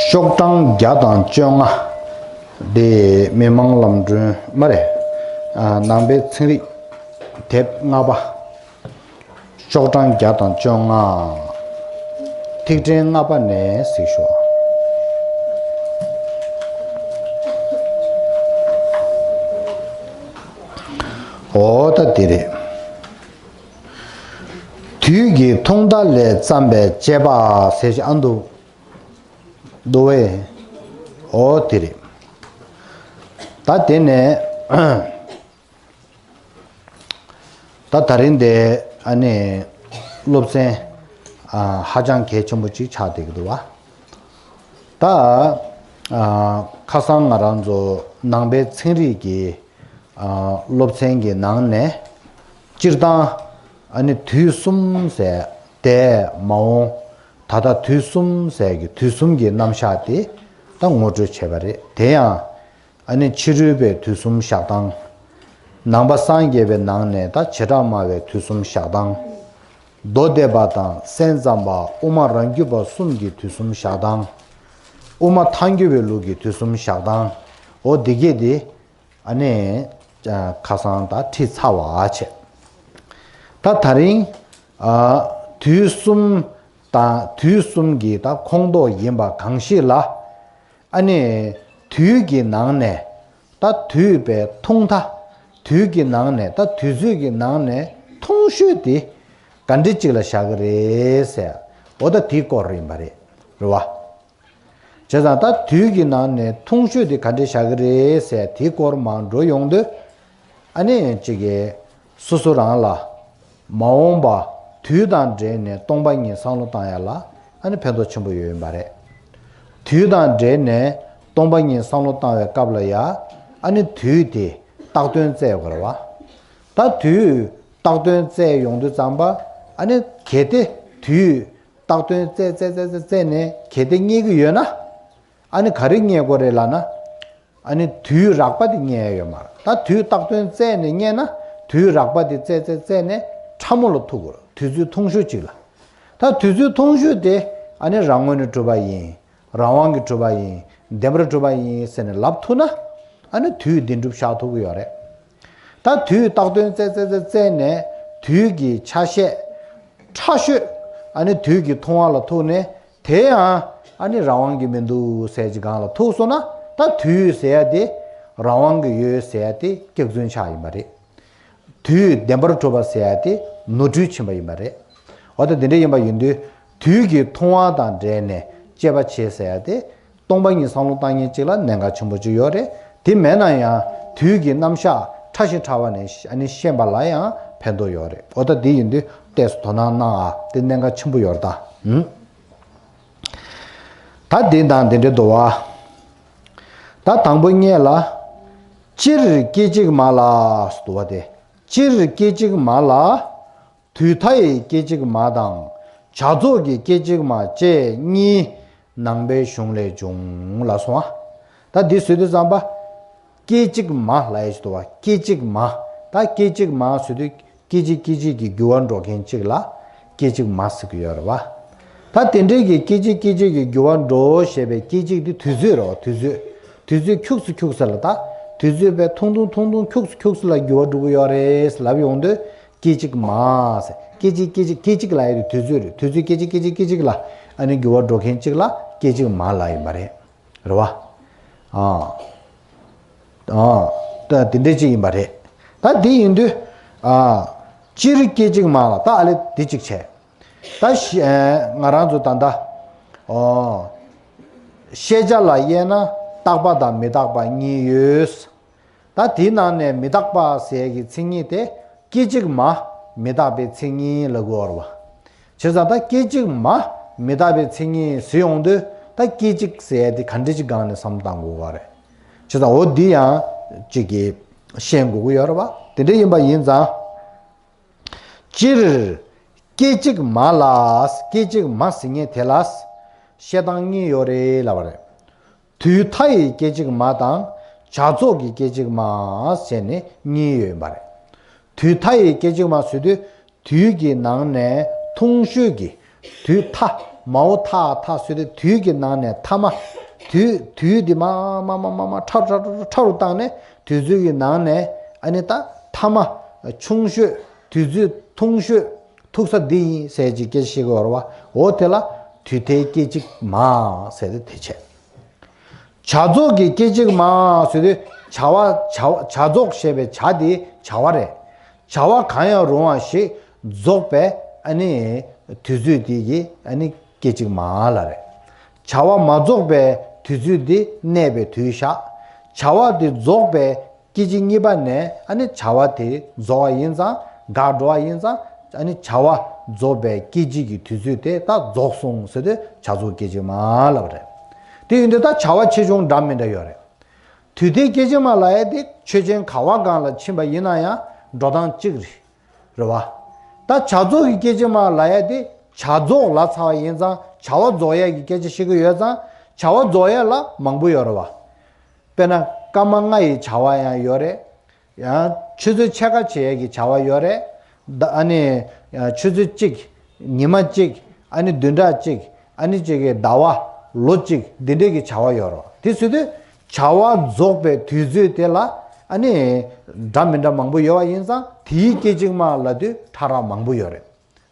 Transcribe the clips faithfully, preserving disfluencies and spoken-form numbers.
ཤོག་གྲངས་བརྒྱ་དང་བཅོ་ལྔ། དེ་མི་མང་ལམ་སྒྲོན་མ་རེད། ཨ། ནང་པའི་ཚན་རིག་དེབ་ལྔ་པ། ཤོག་གྲངས་བརྒྱ་དང་བཅོ་ལྔ། ཐིག་ཕྲེང་ལྔ་པ་ནས་གཟིགས་ཤོག། འོ་ད་དེ་རེད། དུས་ཀྱི་ཐུང་མཐའ་ལས་བརྩམས་པའི་དཔྱད་པ་ཟེར་ཞིག་ཨ་འདུག་འདུག་བས། འོ་དེ་རེད། ད་དེ་ནས། ད་ད་རིང་དེ་ཨ་ནི་སློབ་ཚན་ཨ་ཧ་ཅང་གལ་ཆེན་པོ་ཅིག་ཆགས་བསྡད་ཀྱི་འདུག་བ། ད་ཨ་ཁ་སང་ང་རང་ཚོ་ནང་པའི་ཚན་རིག་གི་ཨ་སློབ་ཚན་གྱི་ནང་ནས་སྤྱིར་བཏང་ཨ་ནི་དུས་གསུམ་ཟེར་འདས་མ་འོངས་ད་ལྟ་དུས་གསུམ་ཟེར་གྱི་དུས་གསུམ་གྱི་རྣམ་གཞག་དེ་ད་ངོ་སྤྲོད་བྱས་པ་རེད། དེ་ཡང་ཨ་ནི་ཕྱི་རོལ་པའི་དུས་གསུམ་བཞག་སྟངས། ནང་པ་སངས་རྒྱས་པའི་ནང་ནས་ད་བྱེ་བྲག་སྨྲ་བའི་དུས་གསུམ་བཞག་སྟངས། མདོ་སྡེ་པ་དང་སེམས་ཙམ་པ་དབུ་མ་རང་རྒྱུད་པ་གསུམ་གྱི་དུས་གསུམ་བཞག་སྟངས། དབུ་མ་ཐལ་འགྱུར་བའི་ལུགས་ཀྱི་དུས་གསུམ་བཞག་སྟངས། འོ་འདི་གས་དེ་ཨ་ནི་ཁ་སང་ད་ཁྲིད་ཚར་བ་བྱས། ད་ད་རིང་ཨ་དུས་གསུམ་དང་དུས་གསུམ་གྱི་ད་ཁོངས་གཏོགས་ཡིན་པ་གང་ཞིག་ལ། ཨ་ནི་དུས་ཀྱི་ནང་ནས་ད་དུས་པའི་ཐུང་མཐའ། དུས་ཀྱི་ནང་ནས་ད་དུས་ཚོད་ཀྱི་ནང་ནས་ཐུང་ཤོས་དེ་ག་འདྲ་ཅིག་ལ་བཞག་གི་རེད་ཟེར། འོ་ད་དེའི་སྐོར་ཡིན་པ་རེད། རེད་བ། བྱས་ཙང་ད་དུས་ཀྱི་ནང་ནས་ཐུང་ཤོས་དེ་ག་འདྲ་བཞག་གི་རེད་ཟེར་དེའི་སྐོར་མར་འགྲོ་ཡོང་དུས། ཨ་ནི་གཅིག་གིས་སོ་སོ་རང་ལ་མ་འོངས་པ་དུས་དང་འབྲེལ་ནས་སྟོང་པ་ཉིད་བསམ་བློ་བཏང་ཡ་ལ་ཨ་ནི་ཕན་ཐོགས་ཆེན་པོ་ཡོད་ཡིན་པ་རེད། དུས་དང་འབྲེལ་ནས་སྟོང་པ་ཉིད་བསམ་བློ་བཏང་བའི་སྐབས་ལ་ཡ་ཨ་ནི་དུས་དེ་བཏགས་དོན་བཙལ་དགོས་རེད་བ། ད་དུས་བཏགས་དོན་བཙལ་ཡོང་དུས་ཙམ་པ་ཨ་ནི་གལ་ཏེ་དུས་བཏགས་དོན་བཙལ་བཙལ་བཙལ་བཙལ་བཙལ་ནས་གལ་ཏེ་རྙེད་ཀྱི་ཡོད་ན། ཨ་ནི་ག་རེ་རྙེད་དགོས་རེད་ལབ་ན། ཨ་ནི་དུས་རགས་པ་དེ་རྙེད་ཡ་ཡོད་མ་རེད། ད་དུས་བཏགས་དོན་བཙལ་ནས་རྙེད་ན། དུས་རགས་པ་དེ་བཙལ་བཙལ་བཙལ་ནས་ཕྲ་མོ་ལ་ཐུག་དགོས་རེད། དུས་ཚོད་ཐུང་ཤོས་གཅིག་ལ། ད་དུས་ཚོད་ཐུང་ཤོས་དེ་ཨ་ནི་རང་ངོས་ནས་གྲུབ་པ་ཡིན། རང་དབང་གིས་གྲུབ་པ་ཡིན། བདེན་པར་གྲུབ་པ་ཡིན་ཟེར་ནས་ལབ་ཐུབ་ན། ཨ་ནི་དུས་བདེན་གྲུབ་བཞག་ཐུབ་ཀྱི་ཡོད་རེད། ད་དུས་བཏགས་དོན་བཙལ་བཙལ་བཙལ་བཙལ་ནས་དུས་ཀྱི་ཆ་ཤས་ཕྲ་ཤོས་ཨ་ནི་དུས་ཀྱི་ཐུང་བ་ལ་ཐུག་ནས། དེ་ཡང་ཨ་ནི་རང་དབང་གིས་མི་འདུག་ཟེར་གྱི་སྒང་ལ་ཐུག་སོང་ན། ད་དུས་ཟེར་ཡ་དེ་རང་དབང་གིས་ཡོད་ཟེར་ཡ་དེ་སྐྱག་རྫུན་ཆགས་ཡིན་པ་རེད། དུས་བདེན་པར་གྲུབ་པ་ཟེར་ཡ་དེ་ནོར་འཁྲུལ་ཕྱིན་པ་ཡིན་པ་རེད། འོ་ད་དེ་འདྲ་ཡིན་པ་ཡིན་དུས་དུས་ཀྱི་ཐུང་བ་དང་འབྲེལ་ནས་དཔྱད་པ་བྱེད་ཟེར་ཡ་དེ་སྟོང་པ་ཉིད་བསམ་བློ་བཏང་མཁན་གཅིག་ལ་གནད་འགག་ཆེན་པོ་གཅིག་ཡོད་རེད། དེ་མེད་ན་ཡང་དུས་ཀྱི་རྣམ་གཞག་ཕྲ་ཞིང་ཕྲ་བ་ནས་ཨ་ནི་ཤེས་པ་ལ་ཡང་ཕན་ཐོགས་ཡོད་རེད། འོ་ད་དེ་ཡིན་དུས་ཏོག་ཙམ་དོ་སྣང་གནང་ཨ། དེ་གནད་འགག་ཆེན་པོ་ཡོད་རེད་ད། ཧུམ། ད་འདི་དང་འདི་འདྲའི་འདུག་བ། ད་དང་པོ་སྔོན་ལ། སྤྱིར་སྐད་ཅིག་མ་ལ། འདུག་བ་དེ། སྤྱིར་སྐད་ཅིག་མ་ལ། དུས་མཐའ་ཡི་སྐད་ཅིག་མ་དང་བྱ་རྫོགས་ཀྱི་སྐད་ཅིག་མ་བཅས་གཉིས་ནང་པའི་གཞུང་ལས་འབྱུང་ལ་སོང་ང་། ད་འདི་བཟོས་དུས་ཙམ་པ། སྐད་ཅིག་མ་ལབ་ཡས་ཞིག་འདུག་བ། སྐད་ཅིག་མ། ད་སྐད་ཅིག་མ་ཟེར་དུས་སྐད་ཅིག་སྐད་ཅིག་གིས་འགྱུར་བ་འགྲོ་མཁན་གཅིག་ལ་སྐད་ཅིག་མ་ཟེར་གྱི་ཡོད་རེད་བ། ད་དེ་འདྲའི་གི་སྐད་ཅིག་སྐད་ཅིག་གིས་འགྱུར་བ་འགྲོ་ཞེས་པའི་སྐད་ཅིག་དེ་དུས་ཚོད་རེད་བ། དུས་ཚོད། དུས་ཚོད་ཁྱུག་སེ་ཁྱུག་སེ་ལ། ད་དུས་ཚོད་པའི་ཐུང་ཐུང་ཐུང་ཐུང་ཁྱུག་སེ་ཁྱུག་སེ་ལ་འགྱུར་བ་འགྲོ་གི་ཡོད་རེད་ལབ་ཡོང་དུས། སྐད་ཅིག་མ་ཟེར། སྐད་ཅིག་སྐད་ཅིག་སྐད་ཅིག་ལབ་ཡ་དེ་དུས་ཚོད་རེད། དུས་ཚོད་སྐད་ཅིག་སྐད་ཅིག་སྐད་ཅིག་ལ་ཨ་ནི་འགྱུར་བ་འགྲོ་མཁན་གཅིག་ལ་སྐད་ཅིག་མ་ལབ་ཡིན་པ་རེད། རེད་བ། ཨ། ཨ། ད་དེ་འདྲ་ཅིག་ཡིན་པ་རེད། ད་དེ་ཡིན་དུས། ཨ། སྤྱིར་སྐད་ཅིག་མ་ལ། ད་ཨ་ལེ་དེ་གཅིག་བྱས། ད་ཤ་ང་རང་ཚོ་ད་ལྟ། ཨོ། ཤེས་བྱ་ལ་དབྱེ་ན་རྟག་པ་དང་མི་རྟག་པ་གཉིས་ཡོད། ད་དེའི་ནང་ནས་མི་རྟག་པ་ཟེར་གྱི་མཚན་ཉིད་དེ་སྐད་ཅིག་མ་མི་རྟག་པའི་མཚན་ཉིད་ལ་གོ་བར་བ། བྱས་ཙང་ད་སྐད་ཅིག་མ་མི་རྟག་པའི་མཚན་ཉིད་ཟེར་ཡོང་དུས། ད་སྐད་ཅིག་ཟེར་ཡ་དེ་ག་འདྲ་ཅིག་སྒང་ནས་བསམ་བློ་བཏང་དགོས་བ་རེད། བྱས་ཙང་འོ་འདི་ཡང་གཅིག་གིས་ཤེས་དགོས་ཀྱི་ཡོད་རེད་བ། དེ་འདྲ་ཡིན་པ་ཡིན་ཙང་། སྤྱིར་སྐད་ཅིག་མ་ལ། སྐད་ཅིག་མ་ཟེར་མཁན་དེ་ལ་བཤད་སྟངས་གཉིས་ཡོད་རེད་ལབ་པ་རེད། དུས་མཐའ་ཡི་སྐད་ཅིག་མ་དང་བྱ་རྫོགས་ཀྱི་སྐད་ཅིག་མ་ཟེར་ནས་གཉིས་ཡོད་པ་རེད། དུས་མཐའ་ཡི་སྐད་ཅིག་མ་ཟེར་དུས་དུས་ཀྱི་ནང་ནས་ཐུང་ཤོས་ཀྱི། དུས་མཐའ། མའོ་མཐའ་མཐའ་ཟེར་དུས་དུས་ཀྱི་ནང་ནས་མཐའ་མ། དུས་དུས་འདི་མ་མ་མ་མ་མ་ཕྲ་རུ་ཕྲ་རུ་ཕྲ་རུ་བཏང་ནས་དུས་ཚོད་ཀྱི་ནང་ནས་ཨ་ནི་ད་མཐའ་མ་ཆུང་ཤོས་དུས་ཚོད་ཐུང་ཤོས་ཐུག་ས་འདི་ཡིན་ཟེར་གྱི་སྐད་ཆ་བཤད་ཀྱི་ཡོད་རེད་བ། འོ་དེ་ལ་དུས་མཐའི་སྐད་ཅིག་མ་ཟེར་ཏེ་དེ་བྱས། བྱ་རྫོགས་ཀྱི་སྐད་ཅིག་མ་ཟེར་དུས་བྱ་བ་བྱ་བྱ་རྫོགས་ཞེས་པའི་བྱ་དེ་བྱ་བ་རེད། བྱ་བ་གང་ཡང་རུང་བ་ཞིག་རྫོགས་པའི་ཨ་ནི་དུས་ཚོད་དེ་གི་ཨ་ནི་སྐད་ཅིག་མ་ལ་རེད། བྱ་བ་མ་རྫོགས་པའི་དུས་ཚོད་དེ་གནས་པའི་དུས་བཞག་བྱ་བ་དེ་རྫོགས་པའི་སྐད་ཅིག་གཉིས་པ་ནས་ཨ་ནི་བྱ་བ་དེ་རྫོགས་པ་ཡིན་ཙང་འགག་འགྲོ་བ་ཡིན་ཙང་ཨ་ནི་བྱ་བ་རྫོགས་པའི་སྐད་ཅིག་གི་དུས་ཚོད་དེ་ད་རྫོགས་སོང་ཟེར་དུས་བྱ་རྫོགས་སྐད་ཅིག་མ་ལབ་རེད། དེ་ཡིན་དུས་ད་བྱ་བ་ཆེ་ཆུང་འདྲ་མི་འདྲ་ཡོད་རེད། དུས་མཐའི་སྐད་ཅིག་མ་ལབ་ཡ་དེ་ཆོས་ཅན་ག་བ་གང་ལ་ཕྱིན་པ་ཡིན་ན་ཡང་འགྲོ་སྟངས་གཅིག་རེད། རེད་བ། ད་བྱ་རྫོགས་ཀྱི་སྐད་ཅིག་མ་ལབ་ཡ་དེ་བྱ་རྫོགས་ལབ་ཚར་བ་ཡིན་ཙང་བྱ་བ་རྫོགས་ཡ་གི་སྐད་ཆ་བཤད་ཀྱི་ཡོད་ཙང་བྱ་བ་རྫོགས་ཡ་ལ་མང་པོ་ཡོད་རེད་བ། དཔེར་ན་སྐར་མ་ལྔ་ཡི་བྱ་བ་ཡང་ཡོད་རེད། ཡང་ཆུ་ཚོད་ཕྱེད་ཀ་བྱེད་ཡས་ཀྱི་བྱ་བ་ཡོད་རེད། ད་ཨ་ནི་ཡང་ཆུ་ཚོད་གཅིག་ཉི་མ་གཅིག་ཨ་ནི་བདུན་ཕྲག་གཅིག་ཨ་ནི་གཅིག་གི་ཟླ་བ་ལོ་གཅིག་འདི་འདྲས་ཀྱི་བྱ་བ་ཡོད་རེད། དེ་ཟེར་དུས་བྱ་བ་རྫོགས་པའི་དུས་ཚོད་དེ་ལ་ཨ་ནི་འདྲ་མི་འདྲ་མང་པོ་ཡོད་པ་ཡིན་ཙང་དེའི་སྐད་ཅིག་མ་ལབ་དུས་ཕྲ་རགས་མང་པོ་ཡོད་རེད།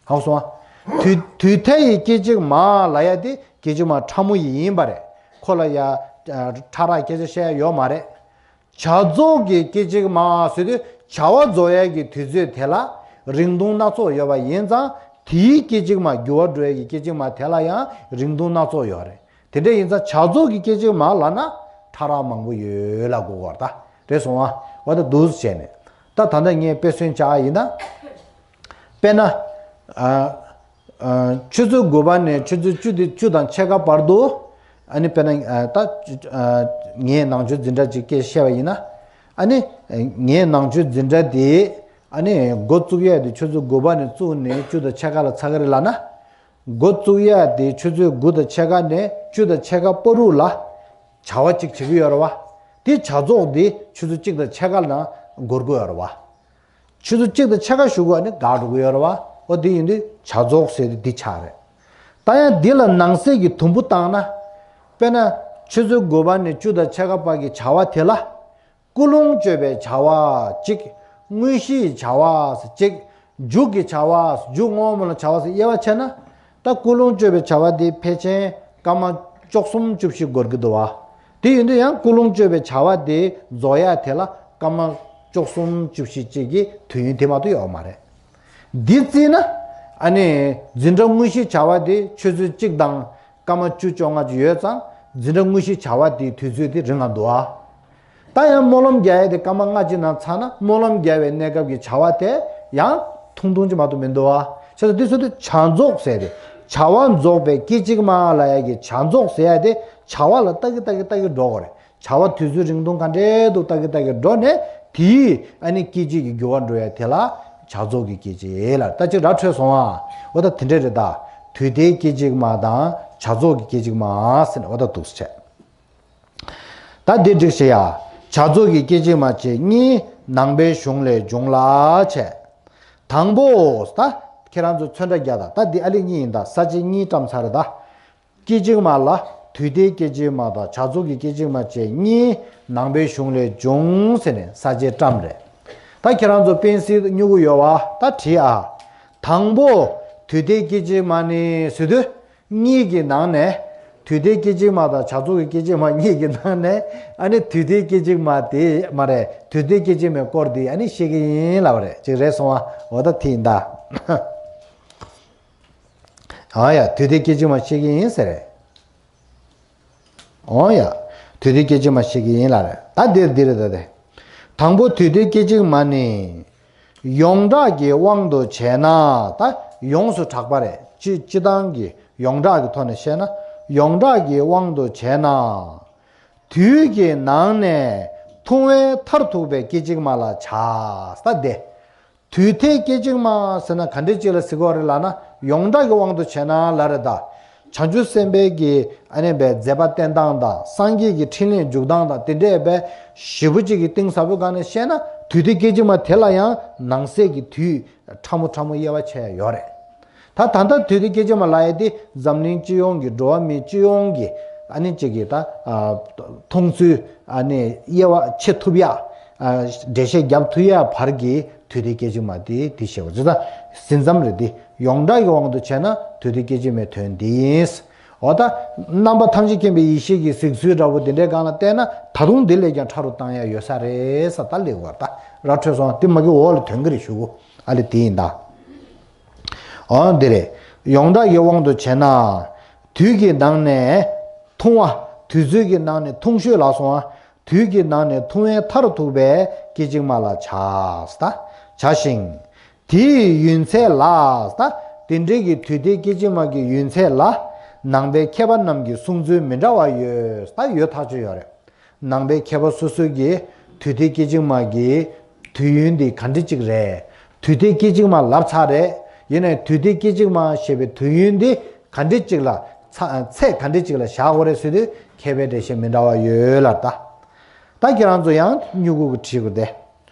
ཧ་གོ་སོང་ཨ། དུས་དུས་མཐའ་ཡི་སྐད་ཅིག་མ་ལབ་ཡ་དེ་སྐད་ཅིག་མ་ཕྲ་མོ་ཡི་ཡིན་པ་རེད། ཁོ་ལ་ཡ་ཨ་ཕྲ་རགས་སྐད་ཆ་བཤད་ཡ་ཡོད་མ་རེད། བྱ་རྫོགས་ཀྱི་སྐད་ཅིག་མ་ཟེར་དུས་བྱ་བ་རྫོགས་ཡ་གི་དུས་ཚོད་དེ་ལ་རིང་ཐུང་སྣ་ཚོགས་ཡོད་པ་ཡིན་ཙང་དེའི་སྐད་ཅིག་མ་འགྱུར་བ་འགྲོ་ཡ་གི་སྐད་ཅིག་མ་དེ་ལ་ཡང་རིང་ཐུང་སྣ་ཚོགས་ཡོད་རེད། དེ་འདྲ་ཡིན་ཙང་བྱ་རྫོགས་ཀྱི་སྐད་ཅིག་མ་ལབ་ན་ཕྲ་རགས་མང་པོ་ཡོད་ལབ་དགོས་པ་རེད་ད། རེད་སོང་ཨ། འོ་ད་འདུག་སེ་བྱས་ནས་ད་ད་ལྟ་ངས་དཔེ་མཚོན་བྱ་ཡིན་ན། དཔེར་ན། ཨ། ཨ། ཆུ་ཚོད་དགུ་པ་ནས་ཆུ་ཚོད་བཅུ་དེ་བཅུ་དང་ཕྱེད་ཀ་བར་དུ། ཨ་ནི་དཔེར་ན་ཨ་ད་ཨ་ངས་ནང་ཆོས་འཛིན་གྲྭ་ཅིག་སྐད་བཤད་པ་ཡིན་ན། ཨ་ནི་ངས་ནང་ཆོས་འཛིན་གྲྭ་དེ་ཨ་ནི་འགོ་བཙུགས་ཡས་དེ་ཆུ་ཚོད་དགུ་པ་ནས་བཙུགས་ནས་བཅུ་དང་ཕྱེད་ཀ་ལ་ཚར་གི་རེད་ལབ་ན། འགོ་བཙུགས་ཡས་དེ་ཆུ་ཚོད་དགུ་དང་ཕྱེད་ཀ་ནས་བཅུ་དང་ཕྱེད་ཀ་བར་དུ་ལ་བྱ་བ་གཅིག་བྱེད་ཀྱི་ཡོད་རེད་བ། དེ་བྱ་རྫོགས་དེ་ཆུ་ཚོད་གཅིག་དང་ཕྱེད་ཀ་ནང་འགོར་གྱི་ཡོད་རེད་བ། ཆུ་ཚོད་གཅིག་དང་ཕྱེད་ཀ་ཞུ་དགོས་ནི་འགག་འགྲོ་གི་ཡོད་རེད་བ། འོ་དེ་ཡིན་དུས་བྱ་རྫོགས་ཟེར་དུས་འདི་ཆགས་རེད། ད་ཡང་འདི་ལ་ནང་གསེས་ཀྱི་དུམ་བུ་བཏང་ན། དཔེར་ན་ཆུ་ཚོད་དགུ་པ་ནས་བཅུ་དང་ཕྱེད་ཀ་བར་གྱི་བྱ་བ་དེ་ལ། ཀུན་སློང་བཅོས་པའི་བྱ་བ་གཅིག་དངོས་གཞིའི་བྱ་བ་གཅིག་མཇུག་གི་བྱ་བ། མཇུག་བསྔོ་བ་སྨོན་ལམ་བྱ་བ་ཟེར་དབྱེ་བ་ཕྱེ་ན། ད་ཀུན་སློང་བཅོས་པའི་བྱ་བ་དེ་ཕལ་ཆེར་སྐར་མ་བཅུ་གསུམ་བཅུ་བཞི་འགོར་གྱི་འདུག་བ། དེ་ཡིན་དུས་ཡང་ཀུན་སློང་བཅོས་པའི་བྱ་བ་དེ་རྫོགས་ཡ་དེ་ལ་སྐར་མ་བཅུ་གསུམ་བཅུ་བཞི་གཅིག་གི་དུས་ཡུན་དེ་མ་གཏོགས་ཡོད་མ་རེད། འདི་བརྩིས་ན། ཨ་ནི་འཛིན་གྲྭ་དངོས་གཞིའི་བྱ་བ་དེ་ཆུ་ཚོད་གཅིག་དང་སྐར་མ་བཅུ་བཅོ་ལྔ་ཅིག་ཡོད་ཙང་འཛིན་གྲྭ་དངོས་གཞིའི་བྱ་བ་དེའི་དུས་ཚོད་དེ་རིང་ང་འདུག་བ། ད་ཡང་སྨོན་ལམ་རྒྱག་ཡས་དེ་སྐར་མ་ལྔ་གཅིག་ནང་ཚར་ན་སྨོན་ལམ་རྒྱག་པའི་གནས་སྐབས་ཀྱི་བྱ་བ་དེ་ཡང་ཐུང་ཐུང་ཅིག་མ་གཏོགས་མི་འདུག་བ། བྱས་ཙང་འདི་ཚོ་དེ་བྱ་རྫོགས་ཟེར་ཏེ། བྱ་བ་རྫོགས་པའི་སྐད་ཅིག་མ་ལབ་ཡ་གི་བྱ་རྫོགས་ཟེར་ཡ་དེ་བྱ་བ་ལ་ལྟ་གི་ལྟ་གི་ལྟ་གི་འགྲོ་དགོས་རེད། བྱ་བ་དུས་ཚོད་རིང་ཐུང་ག་འདྲས་འདུག་ལྟ་གི་ལྟ་གི་འགྲོ་ནས་དེའི་ཨ་ནི་སྐད་ཅིག་གི་འགྱུར་བ་འགྲོ་ཡ་དེ་ལ་བྱ་རྫོགས་ཀྱི་སྐད་ཅིག་ལ་ད་ཅིག་ར་འཕྲོད་སོང་ཨ། འོ་ད་དེ་འདྲས་རེད་ད། དུས་མཐའི་སྐད་ཅིག་མ་དང་བྱ་རྫོགས་ཀྱི་སྐད་ཅིག་མ་ཟེར་ནས་འོ་ད་འདུག་སེ་བྱས། ད་འདི་འགྲིག་ཤེ་ཡ། བྱ་རྫོགས་ཀྱི་སྐད་ཅིག་མ་བཅས་གཉིས་ནང་པའི་གཞུང་ལས་འབྱུང་ལ་བྱས། དང་པོ། ད་ཁྱེད་རང་ཚོ་ཚོན་ཁྲ་རྒྱག་ད། ད་འདི་ཨ་ལི་གཉིས་ཡིན་ད། ས་བཅད་གཉིས་བཀྲམ་ཚར་རེད་ད། སྐད་ཅིག་མ་ལ་དུས་མཐའི་སྐད་ཅིག་མ་དང་བྱ་རྫོགས་ཀྱི་སྐད་ཅིག་མ་བཅས་གཉིས་ནང་པའི་གཞུང་ལས་འབྱུང་ཟེར་ནས་ས་བཅད་བཀྲམ་རེད། ད་ཁྱེད་རང་ཚོ་པེན་སིལ་སྨྱུ་གུ་ཡོད་བ་ད་བྲིས་ཨ། དང་པོ། དུས་མཐའི་སྐད་ཅིག་མ་ནི་ཟེར་དུས། གཉིས་ཀྱི་ནང་ནས། དུས་མཐའི་སྐད་ཅིག་མ་དང་བྱ་རྫོགས་ཀྱི་སྐད་ཅིག་མ་གཉིས་ཀྱི་ནང་ནས། ཨ་ནི་དུས་མཐའི་སྐད་ཅིག་མ་དེ་མ་རེད། དུས་མཐའི་སྐད་ཅིག་མའི་སྐོར་དེ་ཨ་ནི་བཤད་ཀྱི་ཡིན་ལབ་པ་རེད། ཅིག་རེད་སོང་ཨ། འོ་ད་དེ་ཡིན་ད། ཨ་ཡ། དུས་མཐའི་སྐད་ཅིག་མ་བཤད་ཀྱི་ཡིན་ཟེར་རེད། འོ་ཡ། དུས་མཐའི་སྐད་ཅིག་མ་བཤད་ཀྱི་ཡིན་ལབ་རེད། ད་འདིར་འདི་རེད་ད་དེ། དང་པོ་དུས་མཐའི་སྐད་ཅིག་མ་ནི། ཡོངས་གྲགས་ཀྱི་དབང་དུ་བྱས་ན། ད་ཡོངས་སུ་གྲགས་པ་རེད། སྤྱི་སྤྱི་བཏང་གི་ཡོངས་གྲགས་ཀྱི་ཐོག་ནས་བཤད་ན། ཡོངས་གྲགས་ཀྱི་དབང་དུ་བྱས་ན། དུས་ཀྱི་ནང་ནས་ཐུང་བའི་མཐར་ཐུག་པའི་སྐད་ཅིག་མ་ལ་བྱ། ད་དེ། དུས་མཐའི་སྐད་ཅིག་མ་ཟེར་ན་ག་འདྲའི་ཅིག་ལ་ཟེར་གྱི་ཡོད་རེད་ལབ་ན། ཡོངས་གྲགས་ཀྱི་དབང་དུ་བྱས་ན་ལབ་རེད་ད། བྱང་ཆུབ་སེམས་དཔའི་གི་ཨ་ནི་བའི་མཛད་པ་བསྟན་སྟངས་དང་སངས་རྒྱས་ཀྱི་འཕྲིན་ལས་འཇུག་སྟངས་དང་དེ་འདྲའི་བའི་ཞེ་པོ་ཅིག་གི་གཏིང་ཟབ་པོའི་སྒང་ནས་བཤད་ན་དུས་མཐའི་སྐད་ཅིག་མ་དེ་ལ་ཡང་ནང་གསེས་ཀྱི་དུས་ཕྲ་མོ་ཕྲ་མོ་དབྱེ་བ་ཕྱེ་ཡ་ཡོད་རེད། ད་ད་ལྟ་དུས་མཐའི་སྐད་ཅིག་མ་ལབ་ཡ་དེ་འཛམ་གླིང་སྤྱི་ཡོངས་ཀྱི་འགྲོ་བ་མི་སྤྱི་ཡོངས་ཀྱི་ ཨ་ནི་གཅིག་གིས་ད་མཐོང་ཚུལ་ཨ་ནི་དབྱེ་བ་ཕྱེ་ཐུབ་ཡ། འགྲེལ་བཤད་རྒྱབ་ཐུབ་ཡ་བར་གྱི་དུས་དེ་སྐད་ཅིག་མ་དེ་དེ་བཤད་པ་ཅི་ད་ཟིན་མཚམས་རེད་དེ། ཡོངས་གྲགས་ཀྱི་དབང་དུ་བྱས་ན་དུས་དེ་སྐད་ཅིག་མའི་དོན་འདི་ཡིན། འོ་ད་རྣམ་པ་ཐམས་ཅད་མཁྱེན་པའི་ཡེ་ཤེས་ཀྱི་གཟིགས་ཚུལ་འདྲ་བོ་དེ་འདྲའི་སྒང་ལ་བལྟས་ན་ད་དུང་འདི་ལས་ཀྱང་ཕྲ་རུ་བཏང་ཡ་ཡོད་ས་རེད་ས་ད་ལེགས་བར་ད་ར་འཕྲོད་སོང་དེ་མ་གི་འོག་ལ་དོན་གི་རེད་ཞུ་གོ་ཨ་ལེ་དེ་ཡིན་ད། འོ་འདི་རེད། ཡོངས་གྲགས་ཀྱི་དབང་དུ་བྱས་ན། དུས་ཀྱི་ནང་ནས་ཐུང་བ། དུས་ཚོད་ཀྱི་ནང་ནས་ཐུང་ཤོས་ལ་སོང་བ། དུས་ཀྱི་ནང་ནས་ཐུང་བའི་མཐར་ཐུག་པའི་སྐད་ཅིག་མ་ལ་བྱ། ད་བྱ་ཞིང་། དེའི་ཡུན་ཚད་ལ་ད་དེ་འདྲའི་གི་དུས་དེ་སྐད་ཅིག་མ་གི་ཡུན་ཚད་ལ་ནང་པའི་མཁས་པ་རྣམས་ཀྱི་གསུང་ཚུལ་མི་འདྲ་བ་ཡོད་ད་ཡོད་ཐག་ཆོད་ཡོད་རེད། ནང་པའི་མཁས་པ་སོ་སོ་གིས་དུས་དེ་སྐད་ཅིག་མ་གི་དུས་ཡུན་དེ་ག་འདྲ་ཅིག་རེད། དུས་དེ་སྐད་ཅིག་མ་ལབ་ཚར་རེད། ཡིན་ནའི་དུས་དེ་སྐད་ཅིག་མ་ཞེས་པའི་དུས་ཡུན་དེ་ག་འདྲ་ཅིག་ལ་ཚ་ཚད་ག་འདྲ་ཅིག་ལ་བཞག་དགོས་རེད་ཟེར་དུས་མཁས་པའི་འགྲེལ་བཤད་མི་འདྲ་བ་ཡོད་ལ་ད། ད་ཁྱེད་རང་ཚོ་ཡང་སྨྱུ་གུ་གི་བྲིས་དགོས་ཏེ།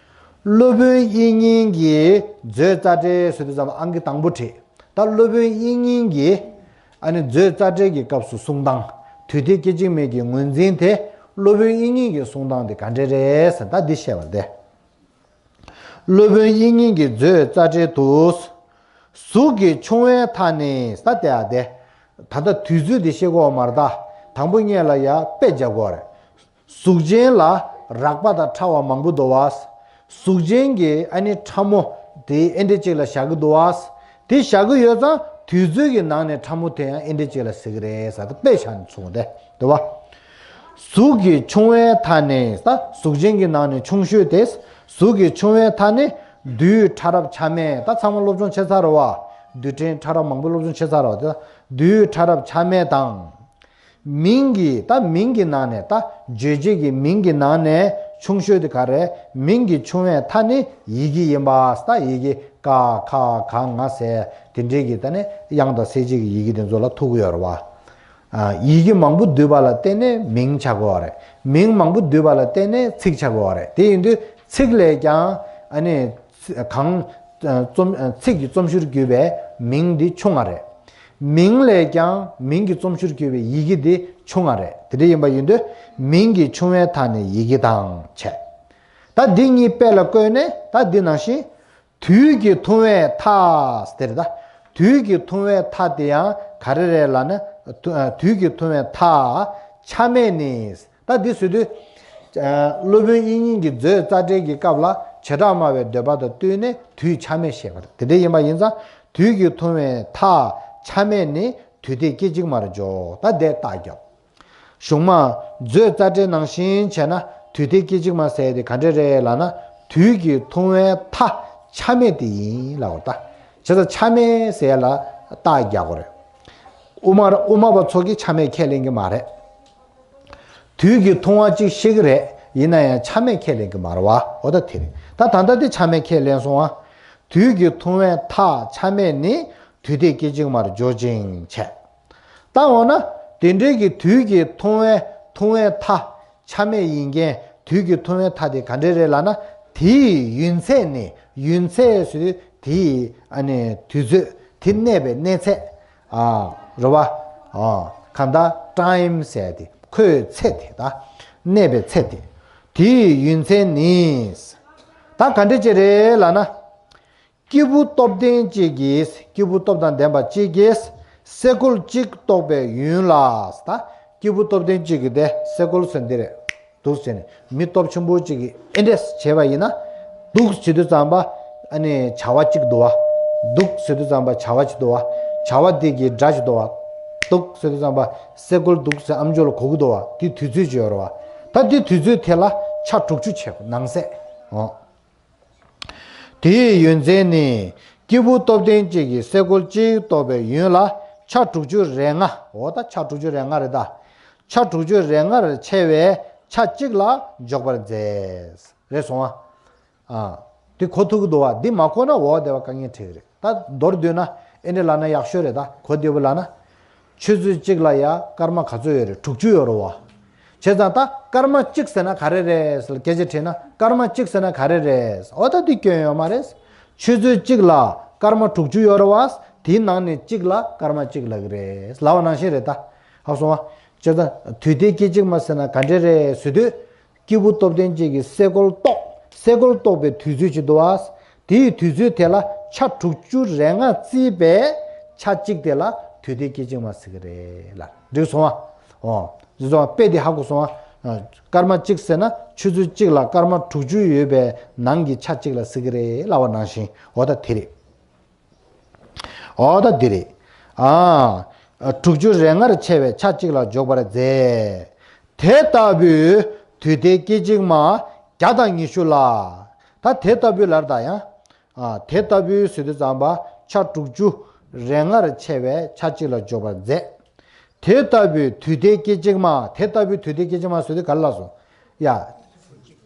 སློབ་དཔོན་དབྱིག་གཉེན་གྱིས་མཛོད་རྩ་འགྲེལ་ཟེར་དུས་ཙམ་ཨང་ཀི་དང་པོ་བྲིས། ད་སློབ་དཔོན་དབྱིག་གཉེན་གྱིས་ཨ་ནི་མཛོད་རྩ་འགྲེལ་གྱི་སྐབས་སུ་གསུང་སྟངས། དུས་དེ་སྐད་ཅིག་མའི་གི་ངོས་འཛིན་དེ་སློབ་དཔོན་དབྱིག་གཉེན་གྱི་གསུང་སྟངས་དེ་ག་འདྲ་རེད་ཟེར་ད་འདི་བཤད་པར་ཏེ། སློབ་དཔོན་དབྱིག་གཉེན་གྱི་མཛོད་རྩ་འགྲེལ་དུ། གཟུགས་ཀྱི་ཆུང་བའི་མཐའ་ནི་ས་དེ་ཨ་དེ། ད་ལྟ་དུས་ཚོད་དེ་ཤེས་དགོས་མ་རེད་ད། དང་པོ་ཉིད་ལ་ཡ་དཔེ་རྒྱག་དགོས་རེད། གཟུགས་ཅན་ལ་རགས་པ་དང་ཕྲ་བ་མང་པོ་འདུག་བ། གཟུགས་ཅན་གྱི་ཨ་ནི་ཕྲ་མོ་དེ་ཨེ་འདྲ་ཅིག་ལ་བཞག་གི་འདུག་བ། དེ་བཞག་གི་ཡོད་ཙང་དུས་ཚོད་ཀྱི་ནང་ནས་ཕྲ་མོ་དེ་ཡང་ཨེ་འདྲ་ཅིག་ལ་ཟེར་གི་རེད་ཟེར་ཏེ་དཔེ་བཞག་ནས་གསུངས་ཏེ་འདུག་བ། གཟུགས་ཀྱི་ཆུང་བའི་མཐའ་ནས་ད་གཟུགས་ཅན་གྱི་ནང་ནས་ཆུང་ཤོས་དེ། གཟུགས་ཀྱི་ཆུང་བའི་མཐའ་ནས་རྡུལ་ཕྲ་རབ་ཆ་མེད་ད་ཚང་མ་སློབ་སྦྱོང་བྱས་ཚར་རེད་བ། རྡུལ་ཕྲན་ཕྲ་རབ་མང་པོ་སློབ་སྦྱོང་བྱས་ཚར་རེད་བ་དེ། རྡུལ་ཕྲ་རབ་ཆ་མེད་དང་། མིང་གི་ད་མིང་གི་ནང་ནས་ད་རྗོད་བྱེད་ཀྱི་མིང་གི་ནང་ནས་ཆུང་ཤོས་དེ་ག་རེ། མིང་གི་ཆུང་བའི་མཐའ་ནི་ཡི་གེ་ཡིན་པ་ད་ཡི་གེ་ཀ་ཁ་ག་ང་ཟེར་དེ་འདྲའི་གི་ད་ནི་དབྱངས་དང་གསལ་བྱེད་ཀྱི་ཡི་གེ་དེ་ཚོ་ལ་ཐུག་གི་ཡོད་རེད་བ། ཡི་གེ་མང་པོ་འདུས་པ་ལ་བརྟེན་ནས་མིང་ཆགས་དགོས་པ་རེད། མིང་མང་པོ་འདུས་པ་ལ་བརྟེན་ནས་ཚིག་ཆགས་དགོས་པ་རེད། དེ་ཡིན་དུས་ཚིག་ལས་ཀྱང་ཨ་ནི་གང་རྩོམ་ཚིག་གི་རྩོམ་གཞིར་གྱུར་པའི་མིང་འདི་ཆུང་བ་རེད། མིང་ལས་ཀྱང་མིང་གི་རྩོམ་གཞིར་གྱུར་པའི་ཡི་གེ་འདི་ཆུང་བ་རེད། དེ་འདྲ་ཡིན་པ་ཡིན་དུས་མིང་གི་ཆུང་བའི་མཐའ་ནས་ཡི་གེ་དང་བྱས། ད་འདི་གཉིས་དཔེ་ལ་བཀོད་ནས་ད་འདི་ནང་བཞིན། དུས་ཀྱི་ཐུང་བའི་མཐའ་ཟེར་ད། དུས་ཀྱི་ཐུང་བའི་མཐའ་དེ་ཡང་ག་རེ་རེད་ལབ་ན། དུ་དུས་ཀྱི་ཐུང་བའི་མཐའ་ཆ་མེད་ནི། ད་འདི་ཟེར་དུས། སློབ་དཔོན་དབྱིག་གཉེན་གྱི་མཛོད་རྩ་འགྲེལ་གྱི་སྐབས་ལ་བྱེ་བྲག་སྨྲ་བའི་འདོད་པ་དང་བསྟུན་ནས་དུས་ཆ་མེད་བཤད་པ་རེད། དེ་འདྲ་ཡིན་པ་ཡིན་ཙང་དུས་ཀྱི་ཐུང་བའི་མཐའ་ཆ་མེད་ནི་དུས་དེ་སྐད་ཅིག་མར་འཇོག་ད་དེ་རྟགས་རྒྱག་གཞུང་མ། མཛོད་རྩ་འགྲེལ་ནང་བཞིན་བྱས་ན་དུས་མཐའི་སྐད་ཅིག་མ་ཟེར་དེ་ག་འདྲ་རེད་ལབ་ན། དུས་ཀྱི་ཐུང་བའི་མཐའ་ཆ་མེད་དེ་ཡིན་ལབ་པ་ད། བྱས་ཙང་ཆ་མེད་ཟེར་ལ་རྟགས་རྒྱག་དགོས་རེད། དབུ་མ་དབུ་མ་པ་ཚོ་གིས་ཆ་མེད་ཁས་ལེན་གྱི་མ་རེད། དུས་ཀྱི་ཐུང་བ་གཅིག་ཤེས་ཀྱི་རེད། ཡིན་ན་ཡང་ཆ་མེད་ཁས་ལེན་གྱི་མ་རེད་བ། འོ་ད་དེ་རེད། ད་ད་ལྟ་དེ་ཆ་མེད་ཁས་ལེན་སོང་བ། དུས་ཀྱི་ཐུང་བའི་མཐའ་ཆ་མེད་ནི་དུས་མཐའི་སྐད་ཅིག་མར་འཇོག་ཅིང་བྱས། ད་འོ་ན། དེ་འདྲའི་གི་དུས་ཀྱི་ཐུང་བའི་ཐུང་བའི་མཐའ་ཆ་མེད་ཡིན་མཁན་དུས་ཀྱི་ཐུང་བའི་མཐའ་དེ་ག་འདྲ་རེད་ལབ་ན། དེའི་ཡུན་ཚད་ནི་ཡུན་ཚད་ཟེར་དུས་དེའི་ཨ་ནི་དུས་ཚོད་དེ་གནས་པའི་གནས་ཚད་ཨ་རེད་བ། ཨ་གང་ལྟར་ཊའིམ་ཟེར་དེ་ཁོའི་ཚད་དེ་ད་གནས་པའི་ཚད་དེ་དེའི་ཡུན་ཚད་ནི། ད་ག་འདྲ་ཅིག་རེད་ལབ་ན། སྐྱེས་བུ་སྟོབས་ལྡན་གཅིག་གིས་སྐྱེས་བུ་སྟོབས་དང་ལྡན་པ་གཅིག་གིས་སེ་གོལ་གཅིག་གཏོགས་པའི་ཡུན་ལ་ད་སྐྱེས་བུ་སྟོབས་ལྡན་གཅིག་གིས་དེ་སེ་གོལ་ཟེར་འདི་རེད་འདུག་ཟེར་ནས་མི་སྟོབས་ཆེན་པོ་གཅིག་གིས་ཨེ་འདྲས་བྱས་པ་ཡིན་ན་འདུག་བྱེད་དུས་ཙམ་པ་ཨ་ནི་བྱ་བ་གཅིག་འདུག་བ། འདུག་བྱེད་དུས་ཙམ་པ་བྱ་བ་གཅིག་འདུག་བ། བྱ་བ་དེ་གི་སྒྲ་གཅིག་འདུག་བ། འདུག་བྱེད་དུས་ཙམ་པ་སེ་གོལ་འདུག་ཟེར་ཨམ་ཅོག་ལ་གོ་གི་འདུག་བ། དེ་དུས་ཚོད་གཅིག་ཡོད་རེད་བ། ད་དེ་དུས་ཚོད་དེ་ལ་ཆ་དྲུག་ཅུ་བྱས་ནང་གསེས་འོ། དེའི་ཡུན་ཚད་ནི་སྐྱེས་བུ་སྟོབས་ལྡན་གཅིག་གིས་སེ་གོལ་གཅིག་གཏོགས་པའི་ཡུན་ལ་ཆ་དྲུག་ཅུ་རེ་ལྔ། འོ་ད་ཆ་དྲུག་ཅུ་རེ་ལྔ་རེད་ད། ཆ་དྲུག་ཅུ་རེ་ལྔར་ཕྱེ་བའི་ཆ་གཅིག་ལ་འཇོག་པར་མཛད། རེད་སོང་ཨ། ཨ། འདི་གོ་ཐུབ་ཀྱི་འདུག་བ། འདི་མ་གོ་ན་འོ་དེ་བ་དཀའ་ངལ་འཕྲད་ཀྱི་རེད། ད་མདོར་བསྡུས་ན་ཨེ་འདྲ་ལབ་ན་ཡག་ཤོས་རེད་ད། གོ་བདེ་པོ་ལབ་ན། ཆུ་ཚོད་གཅིག་ལ་ཡ་སྐར་མ་ག་ཚོད་ཡོད་རེད། དྲུག་ཅུ་ཡོད་རེད་བ། བྱས་ཙང་ད་སྐར་མ་གཅིག་ཟེར་ན་ག་རེ་རེད་ཟེར་སྐད་ཆ་དྲིས་ན་སྐར་མ་གཅིག་ཟེར་ན་ག་རེ་རེད། འོ་ད་འདི་སྐྱོན་ཡོད་མ་རེད། ཆུ་ཚོད་གཅིག་ལ་སྐར་མ་དྲུག་ཅུ་ཡོད་རེད་བ། དེའི་ནང་ནས་གཅིག་ལ་སྐར་མ་གཅིག་ལབ་ཀྱི་རེད་ལབ་པ་ནང་བཞིན་རེད་ད། ཧ་སོང་བ། བྱས་ཙང་དུས་མཐའི་སྐད་ཅིག་མ་ཟེར་ན་ག་འདྲ་རེད་ཟེར་དུས། སྐྱེས་བུ་སྟོབས་ལྡན་གཅིག་གིས་སེ་གོལ་གཏོགས། སེ་གོལ་གཏོགས་པའི་དུས་ཚོད་ཅིག་འདུག་བ། དེའི་དུས་ཚོད་དེ་ལ་ཆ་དྲུག་ཅུ་རེ་ལྔ་བརྩིས་པའི་ཆ་གཅིག་དེ་ལ་དུས་མཐའི་སྐད་ཅིག་མ་ཟེར་གི་རེད་ལ། འགྲིག་སོང་ཨ། འོ། འདི་ཚོ་དཔེ་དེ་ཧ་གོ་སོང་ཨ། སྐར་མ་གཅིག་ཟེར་ན་ཆུ་ཚོད་གཅིག་ལ་སྐར་མ་དྲུག་ཅུ་ཡོད་པའི་ནང་གི་ཆ་གཅིག་ལ་ཟེར་གི་རེད་ལབ་པ་ནང་བཞིན། འོ་ད་དེ་རེད། འོ་ད་འདི་རེད། ཨ། དྲུག་ཅུ་རེ་ལྔར་ཕྱེ་བའི་ཆ་གཅིག་ལ་འཇོག་པར་མཛད། དེ་ལྟ་བུའི་དུས་མཐའི་སྐད་ཅིག་མ་བརྒྱ་དང་ཉི་ཤུ་ལ། ད་དེ་ལྟ་བུའི་ལ་རེད་ད་ཡང་། ཨ། དེ་ལྟ་བུའི་ཟེར་དུས་ཙམ་པ་ཆ་དྲུག་ཅུ་རེ་ལྔར་ཕྱེ་བའི་ཆ་གཅིག་ལ་འཇོག་པར་མཛད། དེ་ལྟ་བུའི་དུས་མཐའི་སྐད་ཅིག་མ། དེ་ལྟ་བུའི་དུས་མཐའི་སྐད་ཅིག་མ་ཟེར་དུས་ག་རེ་ལབ་སོང་། ཡ།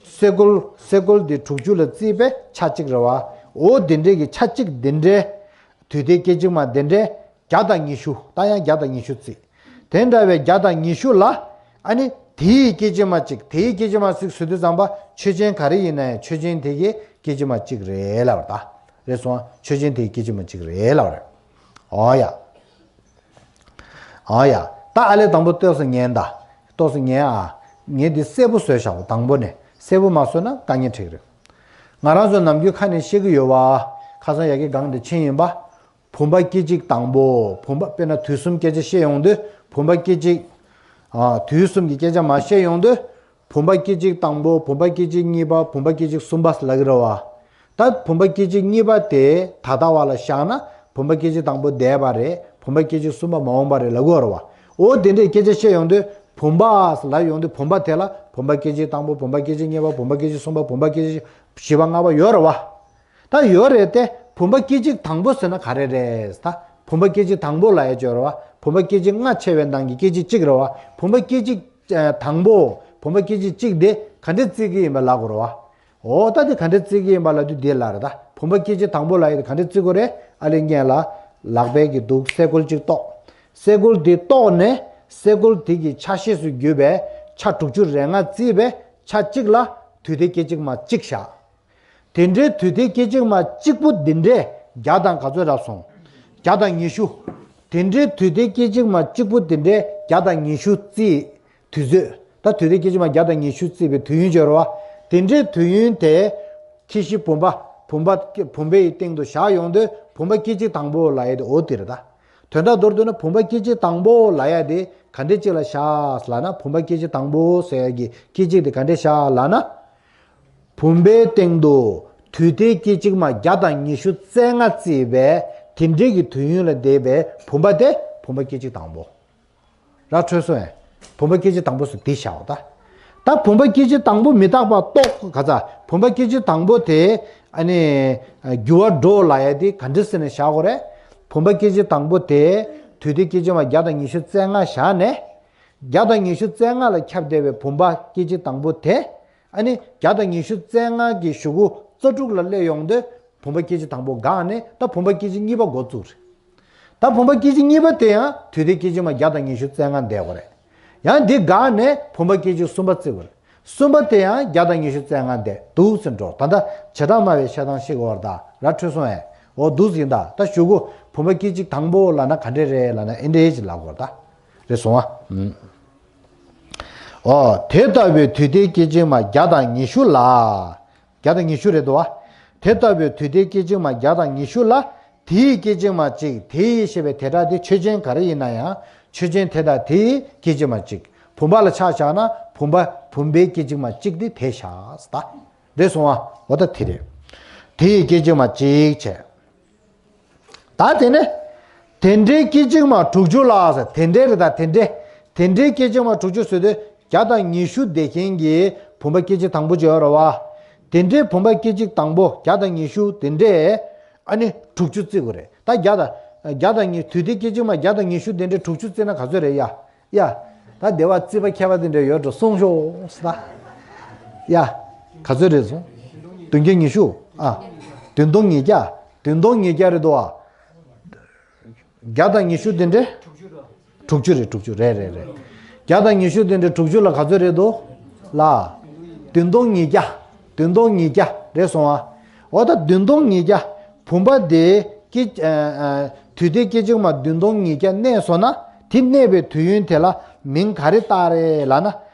སེ་གོལ། སེ་གོལ་འདི་དྲུག་ཅུ་ལ་བརྩིས་པའི་ཆ་གཅིག་རེད་བ། འོ་འདི་འདྲའི་གི་ཆ་གཅིག་འདི་འདྲའི། དུས་མཐའི་སྐད་ཅིག་མ་འདི་འདྲའི་བརྒྱ་དང་ཉི་ཤུ། ད་ཡང་བརྒྱ་དང་ཉི་ཤུ་བརྩིས། དེ་འདྲ་བའི་བརྒྱ་དང་ཉི་ཤུ་ལ། ཨ་ནི་དེའི་སྐད་ཅིག་མ་གཅིག་དེའི་སྐད་ཅིག་མ་གཅིག་ཟེར་དུས་ཙམ་པ་ཆོས་ཅན་ག་རེ་ཡིན་ན་ཡང་ཆོས་ཅན་དེ་གི་སྐད་ཅིག་མ་གཅིག་རེད་ལབ་པ་རེད་ད། རེད་སོང་ཨ། ཆོས་ཅན་དེའི་སྐད་ཅིག་མ་གཅིག་རེད་ལབ་པ་རེད། འོ་ཡ། ཨ་ཡ། ད་ཨ་ལས་དང་པོ་ལྟོས་སུ་ཉན་ད། ལྟོས་སུ་ཉན་ཨ། ངས་འདི་གསལ་པོ་བཟོས་བཞག་དང་པོ་ནས་གསལ་པོ་མ་བཟོས་ན་དཀའ་ངལ་འཕྲད་ཀྱི་རེད། ང་རང་ཚོ་ནམ་རྒྱུན་ཁ་ནས་བཤད་ཀྱི་ཡོད་བ། ཁ་སང་ཡ་གི་སྒང་དེ་ཕྱིན་ཡིན་པ། བུམ་པ་སྐད་ཅིག་དང་པོ། བུམ་པ་དཔེར་ན་དུས་གསུམ་སྐད་ཆ་བཤད་ཡོང་དུས་བུམ་པ་སྐད་ཅིག་ཨ། དུས་གསུམ་གྱི་སྐད་ཆ་མ་བཤད་ཡོང་དུས། བུམ་པ་སྐད་ཅིག་དང་པོ། བུམ་པ་སྐད་ཅིག་གཉིས་པ། བུམ་པ་སྐད་ཅིག་གསུམ་པ་ལབ་ཀྱི་རེད་བ། ད་བུམ་པ་སྐད་ཅིག་གཉིས་པ་དེ་ད་ལྟ་བ་ལ་བཞག་ན་བུམ་པ་སྐད་ཅིག་དང་པོ་འདས་པ་རེད། བུམ་པ་སྐད་ཅིག་གསུམ་པ་མ་འོངས་པ་རེད་ལབ་ཀྱི་ཡོད་རེད་བ། འོ་དེ་འདྲའི་སྐད་ཆ་བཤད་ཡོང་དུས་བུམ་པ་ལབ་ཡོང་དུས་བུམ་པ་དེ་ལ་བུམ་པ་སྐད་ཅིག་དང་པོ། བུམ་པ་སྐད་ཅིག་གཉིས་པ། བུམ་པ་སྐད་ཅིག་གསུམ་པ། བུམ་པ་སྐད་ཅིག་བཞི་པ། ལྔ་པ་ཡོད་རེད་བ། ད་ཡོད་རེད་དེ། བུམ་པ་སྐད་ཅིག་དང་པོ་ཟེར་ན་ག་རེ་རེད་ད། བུམ་པ་སྐད་ཅིག་དང་པོ་ལབ་ཡ་ཅིག་ཡོད་རེད་བ། བུམ་པ་སྐད་ཅིག་ལྔ་ཕྱེ་བའི་ནང་གི་སྐད་ཅིག་གཅིག་རེད་བ། བུམ་པ་སྐད་ཅིག་ཨ། དང་པོ། བུམ་པ་སྐད་ཅིག་གཅིག་དེ་ག་འདྲས་བརྩི་གི་ཡིན་པ་ལབ་དགོས་རེད་བ། འོ་ད་དེ་ག་འདྲས་བརྩི་གི་ཡིན་པ་ལབ་དུས་དེ་ལ་རེད་ད། བུམ་པ་སྐད་ཅིག་དང་པོ་ལབ་ཡ་དེ་ག་འདྲས་བརྩི་དགོས་རེད། ཨ་ལས་སྔོན་ལ་ལག་པའི་གི་འདུག་སེ་གོལ་གཅིག་གཏོགས། སེ་གོལ་དེ་གཏོགས་ནས་སེ་གོལ་དེ་གི་ཆ་ཤས་སུ་གྱུར་པའི་ཆ་དྲུག་ཅུ་རེ་ལྔ་བརྩིས་པའི་ཆ་གཅིག་ལ་དུས་མཐའི་སྐད་ཅིག་མ་གཅིག་བཞག་དེ་འདྲའི་དུས་མཐའི་སྐད་ཅིག་མ་གཅིག་པུ་འདི་འདྲས་བརྒྱ་དང་ག་ཚོད་རག་སོང་། བརྒྱ་དང་ཉི་ཤུ། དེ་འདྲའི་དུས་མཐའི་སྐད་ཅིག་མ་གཅིག་པུ་འདི་འདྲས་བརྒྱ་དང་ཉི་ཤུ་བརྩིས། དུས་ཚོད། ད་དུས་མཐའི་སྐད་ཅིག་མ་བརྒྱ་དང་ཉི་ཤུ་བརྩིས་པའི་དུས་ཡུན་ཅིག་ཡོད་རེད་བ། དེ་འདྲའི་དུས་ཡུན་དེ། ཁྱི་ཤི་བུམ་པ། བུམ་པ། བུམ་པའི་སྟེང་དུ་བཞག་ཡོང་དུས་བུམ་པ་སྐད་ཅིག་དང་པོ་ལབ་ཡ་དེ་འོ་དེ་རེད་ད། དོན་དག་མདོར་བསྡུས་ན་བུམ་པ་སྐད་ཅིག་དང་པོ་ལབ་ཡ་དེ་ག་འདྲའི་ཅིག་ལ་བཞག་ལབ་ན། བུམ་པ་སྐད་ཅིག་དང་པོ་ཟེར་ཡ་གི་སྐད་ཅིག་དེ་ག་འདྲས་བཞག་ལབ་ན། བུམ་པའི་སྟེང་དུ་དུས་མཐའི་སྐད་ཅིག་མ་བརྒྱ་དང་ཉི་ཤུ་རྩ་ལྔ་བརྩིས་པའི་དེ་འདྲའི་གི་དུས་ཡུན་ལ་བསྡད་པའི་བུམ་པ་དེ་བུམ་པ་སྐད་ཅིག་དང་པོ། ར་འཕྲོད་སོང་ངས། བུམ་པ་སྐད་ཅིག་དང་པོ་ཟེར་དེ་བཞག་འོ་ད། ད་བུམ་པ་སྐད་ཅིག་དང་པོ་མི་རྟག་པ་རྟོགས་ག་ཚ། བུམ་པ་སྐད་ཅིག་དང་པོ་དེ་ཨ་ནི་འགྱུར་བ་འགྲོ་ལབ་ཡ་དེ་ག་འདྲ་ཟེར་ནས་བཞག་དགོས་རེད། བུམ་པ་སྐད་ཅིག་དང་པོ་དེ་དུས་མཐའི་སྐད་ཅིག་མ་བརྒྱ་དང་ཉི་ཤུ་རྩ་ལྔ་བཞག་ནས། བརྒྱ་དང་ཉི་ཤུ་རྩ་ལྔ་ལ་ཁྱབ་བསྡད་པའི་བུམ་པ་སྐད་ཅིག་དང་པོ་དེ། ཨ་ནི་བརྒྱ་དང་ཉི་ཤུ་རྩ་ལྔ་གི་གཞུག་གུ་རྩ་དྲུག་ལ་སླེབས་ཡོང་དུས་བུམ་པ་སྐད་ཅིག་དང་པོ་འགག་ནས་ད་བུམ་པ་སྐད་ཅིག་གཉིས་པ་འགོ་བཙུགས་རེད། ད་བུམ་པ་སྐད་ཅིག་གཉིས་པ་དེ་ཡང་དུས་མཐའི་སྐད་ཅིག་མ་བརྒྱ་དང་ཉི་ཤུ་རྩ་ལྔ་འདས་དགོས་རེད། ཡང་འདི་འགག་ནས་བུམ་པ་སྐད་ཅིག་གསུམ་པ་བརྩི་དགོས་རེད། གསུམ་པ་དེ་ཡང་བརྒྱ་དང་ཉི་ཤུ་རྩ་ལྔ་འདས་འདུག་ཟེར་འགྲོ། ད་ལྟ་བྱེ་བྲག་སྨྲ་བའི་བཤད་སྟངས་ཤེས་དགོས་རེད་ད། ར་འཕྲོད་སོང་ངས། འོ་འདུག་ཟིན་ད། ད་གཞུག་གུ་བུམ་པ་སྐད་ཅིག་དང་པོ་ལབ་ན་ག་འདྲས་རེད་ལབ་ན་ཨེ་འདྲས་ཅིག་ལབ་དགོས་རེད་ད། རེད་སོང་ཨ། ཨུམ། འོ། དེ་ལྟ་བུའི་དུས་མཐའི་སྐད་ཅིག་མ་བརྒྱ་དང་ཉི་ཤུ་ལ། བརྒྱ་དང་ཉི་ཤུ་རེད་དོ། དེ་ལྟ་བུའི་དུས་མཐའི་སྐད་ཅིག་མ་བརྒྱ་དང་ཉི་ཤུ་ལ། དེའི་སྐད་ཅིག་མ་གཅིག་དེའི་ཞེས་པའི་དེ་སྒྲ་དེ་ཆོས་ཅན་ག་རེ་ཡིན་ན་ཡང་ཆོས་ཅན་དེ་དག་དེའི་སྐད་ཅིག་མ་གཅིག་བུམ་པ་ལ་ཆ་བཞག་ན་བུམ་པ་བུམ་པའི་སྐད་ཅིག་མ་གཅིག་དེ་དེ་བཞག་ད། རེད་སོང་ཨ། འོ་ད་དེ་རེད། དེའི་སྐད་ཅིག་མ་གཅིག་བྱས། ད་དེ་ནས། དེ་འདྲའི་སྐད་ཅིག་མ་དྲུག་ཅུ་ལ་ཟེར། དེ་འདྲའི་རེད་ད། དེ་འདྲའི། དེ་འདྲའི་སྐད་ཅིག་མ་དྲུག་ཅུ་ཟེར་དུས་བརྒྱ་དང་ཉི་ཤུ་བསྡད་མཁན་གྱི་བུམ་པ་སྐད་ཅིག་དང་པོ་ཅིག་ཡོད་རེད་བ། དེ་འདྲའི་བུམ་པ་སྐད་ཅིག་དང་པོ་བརྒྱ་དང་ཉི་ཤུ་དེ་འདྲའི་ཨ་ནི་དྲུག་ཅུ་བརྩི་དགོས་རེད་ད། བརྒྱ་དང་། བརྒྱ་དང་ཉི། དུས་མཐའི་སྐད་ཅིག་མ་བརྒྱ་དང་ཉི་ཤུ་དེ་འདྲའི་དྲུག་ཅུ་བརྩིས་ན་ག་ཚོད་རེད་ཡ། ཡ། ད་སྡེ་པ་རྩིས་པ་མཁས་པ་དེ་འདྲ་ཡོད་འགྲོ་གསུངས་ཤོག་ཟེར་ད། ཡ། ག་ཚོད་རེད་སོང་། བདུན་བརྒྱ་ཉི་ཤུ། ཨ། བདུན་སྟོང་ཉིས་བརྒྱ། བདུན་སྟོང་ཉིས་བརྒྱ་རེད་དོ། ཨ། བརྒྱ་དང་ཉི་ཤུ་དེ་འདྲ། དྲུག་ཅུ་རེད། དྲུག་ཅུ་རེད། རེད་རེད་རེད། བརྒྱ་དང་ཉི་ཤུ་དེ་འདྲ་དྲུག་ཅུ་ལ་ག་ཚོད་རེད་དོ། ལ། བདུན་སྟོང་ཉིས་བརྒྱ། བདུན་སྟོང་ཉིས་བརྒྱ་རེད་སོང་ཨ། འོ་ད་བདུན་སྟོང་ཉིས་བརྒྱ། བུམ་པ་དེ་སྐད། ཨ། ཨ། དུས་མཐའི་སྐད་ཅིག་མ་བདུན་སྟོང་ཉིས་བརྒྱ་གནས་སོང་ན། དེ་གནས་པའི་དུས་ཡུན་དེ་ལ་མིང་ག་རེ་བཏགས་རེད་ལབ་ན།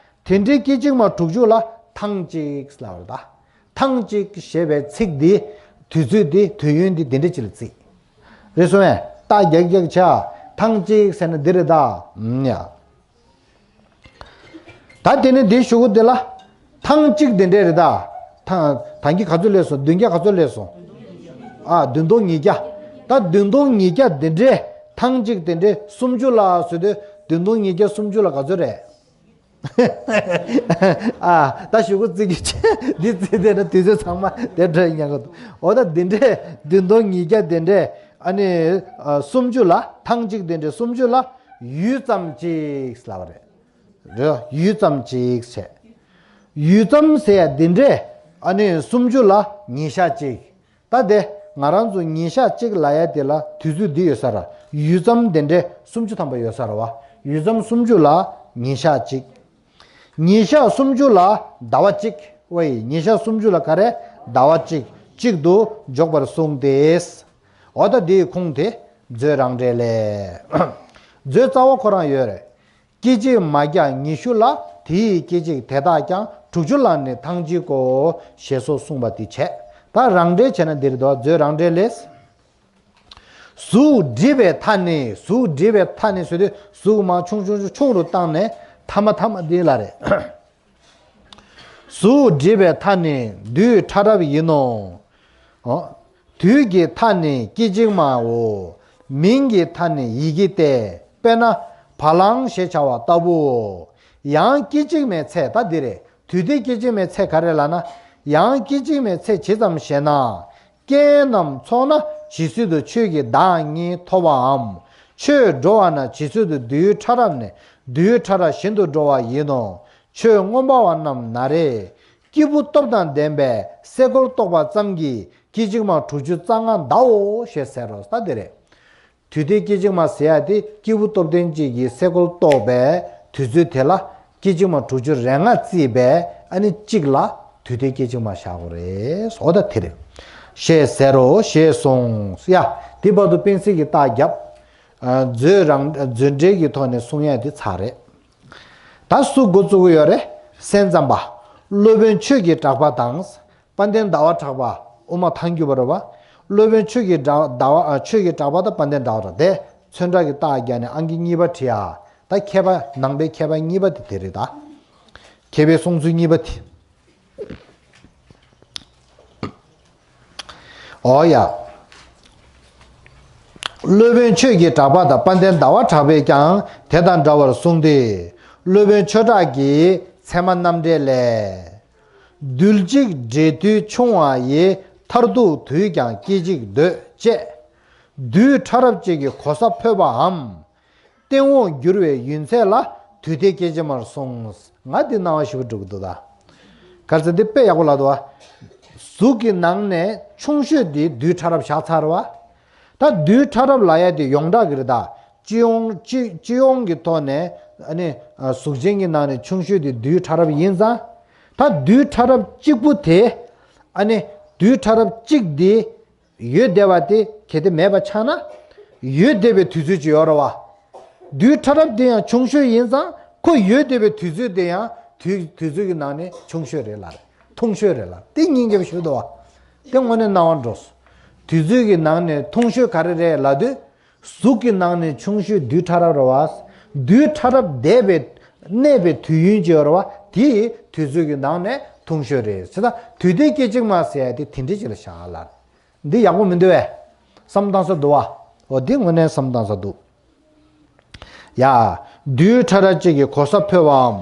དེ་འདྲའི་སྐད་ཅིག་མ་དྲུག་ཅུ་ལ་ཐེངས་གཅིག་ལབ་པ་རེད་ད། ཐེངས་གཅིག་ཞེས་པའི་ཚིག་འདི་དུས་ཚོད་འདི་དུས་ཡུན་འདི་འདི་འདྲ་ཅིག་ལ་བརྩི། རེད་སོང་ངས་རྟགས་རྒྱག་རྒྱག་བྱ། ཐེངས་གཅིག་ཟེར་ན་འདི་རེད་ད། ཨུམ་ཡ། ད་དེ་ནས་འདི་གཞུག་གུ་འདི་ལ། ཐེངས་གཅིག་འདི་འདྲས་རེད་ད། ཐེངས་ཐེངས་ཀྱི་ག་ཚོད་སླེབས་སོང་། བདུན་བརྒྱ་ག་ཚོད་སླེབས་སོང་། ཨ་བདུན་སྟོང་ཉིས་བརྒྱ། ད་བདུན་སྟོང་ཉིས་བརྒྱ་འདི་འདྲས་ཐེངས་གཅིག་འདི་འདྲས་སུམ་ཅུ་ལ་ཟེར་དུས་བདུན་སྟོང་ཉིས་བརྒྱ་སུམ་ཅུ་ལ་ག་ཚོད་རེད། ཨ་ད་གཞུག་གུ་བརྩི་གི་ཆེ་འདི་བརྩི་དེ་ན་དུས་ཚོད་ཚང་མ་དེ་འདྲ་ཡིན་ཡང་གི་འདུག་འོ་ད་འདི་འདྲས་བདུན་སྟོང་ཉིས་བརྒྱ་འདི་འདྲས་ཨ་ནི་ཨ་སུམ་ཅུ་ལ་ཐེངས་གཅིག་འདི་འདྲས་སུམ་ཅུ་ལ་ཡུད་ཙམ་ཅིག་ལབ་པ་རེད། རེད། ཡུད་ཙམ་ཅིག་བྱས། ཡུད་ཙམ་ཟེར་ཡ་འདི་འདྲས་ཨ་ནི་སུམ་ཅུ་ལ་ཉིན་ཞག་གཅིག་ད་དེ་ང་རང་ཚོ་ཉིན་ཞག་གཅིག་ལབ་ཡ་དེ་ལ་དུས་ཚོད་འདི་ཡོད་ས་ར། ཡུད་ཙམ་འདི་འདྲས་སུམ་ཅུ་ཐམ་པ་ཡོད་ས་ར་བ། ཡུད་ཙམ་སུམ་ཅུ་ལ་ཉིན་ཞག་གཅིག་ཉིན་ཞག་སུམ་ཅུ་ལ་ཟླ་བ་གཅིག་ཝེ། ཉིན་ཞག་སུམ་ཅུ་ལ་ག་རེ། ཟླ་བ་གཅིག་གཅིག་ཏུ་འཇོག་པར་གསུངས་ཏེ། འོ་ད་འདིའི་ཁུངས་དེ་མཛོད་རང་འགྲེལ་ལས། མཛོད་རྩ་བ་ཁོ་རང་ཡོད་རེད། སྐད་ཅིག་མ་བརྒྱ་ཉི་ཤུ་ལ་དེ་ཡི་སྐད་ཅིག་དེ་དག་ཀྱང་དྲུག་ཅུ་ལ་ནི་ཐེངས་གཅིག་གོ། ཞེས་སོགས་གསུངས་པ་དེ་བྱས། ད་རང་འགྲེལ་བྱས་ན་འདིར་དོ་མཛོད་རང་འགྲེལ་ལས། གཟུགས་བསྒྲིབས་པའི་མཐའ་ནི། གཟུགས་བསྒྲིབས་པའི་མཐའ་ནི་ཟེར་དུས་གཟུགས་མ་ཆུང་ཆུང་ཆུང་ཆུང་རུ་བཏང་ནས་ཐ་མ་ཐ་མ་འདི་ལ་རེད། གཟུགས་བསྒྲིབས་པའི་མཐའ་ནི་དུས་ཕྲ་རབ་ཡིན་ནོ། འོ། དུས་ཀྱི་མཐའ་ནི་སྐད་ཅིག་མའོ། མིང་གི་མཐའ་ནི་ཡི་གེ་སྟེ། དཔེར་ན་བ་ལང་ཞེས་བྱ་བ་ལྟ་བུའོ། ཡང་སྐད་ཅིག་མའི་ཚད་ད་འདི་རེད། དུས་མཐའི་སྐད་ཅིག་མའི་ཚད་ག་རེ་ལབ་ན། ཡང་སྐད་ཅིག་མའི་ཚད་ཇི་ཙམ་ཞེ་ན། རྐྱེན་རྣམས་ཚོགས་ན་ཇི་སྲིད་དུ་ཆོས་ཀྱི་བདག་ཉིད་ཐོབ་པའམ། ཆོས་འགྲོ་བ་ན་ཇི་སྲིད་དུ་དུས་ཕྲ་རབ་ནས་དུས་ཕྲ་རབ་བཞིན་དུ་འགྲོ་བ་ཡིན་ནོ། ཆོས་མངོན་པ་བ་རྣམས་ན་རེ། སྐྱེས་བུ་སྟོབས་དང་ལྡན་པས་སེ་གོལ་གཏོགས་པ་ཙམ་གྱིས་སྐད་ཅིག་མ་དྲུག་ཅུ་རྩ་ལྔ་འདའོ་ཞེས་ཟེར་རོ། ད་དེ་རེད། དུས་མཐའི་སྐད་ཅིག་མ་ཟེར་ཡ་དེ་སྐྱེས་བུ་སྟོབས་ལྡན་གཅིག་གིས་སེ་གོལ་གཏོགས་པའི་དུས་ཚོད་དེ་ལ་སྐད་ཅིག་མ་དྲུག་ཅུ་རེ་ལྔ་བརྩིས་པས་ཨ་ནི་གཅིག་ལ་དུས་མཐའི་སྐད་ཅིག་མ་བཞག་དགོས་རེད། འོ་ད་དེ་རེད། ཞེས་ཟེར་རོ་ཞེས་གསུངས། ཡ། དེ་བར་དུ་སྤེན་སྲིད་ཀྱིས་རྟགས་བརྒྱབ། ཨ། མཛོད་རང་མཛོད་འགྲེལ་གྱི་ཐོག་ནས་གསུང་ཡ་དེ་ཚར་རེད། ད་སུ་འགོ་བཙུགས་ཀྱི་ཡོད་རེད། སེམས་ཙམ་པ། སློབ་དཔོན་ཆོས་ཀྱི་གྲགས་པ་དང་། དཔལ་ལྡན་ཟླ་བ་གྲགས་པ། དབུ་མ་ཐལ་འགྱུར་བ་རེད་བ། སློབ་དཔོན་ཆོས་ཀྱི་གྲགས་ཟླ་བ་ཨ། ཆོས་ཀྱི་གྲགས་པ་དང་དཔལ་ལྡན་ཟླ་བ་གྲགས་དེ་ཚོན་ཁྲ་གི་རྟགས་བརྒྱབ་ནས་ཨང་ཀི་གཉིས་པ་བྲིས་ཨ། ད་མཁས་པ་ནང་པའི་མཁས་པ་གཉིས་པ་དེ་དེ་རེད་ད། མཁས་པའི་གསུང་ཚུལ་གཉིས་པ་དེ། འོ་ཡ། སློབ་དཔོན་ཆོས་ཀྱི་གྲགས་པ་དང་དཔལ་ལྡན་ཟླ་བ་གྲགས་པས་ཀྱང་དེ་དང་འདྲ་བར་གསུངས་ཏེ། སློབ་དཔོན་ཆོས་གྲགས་ཀྱི་ཚད་མ་རྣམ་འགྲེལ་ལས། རྡུལ་གཅིག་འབྲས་དུས་ཆུང་བ་ཡི། མཐར་ཐུག་དུས་ཀྱང་སྐད་ཅིག་འདོད་ཅེས། དུས་ཕྲ་རབ་གཅིག་གི་གོ་ས་འཕོས་པའམ། སྟེང་འོག་འགྱུར་བའི་ཡུན་ཚད་ལ་དུས་མཐའི་སྐད་ཅིག་མར་སོང་། ང་འདི་སྣང་བ་ཞིབ་པོ་འགྲོ་གི་འདུག་ད། ག་རེ་ཟེར་འདི་དཔེ་ཡག་པོ་ལབ་འདུག་བ། གཟུགས་ཀྱི་ནང་ནས་ཆུང་ཤོས་འདི་དུས་ཕྲ་རབ་བཞག་ཚར་བ། ད་དུས་ཕྲ་རབ་ལབ་ཡ་དེ་ཡོངས་གྲགས་ཀྱི་རེད་ད། སྤྱི་ཡོངས་སྤྱི་སྤྱི་ཡོངས་ཀྱི་ཐོག་ནས་ཨ་ནི་གཟུགས་ཅན་གྱི་ནང་ནས་ཆུང་ཤོས་དེ་དུས་ཕྲ་རབ་ཡིན་ཙང་། ད་དུས་ཕྲ་རབ་གཅིག་པུ་དེ་ཨ་ནི་དུས་ཕྲ་རབ་གཅིག་དེ་ཡོད་བསྡད་པ་དེ་གལ་ཏེ་མེད་པ་ཆགས་ན། ཡོད་བསྡད་པའི་དུས་ཚོད་ཅིག་ཡོད་རེད་བ། དུས་ཕྲ་རབ་དེ་ཡང་ཆུང་ཤོས་ཡིན་ཙང་ཁོ་ཡོད་བསྡད་པའི་དུས་ཚོད་དེ་ཡང་དུས་དུས་ཚོད་ཀྱི་ནང་ནས་ཆུང་ཤོས་རེད་ལ། ཐུང་ཤོས་རེད་ལ། དེ་སྙིང་རྗེ་པོ་ཞིག་འདུག་བ། དེ་དངོས་གནས་སྣང་བ་འགྲོ་སོང་། དུས་ཚོད་ཀྱི་ནང་ནས་ཐུང་ཤོས་ག་རེ་རེད་ལབ་དུས། གཟུགས་ཀྱི་ནང་ནས་ཆུང་ཤོས་དུས་ཕྲ་རབ་རེད་བ། དུས་ཕྲ་རབ་འདས་པའི་གནས་པའི་དུས་ཡུན་གྱི་རེད་བ། དེ་དུས་ཚོད་ཀྱི་ནང་ནས་ཐུང་ཤོས་རེད་ཟེར་ད། དུས་མཐའི་སྐད་ཅིག་མ་ཟེར་ཡ་དེ་དེ་འདྲ་ཅིག་ལ་བཞག་ལ། འདི་ཡག་པོ་མི་འདུག་བས། བསམ་བཏང་ས་འདུག་བ། འོ་འདི་དངོས་གནས་བསམ་བཏང་ས་འདུག་ཡ། དུས་ཕྲ་རབ་གཅིག་གི་གོ་ས་འཕོས་པའམ།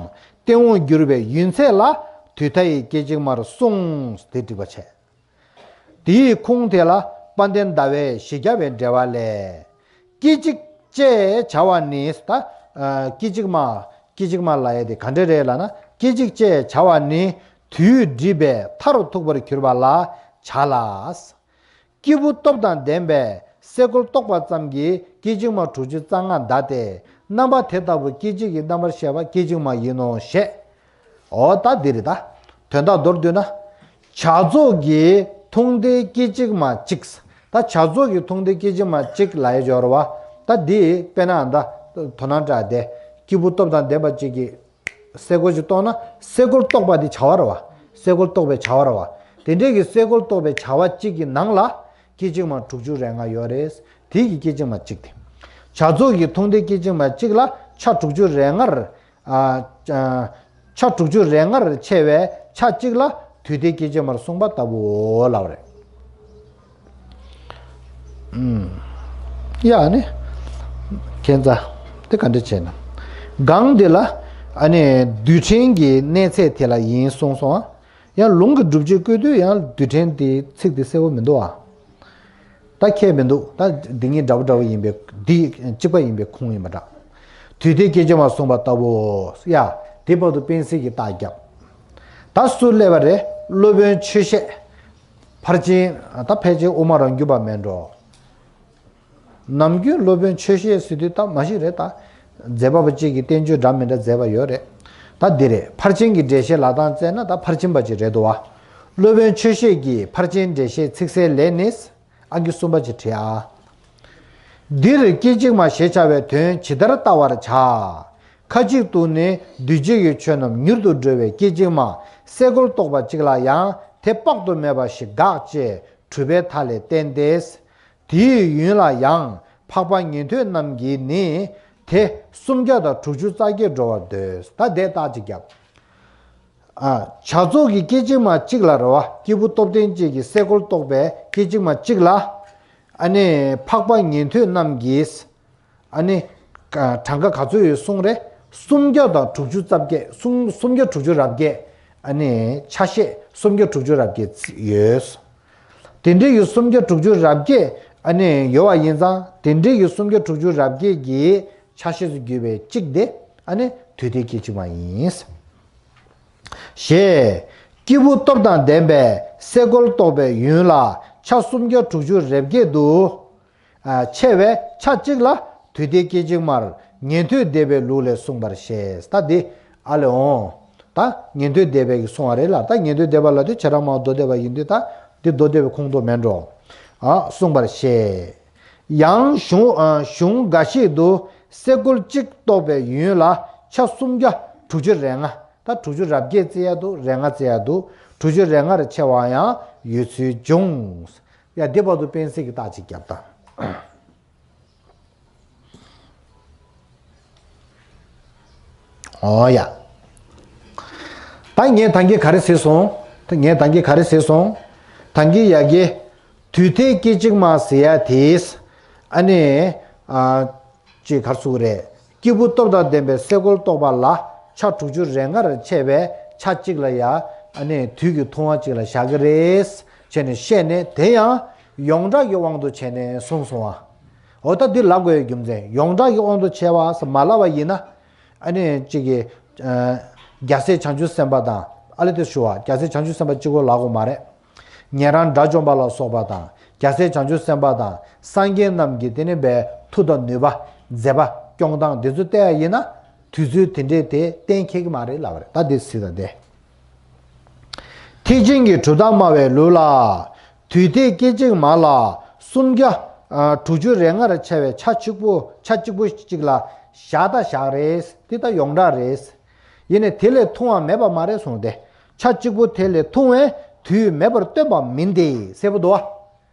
སྟེང་འོག་འགྱུར་བའི་ཡུན་ཚད་ལ་དུས་མཐའ་ཡི་སྐད་ཅིག་མར་གསུངས་ཏེ་འགྲིག་པ་བྱས། དེའི་ཁུངས་དེ་ལ་དཔལ་ལྡན་ཟླ་བའི་བཞི་བརྒྱ་པའི་འགྲེལ་པ་ལས། སྐད་ཅིག་ཅེས་བྱ་བ་ནི། ད་སྐད་ཅིག་མ་སྐད་ཅིག་མ་ལབ་ཡ་དེ་ག་འདྲ་རེད་ལབ་ན། སྐད་ཅིག་ཅེས་བྱ་བ་ནི་དུས་བསྒྲིབས་པའི་མཐར་ཐུག་པར་གྱུར་པ་ལ་བྱ་ལ། སྐྱེས་བུ་སྟོབས་དང་ལྡན་པས་སེ་གོལ་གཏོགས་པ་ཙམ་གྱིས་སྐད་ཅིག་མ་དྲུག་ཅུ་རྩ་ལྔ་འདའ་སྟེ། རྣམ་པ་དེ་ལྟ་བུ་སྐད་ཅིག་གི་རྣམ་པར་བཤད་པ་སྐད་ཅིག་མ་ཡིན་ནོ་ཞེས། འོ་ད་འདི་རེད་ད། དོན་དག་མདོར་བསྡུས་ན། བྱ་རྫོགས་ཀྱི་ཐུང་མཐའི་སྐད་ཅིག་མ་གཅིག་ད་བྱ་རྫོགས་ཀྱི་ཐུང་མཐའི་སྐད་ཅིག་མ་གཅིག་ལབ་ཡ་སྦྱོར་བ། ད་འདི་དཔེར་ན་ད། དོ་སྣང་སྤྲད་དེ། སྐྱེས་བུ་སྟོབས་དང་ལྡན་པ་གཅིག་གིས་སེ་གོལ་ཅིག་གཏོགས་ན། སེ་གོལ་གཏོགས་པ་དེ་བྱ་བ་རེད་བ། སེ་གོལ་གཏོགས་པའི་བྱ་བ་རེད་བ། དེ་འདྲའི་གི་སེ་གོལ་གཏོགས་པའི་བྱ་བ་གཅིག་གི་ནང་ལ་སྐད་ཅིག་མ་དྲུག་ཅུ་རེ་ལྔ་ཡོད་རེད། དེ་གི་སྐད་ཅིག་མ་གཅིག་དེ། བྱ་རྫོགས་ཀྱི་མཐོང་ལྡན་སྐད་ཅིག་མ་གཅིག་ལ་ཆ་དྲུག་ཅུ་རེ་ལྔར། ཨ། ཨ། ཆ་དྲུག་ཅུ་རེ་ལྔར་ཕྱེ་བའི་ཆ་གཅིག་ལ་དུས་མཐའི་སྐད་ཅིག་མར་གསུངས་པ་ལྟ་བུའོ་ལབ་རེད། ཨུམ། ཡ་ནི། ཁྱད་མཚར། དེ་ག་འདྲ་བྱས་ན། གང་འདི་ལ། ཨ་ནི་རྡུལ་ཕྲན་གྱི་གནས་ཚད་དེ་ལ་ཡིན་གསུངས་སོང་ཨ། ཡང་ལུང་གི་སྒྲུབ་བྱེད་བཀོད་དུས་ཡང་རྡུལ་ཕྲན་དེའི་ཚིག་དེ་གསལ་བོ་མི་འདུག་ཨ། ད་ཁྱད་མི་འདུག་ད་འདི་གཉིས་འདྲ་བོ་འདྲ་བོ་ཡིན་པས། འདི་གཅིག་པ་ཡིན་པས་ཁུངས་ཡིན་པ་འདྲ། དུས་མཐའི་སྐད་ཅིག་མར་གསུངས་པ་ལྟ་བུ། ཡ། དེ་བར་དུ་སྤེན་སྲིད་ཀྱིས་རྟགས་བརྒྱབ། ད་སུ་སླེབས་པ་རེད། སློབ་དཔོན་ཆོས་བཤད། ཕར་ཕྱིན། ད་ཕལ་ཆེར་དབུ་མ་རང་རྒྱུད་པ་མེད་འགྲོ། ནམ་རྒྱུན་སློབ་དཔོན་ཆོས་བཤད་ཟེར་དུས་ད་མ་ཤེས་རེད་ད། མཛད་པ་པོ་གཅིག་གིས་བསྟན་བཅོས་འདྲ་མི་འདྲ་མཛད་པ་ཡོད་རེད། ད་འདི་རེད། ཕར་ཕྱིན་གྱི་འགྲེལ་བཤད་ལ་དང་བཙལ་ན་ད་ཕར་ཕྱིན་པ་ཅིག་རེད་འདུག་བ། སློབ་དཔོན་ཆོས་བཤད་ཀྱི་ཕར་ཕྱིན་འགྲེལ་བཤད་ཚིག་གསལ་ལས་ནི། ཨང་ཀི་གསུམ་པ་ཅིག་བྲིས་ཨ། འདིར་སྐད་ཅིག་མ་ཞེས་བྱ་བའི་དོན་ཇི་ལྟར་བལྟ་བར་བྱ། ཁ་ཅིག་ཏུ་ནི་འདུས་བྱས་ཀྱི་ཆོས་རྣམས་མྱུར་དུ་འགྲོ་བའི་སྐད་ཅིག་མ་སེ་གོལ་གཏོགས་པ་གཅིག་ལ་ཡང་དེ་དཔག་ཏུ་མེད་པ་ཞིག་དགག་ཅེས་གྲུབ་པའི་མཐའ་ལས་བསྟན་ཏེ། དེའི་ཡུན་ལ་ཡང་འཕགས་པ་ཉན་ཐོས་རྣམས་ཀྱིས་ནི། དེ་སུམ་བརྒྱ་དང་དྲུག་ཅུ་རྩ་བརྒྱད་འགྲོ་བར་འདོད། ད་དེ་རྟགས་ཅིག་བརྒྱབ། ཨ། བྱ་རྫོགས་ཀྱི་སྐད་ཅིག་མ་གཅིག་ལ་རེད་བ། སྐྱེས་བུ་སྟོབས་ལྡན་གཅིག་གིས་སེ་གོལ་གཏོགས་པའི་སྐད་ཅིག་མ་གཅིག་ལ། ཨ་ནི་འཕགས་པ་ཉན་ཐོས་རྣམས་ཀྱིས། ཨ་ནི། ཨ། གྲངས་ཀ་ག་ཚོད་ཡོད་གསུངས་རེད། སུམ་བརྒྱ་དང་དྲུག་ཅུ་རྩ་བརྒྱད། སུམ་སུམ་བརྒྱ་དྲུག་ཅུ་རབ་བརྒྱད། ཨ་ནི་ཆ་ཤས་སུམ་བརྒྱ་དྲུག་ཅུ་རབ་བརྒྱད་ཡོད། དེ་འདྲའི་གི་སུམ་བརྒྱ་དྲུག་ཅུ་རབ་བརྒྱད། ཨ་ནི་ཡོད་པ་ཡིན་ཙང་། དེ་འདྲའི་གི་སུམ་བརྒྱ་དྲུག་ཅུ་རབ་བརྒྱད་ཀྱི་ཆ་ཤས་སུ་གྱུར་པའི་གཅིག་དེ། ཨ་ནི་དུས་མཐའི་སྐད་ཅིག་མ་ཡིན། ཞེས། སྐྱེས་བུ་སྟོབས་དང་ལྡན་པས་སེ་གོལ་གཏོགས་པའི་ཡུན་ལ་ཆ་སུམ་བརྒྱ་དྲུག་ཅུ་རེ་བརྒྱད་དུ། ཨ། ཕྱེ་བའི་ཆ་གཅིག་ལ་དུས་མཐའི་སྐད་ཅིག་མར་ཉན་ཐོས་སྡེ་པའི་ལུགས་ལས་གསུངས་པར་བཤད། ད་འདི་ཨ་ལས་འོང་། ད་ཉན་ཐོས་སྡེ་པའི་གི་གསུང་བ་རེད་ལ། ད་ཉན་ཐོས་སྡེ་པ་ལ་དུས་བྱེ་བྲག་སྨྲ་བ་མདོ་སྡེ་པ་ཡིན་དུས་ད་འདི་མདོ་སྡེ་པའི་ཁོངས་གཏོགས་མེད་འགྲོ། ཨ། གསུངས་པར་བཤད། ཡང་གཞུང་། ཨ། གཞུང་འགའ་ཞིག་ཏུ་སེ་གོལ་གཅིག་གཏོགས་པའི་ཡུན་ལ་ཆ་སུམ་བརྒྱ་དྲུག་ཅུ་རེ་ལྔ། ད་དྲུག་ཅུ་རབ་བརྒྱད་བརྩི་ཡ་འདུག་རེ་ལྔ་བརྩི་ཡ་འདུག་དྲུག་ཅུ་རེ་ལྔར་ཕྱེ་བ་ཡང་ཡོད་ཚུལ་འབྱུང་། ཡ། འདི་བར་དུ་སྤེན་སྲིད་ཀྱིས་རྟགས་ཅིག་བརྒྱབ་དང་། ཨོ་ཡ། ད་ངས་ད་གིན་ག་རེ་ཟེར་སོང་། ད་ངས་ད་གིན་ག་རེ་ཟེར་སོང་། ད་གིན་ཡ་གི། དུས་མཐའི་སྐད་ཅིག་མ་ཟེར་ཡ་དེས། ཨ་ནི། ཨ། ཅིག་ག་རེ་ཟེར་དགོས་རེད། སྐྱེས་བུ་སྟོབས་དང་ལྡན་པའི་སེ་གོལ་གཏོགས་པ་ལ་ཆ་དྲུག་ཅུ་རེ་ལྔར་ཕྱེ་བའི་ཆ་གཅིག་ལ་ཡ། ཨ་ནི་དུས་ཀྱི་ཐུང་བ་གཅིག་ལ་བཞག་གི་རེད། བྱས་ནས་བཤད་ནས། དེ་ཡང་ཡོངས་གྲགས་ཀྱི་དབང་དུ་བྱས་ནས་གསུངས་སོང་བ། འོ་ད་འདི་ལབ་དགོས་ཡའི་རྒྱུ་མཚན། ཡོངས་གྲགས་ཀྱི་དབང་དུ་བྱས་པ་ཟེར་མ་ལབ་པ་ཡིན་ན། ཨ་ནི་གཅིག་གིས། ཨ། རྒྱལ་སྲས་བྱང་ཆུབ་སེམས་དཔའ་དང་། ཨ་ལས་དེ་ཞུ་བ། རྒྱལ་སྲས་བྱང་ཆུབ་སེམས་དཔའ་གཅིག་པོ་ལབ་དགོས་མ་རེད། ཉན་རང་དགྲ་བཅོམ་པ་ལ་སོགས་པ་དང་། རྒྱལ་སྲས་བྱང་ཆུབ་སེམས་དཔའ་དང་སངས་རྒྱས་རྣམས་ཀྱི་དེ་ནི་བའི་མཐུ་དང་ནུས་པ། མཛད་པ་སྐྱོང་སྟངས་འདི་ཚོ་བལྟས་པ་ཡིན་ན། དུས་ཚོད་དེ་འདྲས་དེ་གཏན་འཁེལ་གྱི་མ་རེད་ལབ་པ་རེད། ད་འདི་སྲིད་ད་དེ། ཐེག་ཆེན་གྱི་གྲུབ་མཐའ་སྨྲ་བའི་ལུགས་ལ། དུས་མཐའི་སྐད་ཅིག་མ་ལ་སུམ་བརྒྱ། ཨ། དྲུག་ཅུ་རེ་ལྔར་ཕྱེ་བའི་ཆ་གཅིག་པོ། ཆ་གཅིག་པོ་གཅིག་ལ་བཞག་ད་བཞག་རེད། དེ་ད་ཡོངས་གྲགས་རེད། ཡིན་ནའི་དེ་ལས་ཐུང་བ་མེད་པ་མ་རེད་གསུངས་ཏེ། ཆ་གཅིག་པོ་དེ་ལས་ཐུང་བས་དུས་མེད་པར་སྟོན་པ་མིན་ཏེ་ཟེར་བ་འདུག་བ།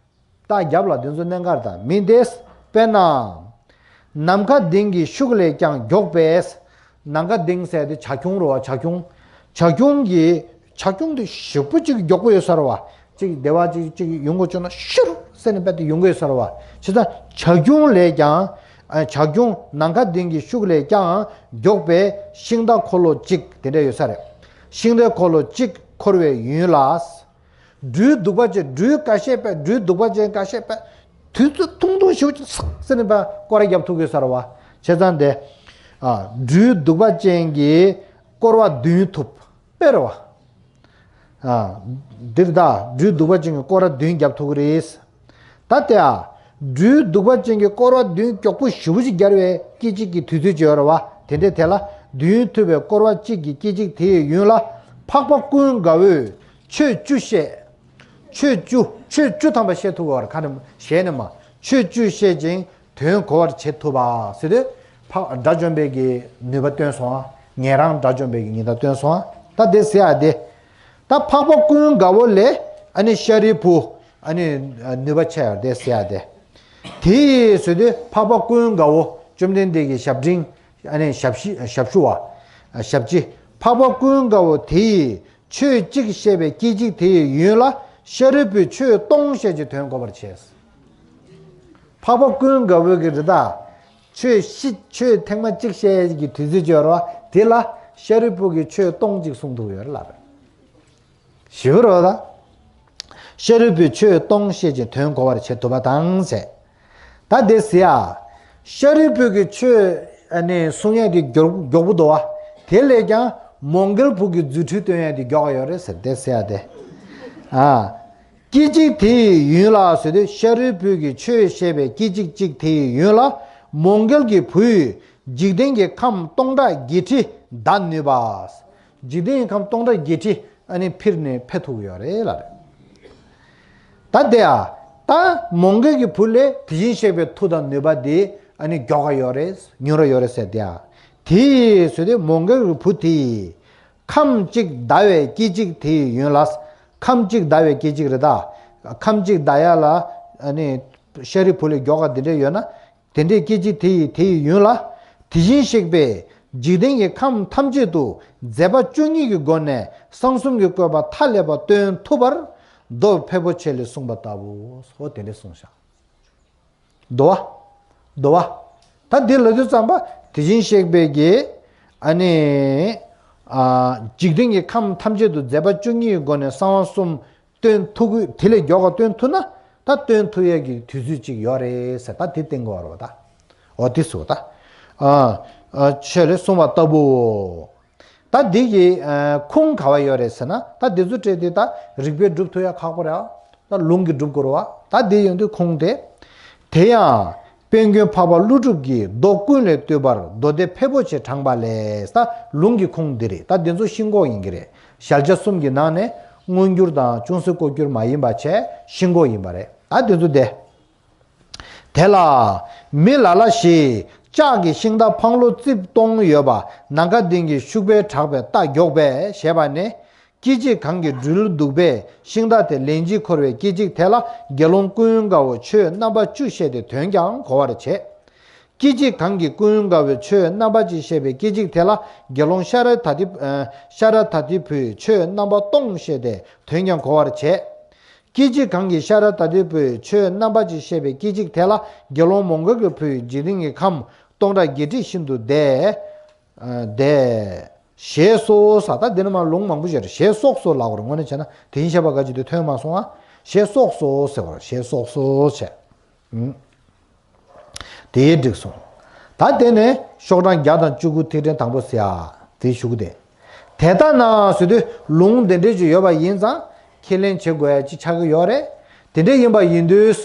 རྟགས་བརྒྱབ་ལ་དེ་ཚོ་གནད་འགག་དང་མིན་ཏེ། དཔེར་ན། ནམ་མཁའ་ལྡིང་གི་ཤུགས་ལས་ཀྱང་མགྱོགས་པས། ནམ་མཁའ་ལྡིང་ཟེར་དེ་བྱ་ཁྱུང་རེད་བ། བྱ་ཁྱུང་། བྱ་ཁྱུང་གི། བྱ་ཁྱུང་དེ་ཞེ་པོ་ཅིག་མགྱོགས་པོ་ཡོད་ས་རེད་བ། ཅིག་སྡེ་བ་ཅིག་ཅིག་ཡོང་དགོས་བྱུང་ན་ཤུར་ཟེར་ནས་རྦད་དེ་ཡོང་གི་ཡོད་ས་རེད་བ། བྱས་ཙང་བྱ་ཁྱུང་ལས་ཀྱང་། ཨ། བྱ་ཁྱུང་ནམ་མཁའ་ལྡིང་གི་ཤུགས་ལས་ཀྱང་མགྱོགས་པའི་ཤིང་རྟ་འཁོར་ལོ་གཅིག་དེ་འདྲ་ཡོད་ས་རེད། ཤིང་རྟའི་འཁོར་ལོ་གཅིག་འཁོར་བའི་ཡུན་ལ། སྦྲུལ་གདུག་པ་ཅན། སྦྲུལ་ཁ་ཤས་པས། སྦྲུལ་གདུག་པ་ཅན་ཁ་ཤས་པས། དུས་ཚོད་ཐུང་ཐུང་ཞིག་ཅིག་སག་ཟེར་ནས་པས་སྐོར་ར་རྒྱབ་ཐུབ་ཀྱི་ཡོད་ས་རེད་བ། བྱས་ཙང་དེ། ཨ། སྦྲུལ་གདུག་པ་ཅན་གྱིས་སྐོར་བ་བདུན་ཐུབ་པས་རེད་བ། ཨ། འདིར་ད་སྦྲུལ་གདུག་པ་ཅན་གྱིས་སྐོར་བ་བདུན་རྒྱབ་ཐུབ་ཀྱི་རེད། ད་དེ། ཨ། སྦྲུལ་གདུག་པ་ཅན་གྱིས་སྐོར་བ་བདུན་མགྱོགས་པོ་ཞེ་པོ་ཅིག་རྒྱབ་པའི་སྐད་ཅིག་གི་དུས་ཚོད་ཅིག་ཡོད་རེད་བ། དེ་འདྲའི་དེ་ལ་བདུན་ཐུབ་པའི་སྐོར་བ་གཅིག་གི་སྐད་ཅིག་དེའི་ཡུན་ལ་འཕགས་པ་ཀུན་དགའ་བོས་ཆོས་བཅུ་བཤད། ཆོས་བཅུ། ཆོས་བཅུ་ཐམ་པ་བཤད་ཐུབ་པ་རེད། ཁ་ནས་ཞལ་ནས་མ། ཆོས་བཅུ་བཤད་ཅིང་དོན་གོ་བར་བྱེད་ཐུབ་པ་ཟེར་དུས། འཕགས་དགྲ་བཅོམ་པའི་གི་ནུས་པ་སྟོན་སོང་ཨ། ཉན་རང་དགྲ་བཅོམ་པའི་གི་ཉི་ཟླ་སྟོན་སོང་ཨ། ད་དེ་ཟེར་ཡ་དེ། ད་འཕགས་པ་ཀུན་དགའ་བོ་ལས་ཨ་ནི་ཤཱ་རིའི་བུ་ཨ་ནི་ནུས་པ་ཆེ་ཡ་དེ་ཟེར་ཡ་དེ། དེ་ཡི་ཟེར་དུས་འཕགས་པ་ཀུན་དགའ་བོ་བཅོམ་ལྡན་འདས་ཀྱི་ཞབས་འབྲིང་ཨ་ནི་ཞབས་ཕྱི་ཞབས་ཞུ་བ། ཞབས་ཕྱི། འཕགས་པ་ཀུན་དགའ་བོ་དེ་ཡིས་ཆོས་གཅིག་བཤད་པའི་སྐད་ཅིག་དེ་ཡི་ཡུན་ལ་ཤཱ་རིའི་བུས་ཆོས་སྟོང་བཤད་ཅིང་དོན་གོ་བར་བྱས། འཕགས་པ་ཀུན་དགའ་བོའི་གི་རི་དྭགས། ཆོས་ཤི་ཆོས་ཐེངས་མ་གཅིག་བཤད་ཀྱི་དུས་ཚོད་ཅིག་ཡོད་རེད་བ། དེ་ལ་ཤཱ་རིའི་བུ་གིས་ཆོས་སྟོང་གཅིག་གསུང་ཐུབ་ཡོད་རེད་ལབ་རེད། ཞེ་པོ་རེད་བ་ད། ཤཱ་རིའི་བུས་ཆོས་སྟོང་བཤད་ཅིང་དོན་གོ་བར་བྱེད་ཐུབ་པ་དང་ཟེར། ད་དེ་ཟེར་ཡ། ཤཱ་རིའི་བུ་གིས་ཆོས་ཨ་ནི་གསུང་ཡ་དེ་མགྱོགས་མགྱོགས་པོ་འདུག་བ། དེ་ལས་ཀྱང་མོའུ་འགལ་བུ་གིས་རྫུ་འཕྲུལ་སྟོན་ཡ་དེ་མགྱོགས་ཡོད་རེད་ཟེར་དེ་ཟེར་ཡ་དེ། ཨ། སྐད་ཅིག་དེ་ཡི་ཡུན་ལ་ཟེར་དུས་ཤཱ་རིའི་བུ་གིས་ཆོས་བཤད་པའི་སྐད་ཅིག་གཅིག་དེ་ཡི་ཡུན་ལ་མོའུ་འགལ་གྱི་བུ་ཡིས་འཇིག་རྟེན་གྱི་ཁམས་སྟོང་ཕྲག་བརྒྱད་ཁྲི་འདའ་ནུས་པ། འཇིག་རྟེན་གྱི་ཁམས་སྟོང་ཕྲག་བརྒྱད་ཁྲི་ཨ་ནི་འཕིར་ནས་ཕེབས་ཐུབ་ཡོད་རེད་ལབ་རེད། ད་དེ་ཨ། ད་མོའུ་འགལ་གྱི་བུ་ལས་དེ་བཞིན་གཤེགས་པའི་མཐུ་དང་ནུས་པ་དེ་ཨ་ནི་མགྱོགས་ག་ཡོད་རེད། མྱུར་ར་ཡོད་རེད་ཟེར་དེ་ཨ། དེ་ཡི་ཟེར་དུས་མོའུ་འགལ་གྱི་བུ་དེ་ཡིས། ཁམས་གཅིག་འདའ་བའི་སྐད་ཅིག་དེ་ཡི་ཡུན་ལ། ཁམས་གཅིག་འདའ་བའི་སྐད་ཅིག་རེད་ད། ཁམས་གཅིག་འདའ་ཡ་ལ་ཨ་ནི་ཤཱ་རིའི་བུ་ལས་མགྱོགས་ག་དེ་འདྲས་ཡོད་ན། དེ་འདྲའི་སྐད་ཅིག་དེ་ཡི་དེ་ཡི་ཡུན་ལ། དེ་བཞིན་གཤེགས་པས་འཇིག་རྟེན་གྱི་ཁམས་ཐམས་ཅད་དུ་མཛད་པ་བཅུ་གཉིས་ཀྱི་སྒོ་ནས་གསང་གསུམ་གྱི་བཀོད་པ་མཐའ་ཀླས་པ་སྟོན་ཐུབ་པར་མདོ་ཕལ་པོ་ཆེ་ལས་གསུངས་པ་ལྟ་བུའོ། དེ་འདྲས་གསུངས་བཞག་འདུག་བ། འདུག་བ། ད་འདི་ལབ་དུས་ཙམ་པ་དེ་བཞིན་གཤེགས་པའི་གི་ཨ་ནི། ཨ། འཇིག་རྟེན་གྱི་ཁམས་ཐམས་ཅད་དུ་མཛད་པ་བཅུ་གཉིས་ཀྱི་སྒོ་ནས་གསང་བ་གསུམ་སྟོན་ཐུབ་ཀྱི་དེ་ལས་མགྱོགས་པ་སྟོན་ཐུབ་ན་ད་སྟོན་ཐུབ་ཡས་ཀྱི་དུས་ཚོད་ཅིག་ཡོད་རེད་ཟེར། ད་དེ་བསྟན་དགོས་རེད་བ་ད། འོ་དེ་སོ་ད། ཨ། ཨ། ཆོས་ལས་གསུངས་པ་ལྟ་བུའོ། ད་འདི་གི་ཨ་ཁུངས་ག་བ་ཡོད་རེད་ཟེར་ན། ད་འདི་ཚོ་སྤྲད་དེ་ད་རིགས་པས་སྒྲུབ་ཐུབ་ཡ་ཁག་པོ་རེད་ཨ། ད་ལུང་གིས་སྒྲུབ་དགོས་རེད་བ། ད་འདི་ཡོང་དུས་ཁུངས་དེ། དེ་ཡང་དཔལ་མགོན་འཕགས་པ་ཀླུ་སྒྲུབ་ཀྱིས་མདོ་ཀུན་ལས་བཏུས་པར་མདོ་སྡེ་ཕལ་པོ་ཆེ་དྲངས་པ་ལས། ད་ལུང་གི་ཁུངས་འདི་རེད། ད་འདི་ཚོ་ཤིང་གོག་ཡིན་གྱི་རེད། གཞལ་བྱ་གསུམ་གྱི་ནང་ནས་མངོན་གྱུར་དང་ཅུང་ཟད་ལྐོག་གྱུར་མ་ཡིན་པ་བྱས་ཤིང་གོག་ཡིན་པ་རེད། ད་འདི་ཚོ་དེ། དེ་ལ་མི་ལ་ལ་ཞིག་ལྕགས་ཀྱི་ཤིང་རྟ་འཕང་ལོ་རྩིབས་སྟོང་ཡོད་པ་ནམ་མཁའ་ལྡིང་གི་ཤུག་པས་གྲགས་པའི་རྟ་མགྱོགས་པས་ཞེས་པ་ནི། སྐད་ཅིག་གང་གིས་སྦྲུལ་གདུག་པས་ཤིང་རྟ་དེ་ལན་གཅིག་འཁོར་བའི་སྐད་ཅིག་དེ་ལ་དགེ་སློང་ཀུན་དགའ་བོས་ཆོས་རྣམ་པ་བཅུ་བཤད་དེ་དོན་ཀྱང་གོ་བར་བྱེད། སྐད་ཅིག་གང་གིས་ཀུན་དགའ་བོས་ཆོས་རྣམ་པ་གཅིག་བཤད་པའི་སྐད་ཅིག་དེ་ལ་དགེ་སློང་ཤ་ར་དྭ་ཏི། ཤ་ར་དྭ་ཏི་བུས་ཆོས་རྣམ་པ་སྟོང་བཤད་དེ་དོན་ཀྱང་གོ་བར་བྱེད། སྐད་ཅིག་གང་གིས་ཤ་ར་དྭ་ཏིའི་བུས་ཆོས་རྣམ་པ་གཅིག་བཤད་པའི་སྐད་ཅིག་དེ་ལ་དགེ་སློང་མོའུ་འགལ་གྱི་བུས་འཇིག་རྟེན་གྱི་ཁམས་སྟོང་ཕྲག་བརྒྱད་ཁྲི་ཤིན་ཏུ་འདས། འདས། ཞེས་སོགས་ཟེར། ད་འདི་ནི་མ་ལུང་མང་པོ་ཞིག་རེད། ཞེས་སོགས་སོ་ལབ་དགོས་རེད། དངོས་གནས་བྱས་ན་དེ་བཞིན་གཤེགས་པ་ག་ཅིག་དེ་ཐོན་མ་སོང་ང་། ཞེས་སོགས་སོ་ཟེར་བ་རེད། ཞེས་སོགས་སོ་བྱས། དེའི་འགྲིག་སོང་། ད་དེ་ནས་ཤོག་གྲངས་བརྒྱ་དང་བཅུ་དགུ་ཐིག་ཕྲེང་དང་པོ་ཟེར་ཡ་དེའི་གཞུག་གུ་དེ། དེ་ལྟ་ན་ཟེར་དུས་ལུང་དེ་འདྲས་ཅིག་ཡོད་པ་ཡིན་ཙང་ཁས་ལེན་བྱེད་དགོས་ཡ་ཅིག་ཆགས་ཀྱི་ཡོད་རེད། དེ་འདྲས་ཡིན་པ་ཡིན་དུས།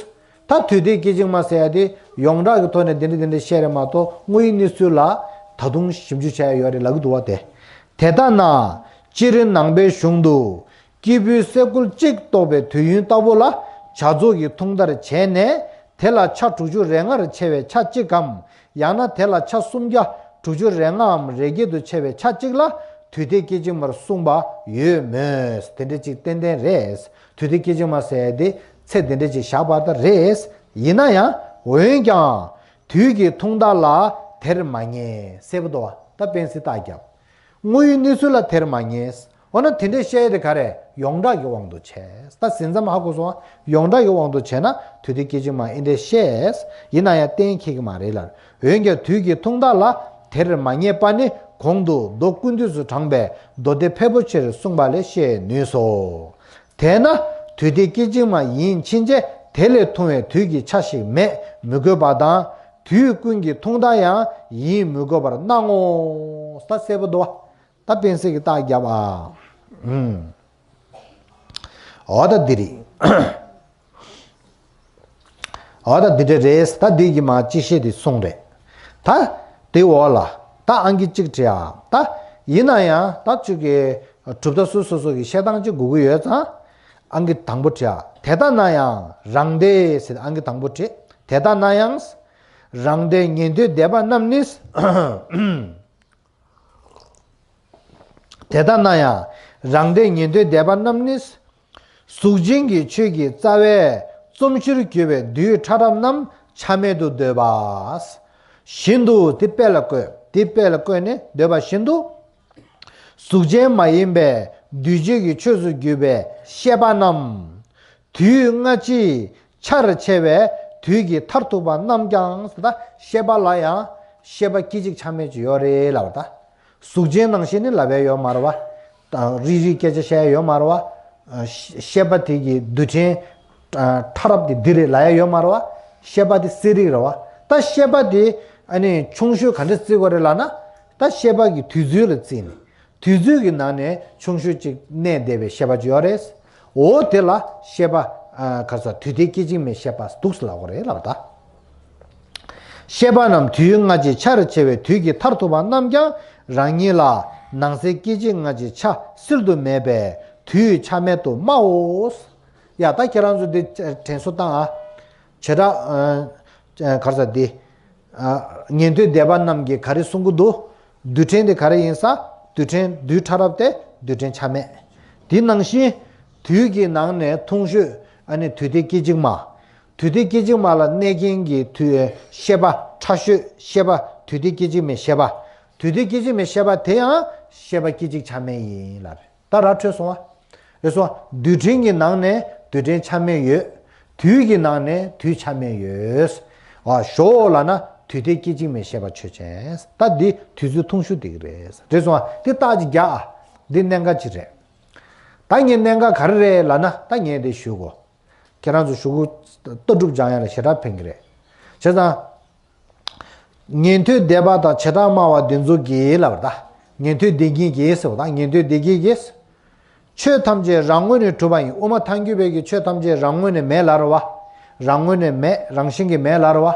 ད་དུས་མཐའི་སྐད་ཅིག་མ་ཟེར་ཡ་དེ་ཡོངས་གྲགས་ཀྱི་ཐོག་ནས་དེ་འདྲས་དེ་འདྲས་བཤད་རེད་མ་གཏོགས་དངོས་ཡོད་གནས་ཚུལ་ལ་ད་དུང་ཞིབ་འཇུག་བྱས་ཡ་ཡོད་རེད་ལབ་ཀྱི་འདུག་བ་དེ། དེ་ལྟ་ན། སྤྱིར་ནང་པའི་གཞུང་དུ། སྐྱེས་བུའི་སེ་གོལ་གཅིག་གཏོགས་པའི་དུས་ཡུན་ལྟ་བུ་ལ་བྱ་རྫོགས་ཀྱི་ཐུང་མཐར་བྱས་ནས་དེ་ལ་ཆ་དྲུག་ཅུ་རེ་ལྔར་ཕྱེ་བའི་ཆ་གཅིག་གམ། ཡང་ན་དེ་ལ་ཆ་སུམ་བརྒྱ་དྲུག་ཅུ་རེ་ལྔའམ་རེ་བརྒྱད་དུ་ཕྱེ་བའི་ཆ་གཅིག་ལ་དུས་མཐའི་སྐད་ཅིག་མར་གསུངས་པ་ཡོད་མོད། དེ་འདྲ་ཅིག་ཏན་ཏན་རེད། དུས་མཐའི་སྐད་ཅིག་མ་ཟེར་ཡ་དེ་ཚེ་དེ་འདྲ་ཅིག་བཞག་པ་ལྟར་རེད། ཡིན་ན་ཡང་འོན་ཀྱང་དུས་ཀྱི་ཐུང་མཐའ་ལ་དེར་མ་ངེས་ཟེར་བ་དོ། ད་སྤེན་སྲིད་རྟགས་བརྒྱབ། དངོས་ཡོད་གནས་ཚུལ་ལ་དེར་མ་ངེས། འོ་ན་དེ་འདྲའི་བཤད་ཡ་དེ་ག་རེ་ཡོངས་གྲགས་ཀྱི་དབང་དུ་བྱས། ད་ཟིན་ཙམ་ཧ་གོ་སོང་ང་། ཡོངས་གྲགས་ཀྱི་དབང་དུ་བྱས་ན་དུས་མཐའི་སྐད་ཅིག་མ་ཨེ་འདྲས་བཤད། ཡིན་ན་ཡང་གཏན་འཁེལ་གྱི་མ་རེད་ལ། འོན་ཀྱང་དུས་ཀྱི་ཐུང་མཐའ་ལ་དེར་མ་ངེས་པ་ནི་གོང་དུ་མདོ་ཀུན་བཏུས་སུ་དྲངས་པའི་མདོ་སྡེ་ཕལ་པོ་ཆེར་གསུངས་པ་ལས་ཤེས་ནུས་སོ། དེས་ན་དུས་མཐའི་སྐད་ཅིག་མ་ཡིན་ཕྱིན་ཆད་དེ་ལས་ཐུང་བའི་དུས་ཀྱི་ཆ་ཞིག་མེད་མི་དགོས་པ་དང་། དུས་ཀུན་གྱི་ཐུང་མཐའ་ཡང་ཡིན་མི་དགོས་པར་སྣང་ངོ་། ད་གསལ་པོ་འདུག་བ། ད་སྤེན་སྲིད་ཀྱི་རྟགས་བརྒྱབ་ཨ། ཨུམ། འོ་ད་འདི་རེད། འོ་ད་འདི་འདྲ་རེད། ད་འདི་གི་མ་ཅི་ཤེས་དེ་སོང་རེད། ད་དེ་འོག་ལ་ད་ཨང་ཀི་གཅིག་བྲིས་ཨ། ད་ཡིན་ན་ཡང་ད་ཅིག་གི་གྲུབ་མཐའ་སོ་སོ་སོ་གི་བཤད་སྟངས་ཅིག་དགོས་ཀྱི་ཡོད་ཙང་། ཨང་ཀི་དང་པོ་བྲིས་ཨ། དེ་ལྟ་ན་ཡང་རང་སྡེ་ཟེར་ཨང་ཀི་དང་པོ་བྲིས། དེ་ལྟ་ན་ཡང་། རང་སྡེ་ཉན་ཐོས་སྡེ་པ་རྣམས་ནི། དེ་ལྟ་ན་ཡང་རང་སྡེ་ཉན་ཐོས་སྡེ་པ་རྣམས་ནི། གཟུགས་ཅན་གྱི་ཆོས་ཀྱི་རྩ་བའི་རྩོམ་གཞིར་གྱུར་པའི་རྡུལ་ཕྲ་རབ་རྣམས་ཆ་མེད་དུ་འདོད་པ། བཞིན་དུ་དེ་དཔེ་ལ་བཀོད་དེ་དཔེ་ལ་བཀོད་ནས་འདོད་པ་བཞིན་དུ། གཟུགས་ཅན་མ་ཡིན་པའི་འདུས་བྱས་ཀྱི་ཆོས་སུ་གྱུར་པའི་ཤེས་པ་རྣམས། དུས་སྔ་ཕྱི་ཆར་ཕྱེ་བའི་དུས་ཀྱི་མཐར་ཐུག་པ་རྣམས་ཀྱང་ཟེར་ད་ཤེས་པ་ལ་ཡང་ཤེས་པ་སྐད་ཅིག་ཆ་མེད་ཅིག་ཡོད་རེད་ལབ་པ་ད། གཟུགས་ཅན་ནང་བཞིན་ནི་ལབ་ཡ་ཡོད་མ་རེད་བ། དང་རིག་རིག་སྐད་ཆ་བཤད་ཡ་ཡོད་མ་རེད་བ། ཤེས་པ་དེ་གི་རྡུལ་ཕྲན་ཕྲ་རབ་དེ་འདི་རེད་ལབ་ཡ་ཡོད་མ་རེད་བ། ཤེས་པ་དེ་གསལ་རིག་རེད་བ། ད་ཤེས་པ་དེ་ཨ་ནི་ཆུང་ཤོས་ག་འདྲ་བརྩི་དགོས་རེད་ལབ་ན། ད་ཤེས་པ་གི་དུས་ཚོད་ལ་བརྩིས་ནས། དུས་ཚོད་ཀྱི་ནང་ནས་ཆུང་ཤོས་ཅིག་གནས་བསྡད་པའི་ཤེས་པ་ཅིག་ཡོད་རེད། འོ་དེ་ལ་ཤེས་པ། ཨ་ག་རེ་ཟེར་དུས་མཐའི་སྐད་ཅིག་མའི་ཤེས་པ་འདུག་སེ་ལབ་དགོས་རེད་ལབ་པ་ད། ཤེས་པ་རྣམས་དུས་སྔ་ཕྱི་ཆར་ཕྱེ་བའི་དུས་ཀྱི་མཐར་ཐུག་པ་རྣམས་ཀྱང་རང་ཉིད་ལ་ནང་གསེས་སྐད་ཅིག་སྔ་ཕྱི་ཆ་བསིལ་དུ་མེད་པས་དུས་ཆ་མེད་དུ་སྨྲའོ། ཡ་ད་ཁྱེད་རང་ཚོ་འདི་དྲན་གསོ་བཏང་ཨ། བྱེ་བྲག་ཨ་ག་རེ་ཟེར་འདི། ཉན་ཐོས་སྡེ་པ་རྣམས་ཀྱིས་ག་རེ་གསུང་གི་འདུག་རྡུལ་ཕྲན་དེ་ག་རེ་ཡིན་ས། རྡུལ་ཕྲན་རྡུལ་ཕྲ་རབ་སྟེ་རྡུལ་ཕྲན་ཆ་མེད། དེ་ནང་བཞིན་དུས་ཀྱི་ནང་ནས་ཐུང་ཤོས་ཨ་ནི་དུས་མཐའི་སྐད་ཅིག་མ། དུས་མཐའི་སྐད་ཅིག་མ་ལ་གནས་མཁན་གྱི་དུས་ཤེས་པ་ཕྲ་ཤོས་ཤེས་པ་དུས་མཐའི་སྐད་ཅིག་མའི་ཤེས་པ། དུས་མཐའི་སྐད་ཅིག་མའི་ཤེས་པ་དེ་ཡང་ཤེས་པ་སྐད་ཅིག་ཆ་མེད་ཡིན་ལབ་རེད། ད་ར་འཕྲོད་སོང་བ། རེད་སོང་བ། རྡུལ་ཕྲན་གྱི་ནང་ནས་རྡུལ་ཕྲན་ཆ་མེད་ཡོད། དུས་ཀྱི་ནང་ནས་དུས་ཆ་མེད་ཡོད། ཨ་ཞོག་ལབ་ན་དུས་མཐའི་སྐད་ཅིག་མའི་ཤེས་པ་ཆོས་ཅན། ད་འདི་དུས་ཚོད་ཐུང་ཤོས་དེ་གི་རེད། རེད་སོང་བ། འདི་རྟགས་ཅིག་རྒྱག་ཨ། འདི་གནད་འགག་ཅིག་རེད། ད་ངས་གནད་འགག་ག་རེ་རེད་ལབ་ན་ད་ངས་འདི་ཞུ་དགོས། ཁྱེད་རང་ཚོ་ཞུ་གུ་ལྟ་གྲུབ་སྦྱང་ཡ་ལ་ཞེ་དྲག་ཕན་གི་རེད། བྱས་ཙང་། ཉན་ཐོས་སྡེ་པ་དང་བྱེ་བྲག་སྨྲ་བ་འདི་ཚོ་གིས་ལབ་པ་ད། ཉན་ཐོས་སྡེ་བརྒྱད་ཀྱིས་ཟེར་བ་ད་ཉན་ཐོས་སྡེ་བརྒྱད་ཀྱིས། ཆོས་ཐམས་ཅད་རང་ངོས་ནས་གྲུབ་པ་ཡིན། དབུ་མ་ཐལ་འགྱུར་བའི་གི་ཆོས་ཐམས་ཅད་རང་ངོས་ནས་མེད་ལབ་རེད་བ། རང་ངོས་ནས་མེད་རང་བཞིན་གྱིས་མེད་ལབ་རེད་བ།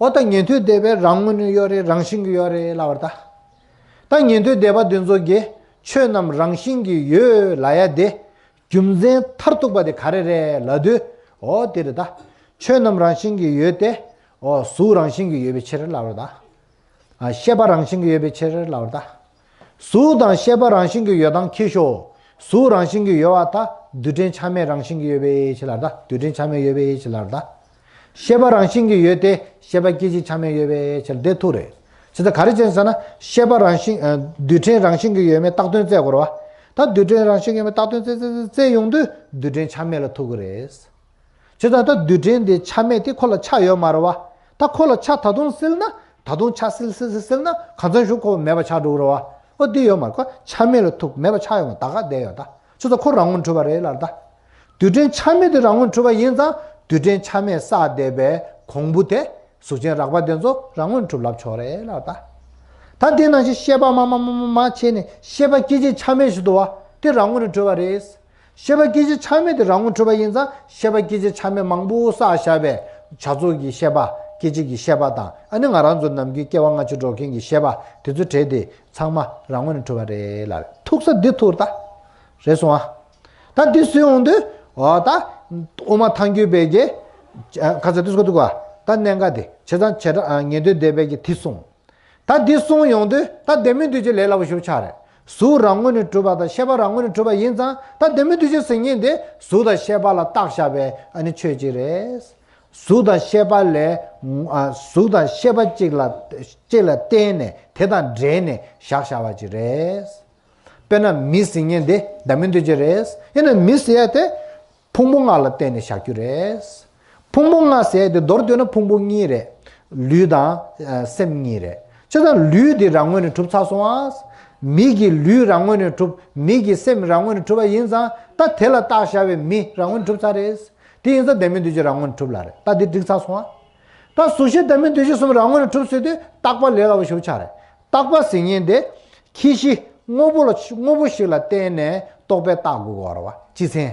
འོ་ད་ཉན་ཐོས་སྡེ་པས་རང་ངོས་ནས་ཡོད་རེད་རང་བཞིན་གྱིས་ཡོད་རེད་ལབ་པ་ད། ད་ཉན་ཐོས་སྡེ་པ་འདི་ཚོ་གིས་ཆོས་རྣམས་རང་བཞིན་གྱིས་ཡོད་ལབ་ཡ་དེ། རྒྱུ་མཚན་མཐར་ཐུག་པ་དེ་ག་རེ་རེད་ལབ་དུས། འོ་དེ་རེད་ད། ཆོས་རྣམས་རང་བཞིན་གྱིས་ཡོད་དེ། འོ་གཟུགས་རང་བཞིན་གྱིས་ཡོད་པའི་ཕྱིར་ལབ་པ་ད། ཨ་ཤེས་པ་རང་བཞིན་གྱིས་ཡོད་པའི་ཕྱིར་ལབ་པ་ད། གཟུགས་དང་ཤེས་པ་རང་བཞིན་གྱིས་ཡོད་སྟངས་ཁྱེར་ཤོག་གཟུགས་རང་བཞིན་གྱིས་ཡོད་པ་ད་རྡུལ་ཕྲན་ཆ་མེད་རང་བཞིན་གྱིས་ཡོད་པའི་ཕྱིར་ལབ་ད། རྡུལ་ཕྲན་ཆ་མེད་ཡོད་པའི་ཕྱིར་ལབ་ད། ཤེས་པ་རང་བཞིན་གྱིས་ཡོད་དེ་ཤེས་པ་སྐད་ཅིག་ཆ་མེད་ཡོད་པའི་ཕྱིར་དེ་ཐུག་རེད། ཇི་ལྟར་ག་རེ་བྱས་ཟེར་ན་ཤེས་པ་རང་བཞིན་ཨ་རྡུལ་ཕྲན་རང་བཞིན་གྱིས་ཡོད་མེད་བཏགས་དོན་བཙལ་དགོས་རེད་བ། ད་རྡུལ་ཕྲན་རང་བཞིན་གྱིས་ཡོད་མེད་བཏགས་དོན་བཙལ་བཙལ་བཙལ་བཙལ་ཡོང་དུས་རྡུལ་ཕྲན་ཆ་མེད་ལ་ཐུག་གི་རེད། ཇི་ལྟར་ད་རྡུལ་ཕྲན་དེ་ཆ་མེད་དེ་ཁོ་ལ་ཆ་ཡོད་མ་རེད་བ། ད་ཁོ་ལ་ཆ་ད་དུང་སྲིད་ན་ད་དུང་ཆ་སྲིད་སྲིད་སྲིད་སྲིད་ན་གང་འཚམ་ཞིག་ཁོ་མེད་པ་ཆགས་འགྲོ་གི་རེད་བ། ཨོ་དེ་ཡོད་མ་རེད། ཁོ་ཆ་མེད་ལ་ཐུག་མེད་པ་ཆགས་ཡོད་མ་ད་ག་བསྡད་ཡོད་ད། ཆུ་ཚ་ཁོ་རང་ངོས་གྲུབ་པ་རེད་ལར་ད། རྡུལ་ཕྲན་ཆ་མེད་དེ་རང་ངོས་གྲུབ་པ་ཡིན་ཙང་རྡུལ་ཕྲན་ཆ་མེད་བསགས་བསྡད་པའི་གོང་བུ་དེ་གཟུགས་ཅན་རགས་པ་དེ་ཚོ་རང་ངོས་གྲུབ་ལབ་ཆོག་རེད་ལར་ད། ད་དེ་ནང་བཞིན་ཤེས་པ་མ་མ་མ་མ་མ་བྱས་ནས་ཤེས་པ་སྐད་ཅིག་ཆ་མེད་ཞིག་འདུག་བ་དེ་རང་ངོས་ནས་གྲུབ་པ་རེད། ཤེས་པ་སྐད་ཅིག་ཆ་མེད་དེ་རང་ངོས་གྲུབ་པ་ཡིན་ཙང་ཤེས་པ་སྐད་ཅིག་ཆ་མེད་མང་པོ་བསགས་བཞག་པའི་བྱ་རྫོགས་ཀྱི་ཤེས་པ་སྐད་ཅིག་གི་ཤེས་པ་དང་ཨ་ནི་ང་རང་ཚོ་ནམ་རྒྱུན་སྐྱེ་བ་སྔ་ཕྱི་འགྲོ་མཁན་གྱི་ཤེས་པ་དེ་ཚོ་བྲལ་ཏེ། ཚང་མ་རང་ངོས་ནས་གྲུབ་པ་རེད་ལ། ཐུག་ས་འདི་ཐུག་ད། རེད་སོང་ཨ། ད་འདི་སུས་འོང་དུས། འོ་ད། དབུ་མ་ཐལ་འགྱུར་བས་ཀྱི། ཁ་ཚ་དུས་སྐོར་དུ་ག་ད་གནད་འགག་དེ་བྱས་ཙང་བྱེ་བྲག་ཉན་ཐོས་སྡེ་པས་ཀྱི་དེ་གསུངས། ད་འདི་གསུངས་ཡོང་དུས་ད་ལྡན་མིན་འདུས་བྱས་ལས་སླ་པོ་ཞིག་ཆགས་རེད། གཟུགས་རང་ངོས་ནས་གྲུབ་པ་དང་ཤེས་པ་རང་ངོས་ནས་གྲུབ་པ་ཡིན་ཙང་ད་ལྡན་མིན་འདུས་བྱས་ཟེར་མཁན་དེ་གཟུགས་དང་ཤེས་པ་ལ་བཏགས་བཞག་པའི་ཨ་ནི་ཆོས་ཅིག་རེད། གཟུགས་དང་ཤེས་པ་ལས། ཨ་གཟུགས་དང་ཤེས་པ་གཅིག་ལ་གཅིག་ལ་བརྟེན་ནས་དེ་དང་འབྲེལ་ནས་བཞག་བཞག་པ་ཅིག་རེད། དཔེར་ན་མི་ཟེར་མཁན་དེ་ལྡན་མིན་འདུས་བྱས་རེད། ཡིན་ན་མི་ཟེར་ཡ་དེ་ཕུང་པོ་ལྔ་ལ་བརྟེན་ནས་བཞག་རྒྱུ་རེད། ཕུང་པོ་ལྔ་ཟེར་ཡ་དེ་མདོར་བསྡུས་ན་ཕུང་པོ་གཉིས་རེད། ལུས་དང་ཨ་སེམས་གཉིས་རེད། བྱས་ཙང་ལུས་དེ་རང་ངོས་ནས་གྲུབ་ཚར་སོང་ཨ། མི་གི་ལུས་རང་ངོས་ནས་གྲུབ། མི་གི་སེམས་རང་ངོས་ནས་གྲུབ་པ་ཡིན་ཙང་ད་དེ་ལ་བཏགས་བཞག་པའི་མི་རང་ངོས་ནས་གྲུབ་ཚར་རེད། དེ་ཡིན་ཙང་ལྡན་མིན་འདུས་བྱས་རང་ངོས་ནས་གྲུབ་ལ་རེད། ད་འདི་འགྲིག་ཚར་སོང་ཨ། ད་གཟུགས་ཤེས་ལྡན་མིན་འདུས་བྱས་གསུམ་རང་ངོས་ནས་གྲུབ་ཟེར་དུས་རྟག་པ་ལས་སླ་པོ་ཞིག་ཆགས་རེད། རྟག་པ་ཟེར་མཁན་དེ་ཁྱད་གཞི་དངོས་པོ་ལ་དངོས་པོ་ཞིག་ལ་བརྟེན་ནས་རྟོག་པས་བཏགས་དགོས་ཀྱི་ཡོད་རེད་བ་སྤྱི་མཚན།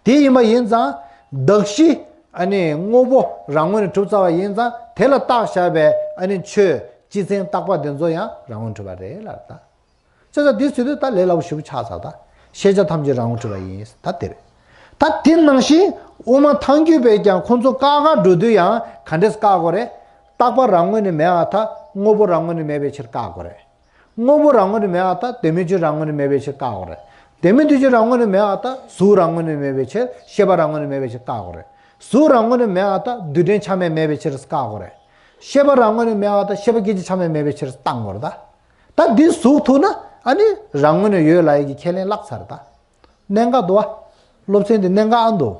དེ་ཡིན་པ་ཡིན་ཙང་གདགས་གཞི་ཨ་ནི་དངོས་པོ་རང་ངོས་ནས་གྲུབ་ཚར་བ་ཡིན་ཙང་དེ་ལ་བཏགས་བཞག་པའི་ཨ་ནི་ཆོས་སྤྱི་མཚན་རྟག་པ་དེ་ཚོ་ཡང་རང་ངོས་ནས་གྲུབ་པ་རེད་ལ་ད། བྱས་ཙང་འདི་ཟེར་དུས་ད་ལས་སླ་པོ་ཞེ་པོ་ཆགས་ཚར་ད། ཤེས་བྱ་ཐམས་ཅད་རང་ངོས་གྲུབ་པ་ཡིན་ད་དེ་རེད། ད་དེ་ནང་བཞིན་དབུ་མ་ཐལ་འགྱུར་བས་ཀྱང་ཁོང་ཚོ་བཀག་ག་འགྲོ་དུས་ཡང་ག་འདྲས་བཀག་དགོས་རེད། རྟག་པ་རང་ངོས་ནས་མེད་པར་ཐལ། དངོས་པོ་རང་ངོས་ནས་མེད་པའི་ཕྱིར་བཀག་དགོས་རེད། དངོས་པོ་རང་ངོས་ནས་མེད་པར་ཐལ། བདེན་མེད་རྟག་སྟོང་རང་ངོས་ནས་མེད་པའི་ཕྱིར་བཀག་དགོས་རེད། བདེན་མེད་རྟག་སྟོང་རང་ངོས་ནས་མེད་པར་ཐལ། གཟུགས་རང་ངོས་ནས་མེད་པའི་ཕྱིར་ཤེས་པ་རང་ངོས་ནས་མེད་པའི་ཕྱིར་བཀག་དགོས་རེད། གཟུགས་རང་ངོས་ནས་མེད་པར་ཐལ། རྡུལ་ཕྲན་ཆ་མེད་མེད་པའི་ཕྱིར་བཀག་དགོས་རེད། ཤེས་པ་རང་ངོས་ནས་མེད་པར་ཐལ། ཤེས་པ་སྐད་ཅིག་ཆ་མེད་མེད་པའི་ཕྱིར་བཏང་དགོས་རེད་ད། ད་འདི་ཟུག་ཐུབ་ན་ཨ་ནི་རང་ངོས་ནས་ཡོད་ལབ་ཡག་གི་ཁས་ལེན་བརླག་ཚར་ད། གནད་འགག་འདུག་བ། སློབ་ཚན་འདི་གནད་འགག་ཨ་འདུག་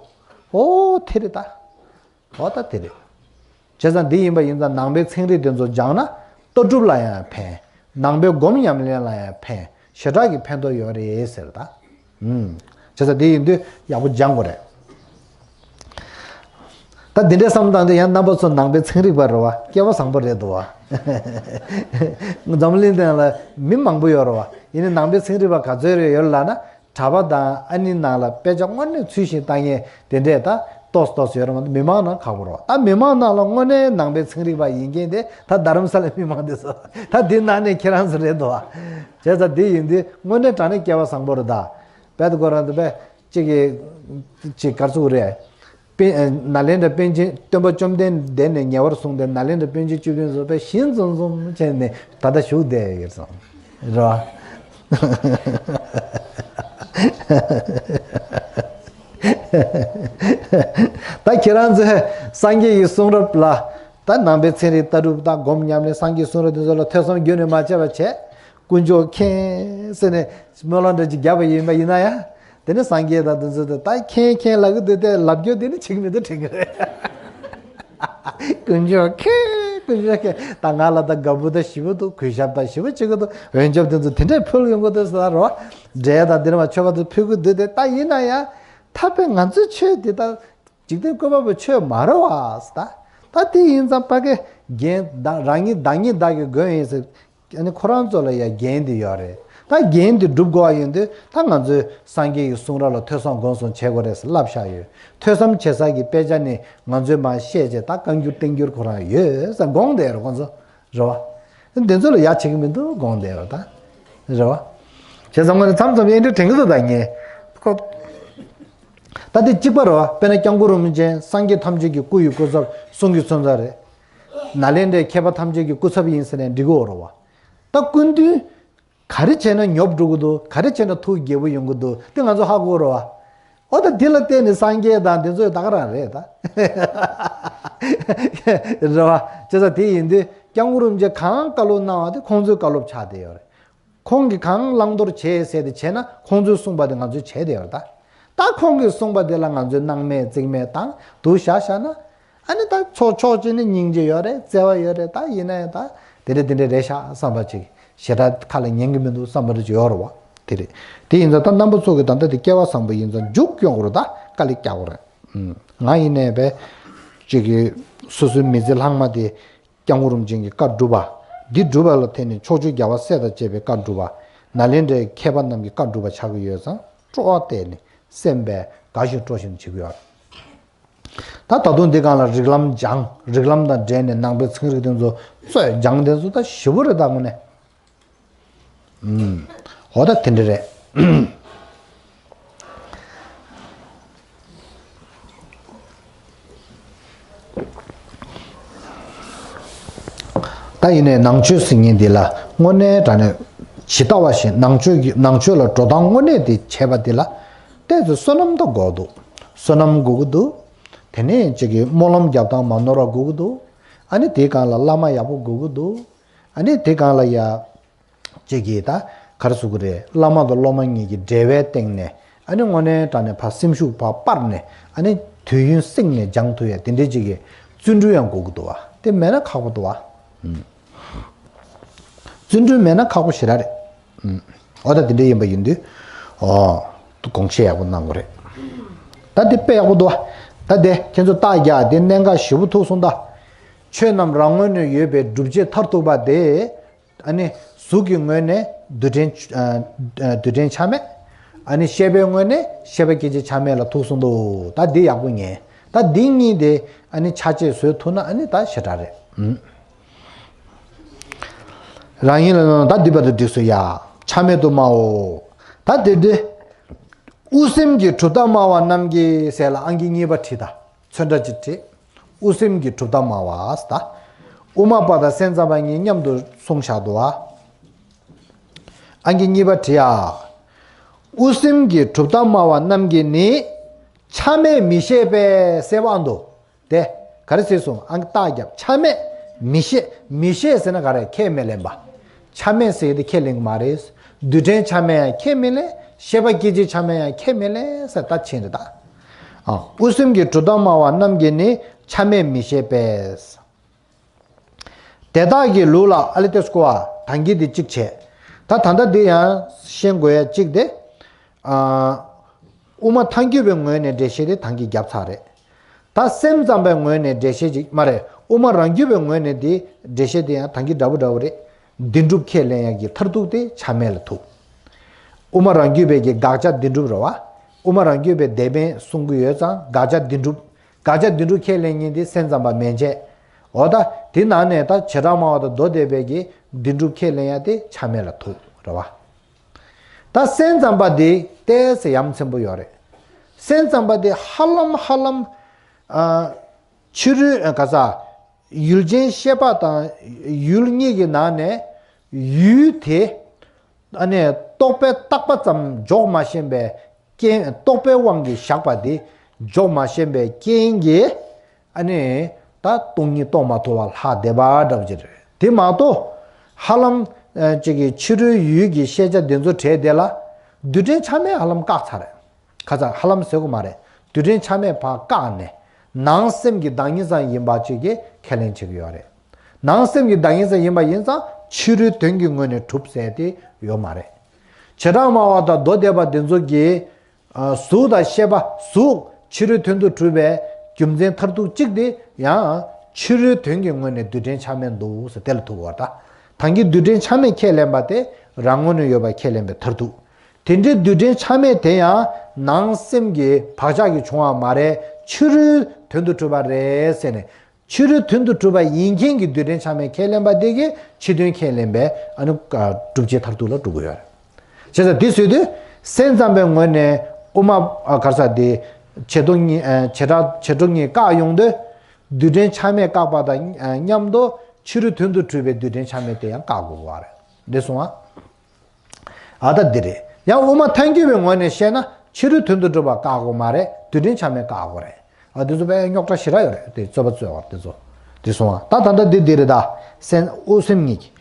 ཨོ་དེ་རེད་ད། ཨོ་ད་དེ་རེད། བྱས་ཙང་འདི་ཡིན་པ་ཡིན་ཙང་ནང་པའི་ཚན་རིག་འདི་ཚོ་སྦྱངས་ན་ལྟ་གྲུབ་ལ་ཡང་ཕན། ནང་པའི་སྒོམ་ཉམས་ལེན་ལ་ཡང་ཕན། ཞེ་དྲག་གི་ཕན་ཐོགས་ཡོད་རེད་ཟེར་ད། ཨུམ། བྱས་ཙང་འདི་ཡིན་དུས་ཡག་པོ་སྦྱང་དགོས་རེད། ད་འདི་འདྲའི་བསམ་སྟངས་དེ་ཡང་རྣམ་པ་ཚོ་ནང་པའི་ཚན་རིག་པ་རེད་བ། སྐལ་བ་བཟང་པོ་རེད་འདུག་བ། འཛམ་གླིང་སྟེང་ལ་མི་མང་པོ་ཡོད་རེད་བ། ཡིན་ནའི་ནང་པའི་ཚན་རིག་པ་ག་ཚོད་རེ་ཡོད་ལབ་ན། གྲྭ་པ་དང་ཨ་ནི་ནང་ལ་དཔེ་ཆ་དངོས་གནས་ཚུལ་བཞིན་ལྟ་མཁན་དེ་འདྲས་ད་ཏོག་ཙམ་ཏོག་ཙམ་ཡོད་རེད་མ་གཏོགས་མི་མང་ནང་ཁག་པོ་རེད་བ། ད་མི་མང་ནང་ལ་དངོས་གནས་ནང་པའི་ཚན་རིག་པ་ཡིན་མཁན་དེ་ད་རྡ་རམ་ས་ལའི་མི་མང་དེ་ཚོ་ད་འདི་ནང་ནས་ཁྱེད་རང་ཚོ་རེད་འདུག་བ། བྱས་ཙང་འདི་ཡིན་དུས་དངོས་གནས་དྲང་གནས་སྐལ་བ་བཟང་པོ་རེད་ད། དཔེ་ད་ཁོ་རང་ཚོ་དཔེ་གཅིག་གིས་གཅིག་ག་རེ་ཟེར་དགོས་རེད། པཎ་ཨ་ནཱ་ལེནྡྲ་པཎ་ཆེན་སྟོན་པ་བཅོམ་ལྡན་འདས་ནས་ཉེ་བར་བཟུང་སྟེ་ནཱ་ལེནྡྲ་པཎ་ཆེན་བཅུ་བདུན་ཚོ་དཔེ་ཞིང་འཛོམས་འཛོམས་བྱས་ནས་ད་ལྟ་བཞུགས་བསྡད་ཡོད་སོང་། རེད་བ། ད་ཁྱེད་རང་ཚོས་སངས་རྒྱས་ཀྱི་གསུང་རབ་ལ་ད་ནང་པའི་ཚན་རིག་ལྟ་གྲུབ་དང་སྒོམ་ཉམས་ལེན་སངས་རྒྱས་གསུང་རབ་དེ་ཚོ་ལ་ཐོས་བསམ་རྒྱུན་ནས་མ་བྱས་པ་བྱས། དཀོན་མཆོག་མཁྱེན་ཟེར་ནས་སྨོན་ལམ་འདྲ་ཅིག་བརྒྱབ་པ་ཡིན་པ་ཡིན་ན་ཡང་། དེ་ནས་སངས་རྒྱས་དང་དེ་ཚོ་དེ་ད་མཁྱེན་མཁྱེན་ལབ་ཀྱི་འདུག་སྟེ་ལབ་རྒྱུ་དེ་ནི་བྱེད་ཀྱི་མི་འདུག་དྲན་གྱི་རེད། དཀོན་མཆོག་མཁྱེན། དཀོན་མཆོག་མཁྱེན། ད་ང་ལ་ད་དགའ་པོ་ད་ཞེ་པོ་འདུག་གུས་ཞབས་ད་ཞེ་པོ་བྱེད་ཀྱི་འདུག་འོན་ཀྱང་དེ་ཚོ་དེ་འདྲས་ཕུལ་ཡོང་གི་འདུག་ཟེར་རོ། འབྲས་དང་དེ་འདྲ་མ་མཆོད་པ་ཚོ་ཕུལ་གྱི་འདུག་སྟེ། ད་ཡིན་ན་ཡང་ཐ་དཔེ་ང་ཚོའི་ཆོས་འདི་ད། འཇིག་རྟེན་བཀོད་པ་པོའི་ཆོས་མ་རེད་བ། ད་ད་དེ་ཡིན་ཙང་ཕ་གི་རྒན་བདག་རང་ཉིད་བདག་ཉིད་བདག་གི་མགོན་ཡིན་ཟེར། ཨ་ནི་ཁོ་རང་ཚོ་ལ་ཡ་འགན་དེ་ཡོད་རེད། ད་འགན་དེ་སྒྲུབ་དགོས་པ་ཡིན་དུས་ད་ང་ཚོས་སངས་རྒྱས་ཀྱི་གསུང་རབ་ལ་ཐོས་བསམ་སྒོམ་གསུམ་བྱེད་དགོས་རེད་ཟེར་བསླབ་བཞག་ཡོད། ཐོས་བསམ་བྱེད་ས་ཀྱི་དཔེ་ཆ་ནི་ང་ཚོས་མར་བཤད་བྱས་ད་བཀའ་འགྱུར་བསྟན་འགྱུར་ཁོ་རང་ཡོད་ཟེར་དགོངས་བསྡད་ཡོད་རེད་ཁོང་ཚོ། རེད་བ། འདི་ཚོ་ལ་ཡ་བྱེད་ཀྱི་མི་འདུག་དགོངས་བསྡད་ཡོད་རེད་ད། རེད་བ། བྱས་ཙང་ངོས་ནས་མཚམས་མཚམས་ཡན་འདྲི་དྲན་གྱི་འདུག་ད་ངས། ཁོ། ད་འདི་གཅིག་པ་རེད་བ། དཔེར་ན་སྐྱབས་མགོན་རིན་པོ་ཆེ་སངས་རྒྱས་ཐམས་ཅད་ཀྱི་སྐུ་ཡི་སྐུ་ཚབ་གསུང་གི་གསུང་ཚབ་རེད། ནཱ་ལེནྡྲའི་མཁས་པ་ཐམས་ཅད་ཀྱི་སྐུ་ཚབ་ཡིན་ཟེར་ནས་འགྲིག་གི་ཡོད་རེད་བ། ད་སྐུ་མདུན་ག་རེ་བྱས་ན་ཉོབ་འགྲོ་གི་འདུག་ག་རེ་བྱས་ན་ཐུགས་དགྱེས་པོ་ཡོང་གི་འདུག་དེ་ང་ཚོ་ཧ་གོ་རེད་བ། ཨོ་ད་འདི་ལ་བརྟེན་ནས་སངས་རྒྱས་དང་འདི་ཚོ་ད་ག་རང་རེད་ད། རེད་བ། བྱས་ཙང་དེ་ཡིན་དུས་སྐྱབས་མགོན་རིན་པོ་ཆེ་གང་བཀའ་སློབ་གནང་བ་དེ་ཁོང་ཚོའི་བཀའ་སློབ་ཆགས་བསྡད་ཡོད་རེད། ཁོང་གིས་གང་བླང་དོར་བྱེད་ཟེར་ཏེ་བྱས་ན་ཁོང་ཚོས་གསུངས་པ་དེ་ང་ཚོས་བྱས་བསྡད་ཡོད་རེད་ད། ད་ཁོང་གིས་གསུངས་པ་དེ་ལ་ང་ཚོས་སྣང་མེད་རྩིས་མེད་བཏང་འདུག་བཞག་བཞག་ན། ཨ་ནི་ད་ཕྱོགས་ཕྱོགས་གཅིག་ནས་སྙིང་རྗེ་ཡོད་རེད་བརྩེ་བ་ཡོད་རེད་ད་ཡིན་ན་ཡང་ད་དེ་འདྲ་དེ་འདྲ་རེད་ཤག་བསམ་པ་ཅིག་ཞེ་དྲག་ཁ་ལ་ཉན་གི་མི་འདུག་བསམ་པ་འདྲ་ཅིག་ཡོད་རེད་བ། དེ་རེད། དེ་ཡིན་ཙང་ད་རྣམ་པ་ཚོ་གི་ད་ལྟ་དེ་སྐལ་བ་བཟང་པོ་ཡིན་ཙང་མཇུག་སྐྱོང་དགོས་རེད་ད་དཀའ་ལས་རྒྱག་དགོས་རེད། ང་ཡིན་ནའི་བས་ཅིག་གི་སོ་སོའི་མི་ཚེ་ལྷག་མ་དེ། སྐྱབས་མགོན་རིན་པོ་ཆེ་གི་བཀའ་སྒྲུབ་པ། འདི་སྒྲུབ་པ་ལ་བརྟེན་ནས་ཕྱོགས་བཅུའི་རྒྱལ་བ་སྲས་དང་བཅས་པའི་བཀའ་སྒྲུབ་པ། ནཱ་ལེནྡྲའི་མཁས་པ་རྣམས་ཀྱི་བཀའ་སྒྲུབ་པ་ཆགས་ཀྱི་ཡོད་ཙང་སྤྲོ་བ་བརྟས་ནས་སེམས་པས་དགའ་བཞིན་སྤྲོ་བཞིན་བྱེད་ཀྱི་ཡོད། ད་ད་དུང་འདི་སྒང་ལ་རིགས་ལམ་སྦྱང་རིགས་ལམ་དང་འབྲེལ་ནས་ནང་པའི་ཚན་རིག་དེ་ཚོ་རྩོད་སྦྱང་དེ་ཚོ་ད་ཞེ་པོ་རེད་ད་དངོས་གནས། ཨུམ། འོ་ད་དེ་འདྲ་རེད། ད་ཡིན་ནའི་ནང་ཆོས་ཟེར་མཁན་འདི་ལ་དངོས་གནས་དྲང་གནས་ཇི་ལྟ་བ་བཞིན་ནང་ཆོས་ཀྱི་ནང་ཆོས་ལ་འགྲོ་སྟངས་དངོས་གནས་དེ་བྱས་པ་འདི་ལ་ཏོག་ཙམ་བསོད་ནམས་ད་དགོས་འདུག་བསོད་ནམས་དགོས་ཀྱི་འདུག་དེ་ནས་ཅིག་གི་སྨོན་ལམ་རྒྱབ་སྟངས་མ་ནོར་བ་དགོས་ཀྱི་འདུག་ཨ་ནི་དེའི་སྒང་ལ་བླ་མ་ཡག་པོ་དགོས་ཀྱི་འདུག་ཨ་ནི་དེའི་སྒང་ལ་ཡ། ཅིག་གིས་ད་ག་རེ་ཟེར་དགོས་རེད། བླ་མ་དང་སློབ་མ་གཉིས་ཀྱི་འབྲེལ་བའི་སྟེང་ནས་ཨ་ནི་དངོས་གནས་དྲང་གནས་ཕར་སེམས་ཤུགས་ཕར་སྤར་ནས་ཨ་ནི་དུས་ཡུན་བསྲིངས་ནས་སྦྱང་ཐུབ་ཡ་དེ་འདྲའི་ཅིག་གི་བརྩོན་འགྲུས་ཡང་དགོས་ཀྱི་འདུག་བ། དེ་མེད་ན་ཁག་པོ་འདུག་བ། ཨུམ། བརྩོན་འགྲུས་མེད་ན་ཁག་པོ་ཞེ་དྲག་རེད། ཨུམ། འོ་ད་དེ་འདྲ་ཡིན་པ་ཡིན་དུས། ཨོ། དགོངས་བཞེས་ཡག་པོ་གནང་དགོས་རེད། ད་དེ་དཔེ་ཡག་པོ་འདུག་བ། ད་དེ་ཁྱེད་ཚོ་རྟགས་རྒྱག་དེ་གནད་འགག་ཞེ་པོ་ཐུག་སོང་ད། ཆོས་རྣམས་རང་ངོས་ནས་ཡོད་པའི་སྒྲུབ་བྱེད་མཐར་ཐུག་པ་དེ། ཨ་ནི་གཟུགས་ཀྱི་ངོས་ནས་རྡུལ་ཕྲན་ཨ་ཨ་རྡུལ་ཕྲན་ཆ་མེད། ཨ་ནི་ཤེས་པའི་ངོས་ནས་ཤེས་པ་སྐད་ཅིག་ཆ་མེད་ལ་ཐུག་སོང་འདུག་ད་འདི་ཡག་པོ་ཉན། ད་འདི་གཉིས་དེ་ཨ་ནི་ཆ་བཅས་བཟོས་ཐུབ་ན་ཨ་ནི་ད་ཞེ་དྲག་རེད། ཨུམ། རང་ཡིན་ལ་ནོར་ད་འདི་བར་དུ་འགྲིག་སོང་ཡ། ཆ་མེད་དུ་སྨྲའོ། ད་དེ་འདི། དབུ་སེམས་ཀྱི་གྲུབ་མཐའ་སྨྲ་བ་རྣམས་ཀྱིས་ཟེར་ལ་ཨང་ཀི་གཉིས་པ་བྲིས་ད། ཚོན་ཁྲ་གཅིག་བྲིས། དབུ་སེམས་ཀྱི་གྲུབ་མཐའ་སྨྲ་བ་ཟེར་ད། དབུ་མ་པ་དང་སེམས་ཙམ་པ་གཉིས་མཉམ་དུ་གསུངས་བཞག་འདུག་ཨ། ཨང་ཀི་གཉིས་པ་བྲིས་ཨ། དབུ་སེམས་ཀྱི་གྲུབ་མཐའ་སྨྲ་བ་རྣམས་ཀྱིས་ནི། ཆ་མེད་མི་ཤེས་པས་ཟེར་བ་འདུག་དེ་ག་རེ་ཟེར་སོང་ཨང་ཀི་རྟགས་རྒྱབ། ཆ་མེད་མི་ཤེས། མི་ཤེས་ཟེར་ན་ག་རེ། ཁས་མི་ལེན་པ། ཆ་མེད་ཟེར་དེ་ཁས་ལེན་གྱི་མ་རེད། རྡུལ་ཕྲན་ཆ་མེད་ཡང་ཁས་མི་ལེན། ཤེས་པ་སྐད་ཅིག་ཆ་མེད་ཡང་ཁས་མི་ལེན་ཟེར་ད་ཕྱིན་རེད་ད། ཨ། དབུ་སེམས་ཀྱི་གྲུབ་མཐའ་སྨྲ་བ་རྣམས་ཀྱིས་ནི་ཆ་མེད་མི་ཤེས་པས། དེ་དག་གི་ལུགས་ལ་ཨ་ལེ་ཏེ་སྐོ་བ་དང་གི་དེ་གཅིག་བྱས། ད་ད་ལྟ་འདི་ཡང་ཤེས་དགོས་ཡ་གཅིག་དེ། ཨ། དབུ་མ་ཐལ་འགྱུར་བའི་ངོས་ནས་འགྲེལ་བཤད་དེ་དང་གི་རྒྱབ་ཚར་རེད། ད་སེམས་ཙམ་པའི་ངོས་ནས་འགྲེལ་བཤད་ཅིག་མ་རེད། དབུ་མ་རང་རྒྱུད་པའི་ངོས་ནས་དེ་འགྲེལ་བཤད་དེ་ཡང་དང་གི་འདྲ་པོ་འདྲ་པོ་རེད། བདེན་གྲུབ་ཁས་ལེན་ཡག་གི་མཐར་ཐུག་དེ་ཆ་མེད་ལ་ཐུག་དབུ་མ་རང་རྒྱུད་པའི་གི་དགག་བྱ་བདེན་གྲུབ་རེད་བ། དབུ་མ་རང་རྒྱུད་པའི་དེ་བས་གསུང་གི་ཡོད་ཙང་དགག་བྱ་བདེན་གྲུབ། དགག་བྱ་བདེན་གྲུབ་ཁས་ལེན་མཁན་དེ་སེམས་ཙམ་པ་མན་ཆད། འོ་ད་དེ་ནང་ནས་ད་བྱེ་བྲག་སྨྲ་བ་དང་མདོ་སྡེ་པའི་གི་བདེན་གྲུབ་ཁས་ལེན་ཡ་དེ་ཆ་མེད་ལ་ཐུག་རེད་བ། ད་སེམས་ཙམ་པ་དེ་ཏོག་ཙམ་ཡ་མཚན་པོ་ཡོད་རེད། སེམས་ཙམ་པ་དེ་ཧ་ལམ་ཧ་ལམ། ཨ། ཕྱི་རོལ་ག་ས། ཡུལ་ཅན་ཤེས་པ་དང་ཡུལ་གཉིས་ཀྱི་ནང་ནས་ཡུལ་དེ། ཨ་ནི་རྟོག་པས་བཏགས་པ་ཙམ་འཇོག་མ་ཤེས་པའི་རྐྱེན། རྟོག་པའི་དབང་གིས་བཞག་པ་དེ་འཇོག་མ་ཤེས་པའི་རྐྱེན་གྱིས། ཨ་ནི་ད་སྟོང་ཉིད་རྟོགས་མ་ཐུབ་པ་ལྷག་བསྡད་པ་འདྲ་པོ་ཅིག་རེད། དེ་མ་གཏོགས་ཧ་ལམ་ཅིག་གི་ཕྱི་རོལ་ཡུལ་གྱི་ཤེས་བྱ་དེ་ཚོ་བྲལ་བསྡད་ལ། རྡུལ་ཕྲན་ཆ་མེད་ཧ་ལམ་བཀག་ཚར་རེད། ཁ་ཚ་ཧ་ལམ་ཟེར་དགོས་མ་རེད། རྡུལ་ཕྲན་ཆ་མེད་ཕར་བཀག་ནས། ནང་སེམས་ཀྱི་བདག་ཉིད་ཙམ་ཡིན་པ་ཅིག་གི་ཁས་ལེན་བྱེད་ཀྱི་ཡོད་རེད། ནང་སེམས་ཀྱི་བདག་ཉིད་ཙམ་ཡིན་པ་ཡིན་ཙང་ཕྱི་རོལ་དོན་གྱི་ངོས་ནས་གྲུབ་ཟེར་དེ་ཡོད་མ་རེད། བྱེ་བྲག་སྨྲ་བ་དང་མདོ་སྡེ་པ་དེ་ཚོ་གིས། ཨ། གཟུགས་དང་ཤེས་པ། གཟུགས་ཕྱི་རོལ་དོན་དུ་གྲུབ་པའི་རྒྱུ་མཚན་མཐར་ཐུག་གཅིག་དེ་ཡང་ཕྱི་རོལ་དོན་གྱི་ངོས་ནས་རྡུལ་ཕྲན་ཆ་མེད་འདུག་ཟེར་དེ་ལ་ཐུག་པ་རེད་ད། ད་གིན་རྡུལ་ཕྲན་ཆ་མེད་ཁས་ལེན་པ་དེ་རང་ངོས་ནས་ཡོད་པ་ཁས་ལེན་པའི་མཐར་ཐུག་དེ་འདྲའི་རྡུལ་ཕྲན་ཆ་མེད་དེ་ཡང་ནང་སེམས་ཀྱི་བག་ཆགས་ཀྱིས་བྱུང་བ་མ་རེད། ཕྱི་རོལ་དོན་དུ་གྲུབ་པ་རེད་ཟེར་ནས། ཕྱི་རོལ་དོན་དུ་གྲུབ་པ་ཡིན་མཁན་གྱི་རྡུལ་ཕྲན་ཆ་མེད་ཁས་ལེན་པ་དེ་གིས་ཕྱི་དོན་ཁས་ལེན་པའི་ཨ་ནི་སྒྲུབ་བྱེད་མཐར་ཐུག་ལ་འགྲོ་གི་ཡོད་རེད། བྱས་ཙང་དེ་བཟོས་དུས་སེམས་ཙམ་པའི་ངོས་ནས་དབུ་མ་ག་རེ་ཟེར་དེ་བྱེ་བྲག་གཉིས། བྱེ་བྲག་བྱེ་བྲག་གཉིས་བཀག་ཡོང་དུས་རྡུལ་ཕྲན་ཆ་མེད་བཀག་པ་དང་མཉམ་དུ་ཕྱི་རོལ་དོན་དུ་གྲུབ་པའི་རྡུལ་ཕྲན་ཆ་མེད་དེ་ཡང་བཀག་དགོས་པ་རེད། འདི་སོང་ཨ། ཨ་ད་འདི་རེད། ཡང་དབུ་མ་ཐལ་འགྱུར་བའི་ངོས་ནས་བཤད་ན་ཕྱི་རོལ་དོན་དུ་གྲུབ་པ་བཀག་དགོས་མ་རེད། རྡུལ་ཕྲན་ཆ་མེད་བཀག་དགོས་རེད། ཨ་དེ་ཚོ་དཔེ་རྙོག་དྲ་ཞེ་དྲག་ཡོད་རེད། དེ་རྩོད་པ་རྩོད་པ་དེ་ཚོ། དེ་སོང་བ་ད་ད་ལྟ་འདི་འདི་རེད་ད། སེམས་དབུ་སེམས་གཉིས་ཀྱི།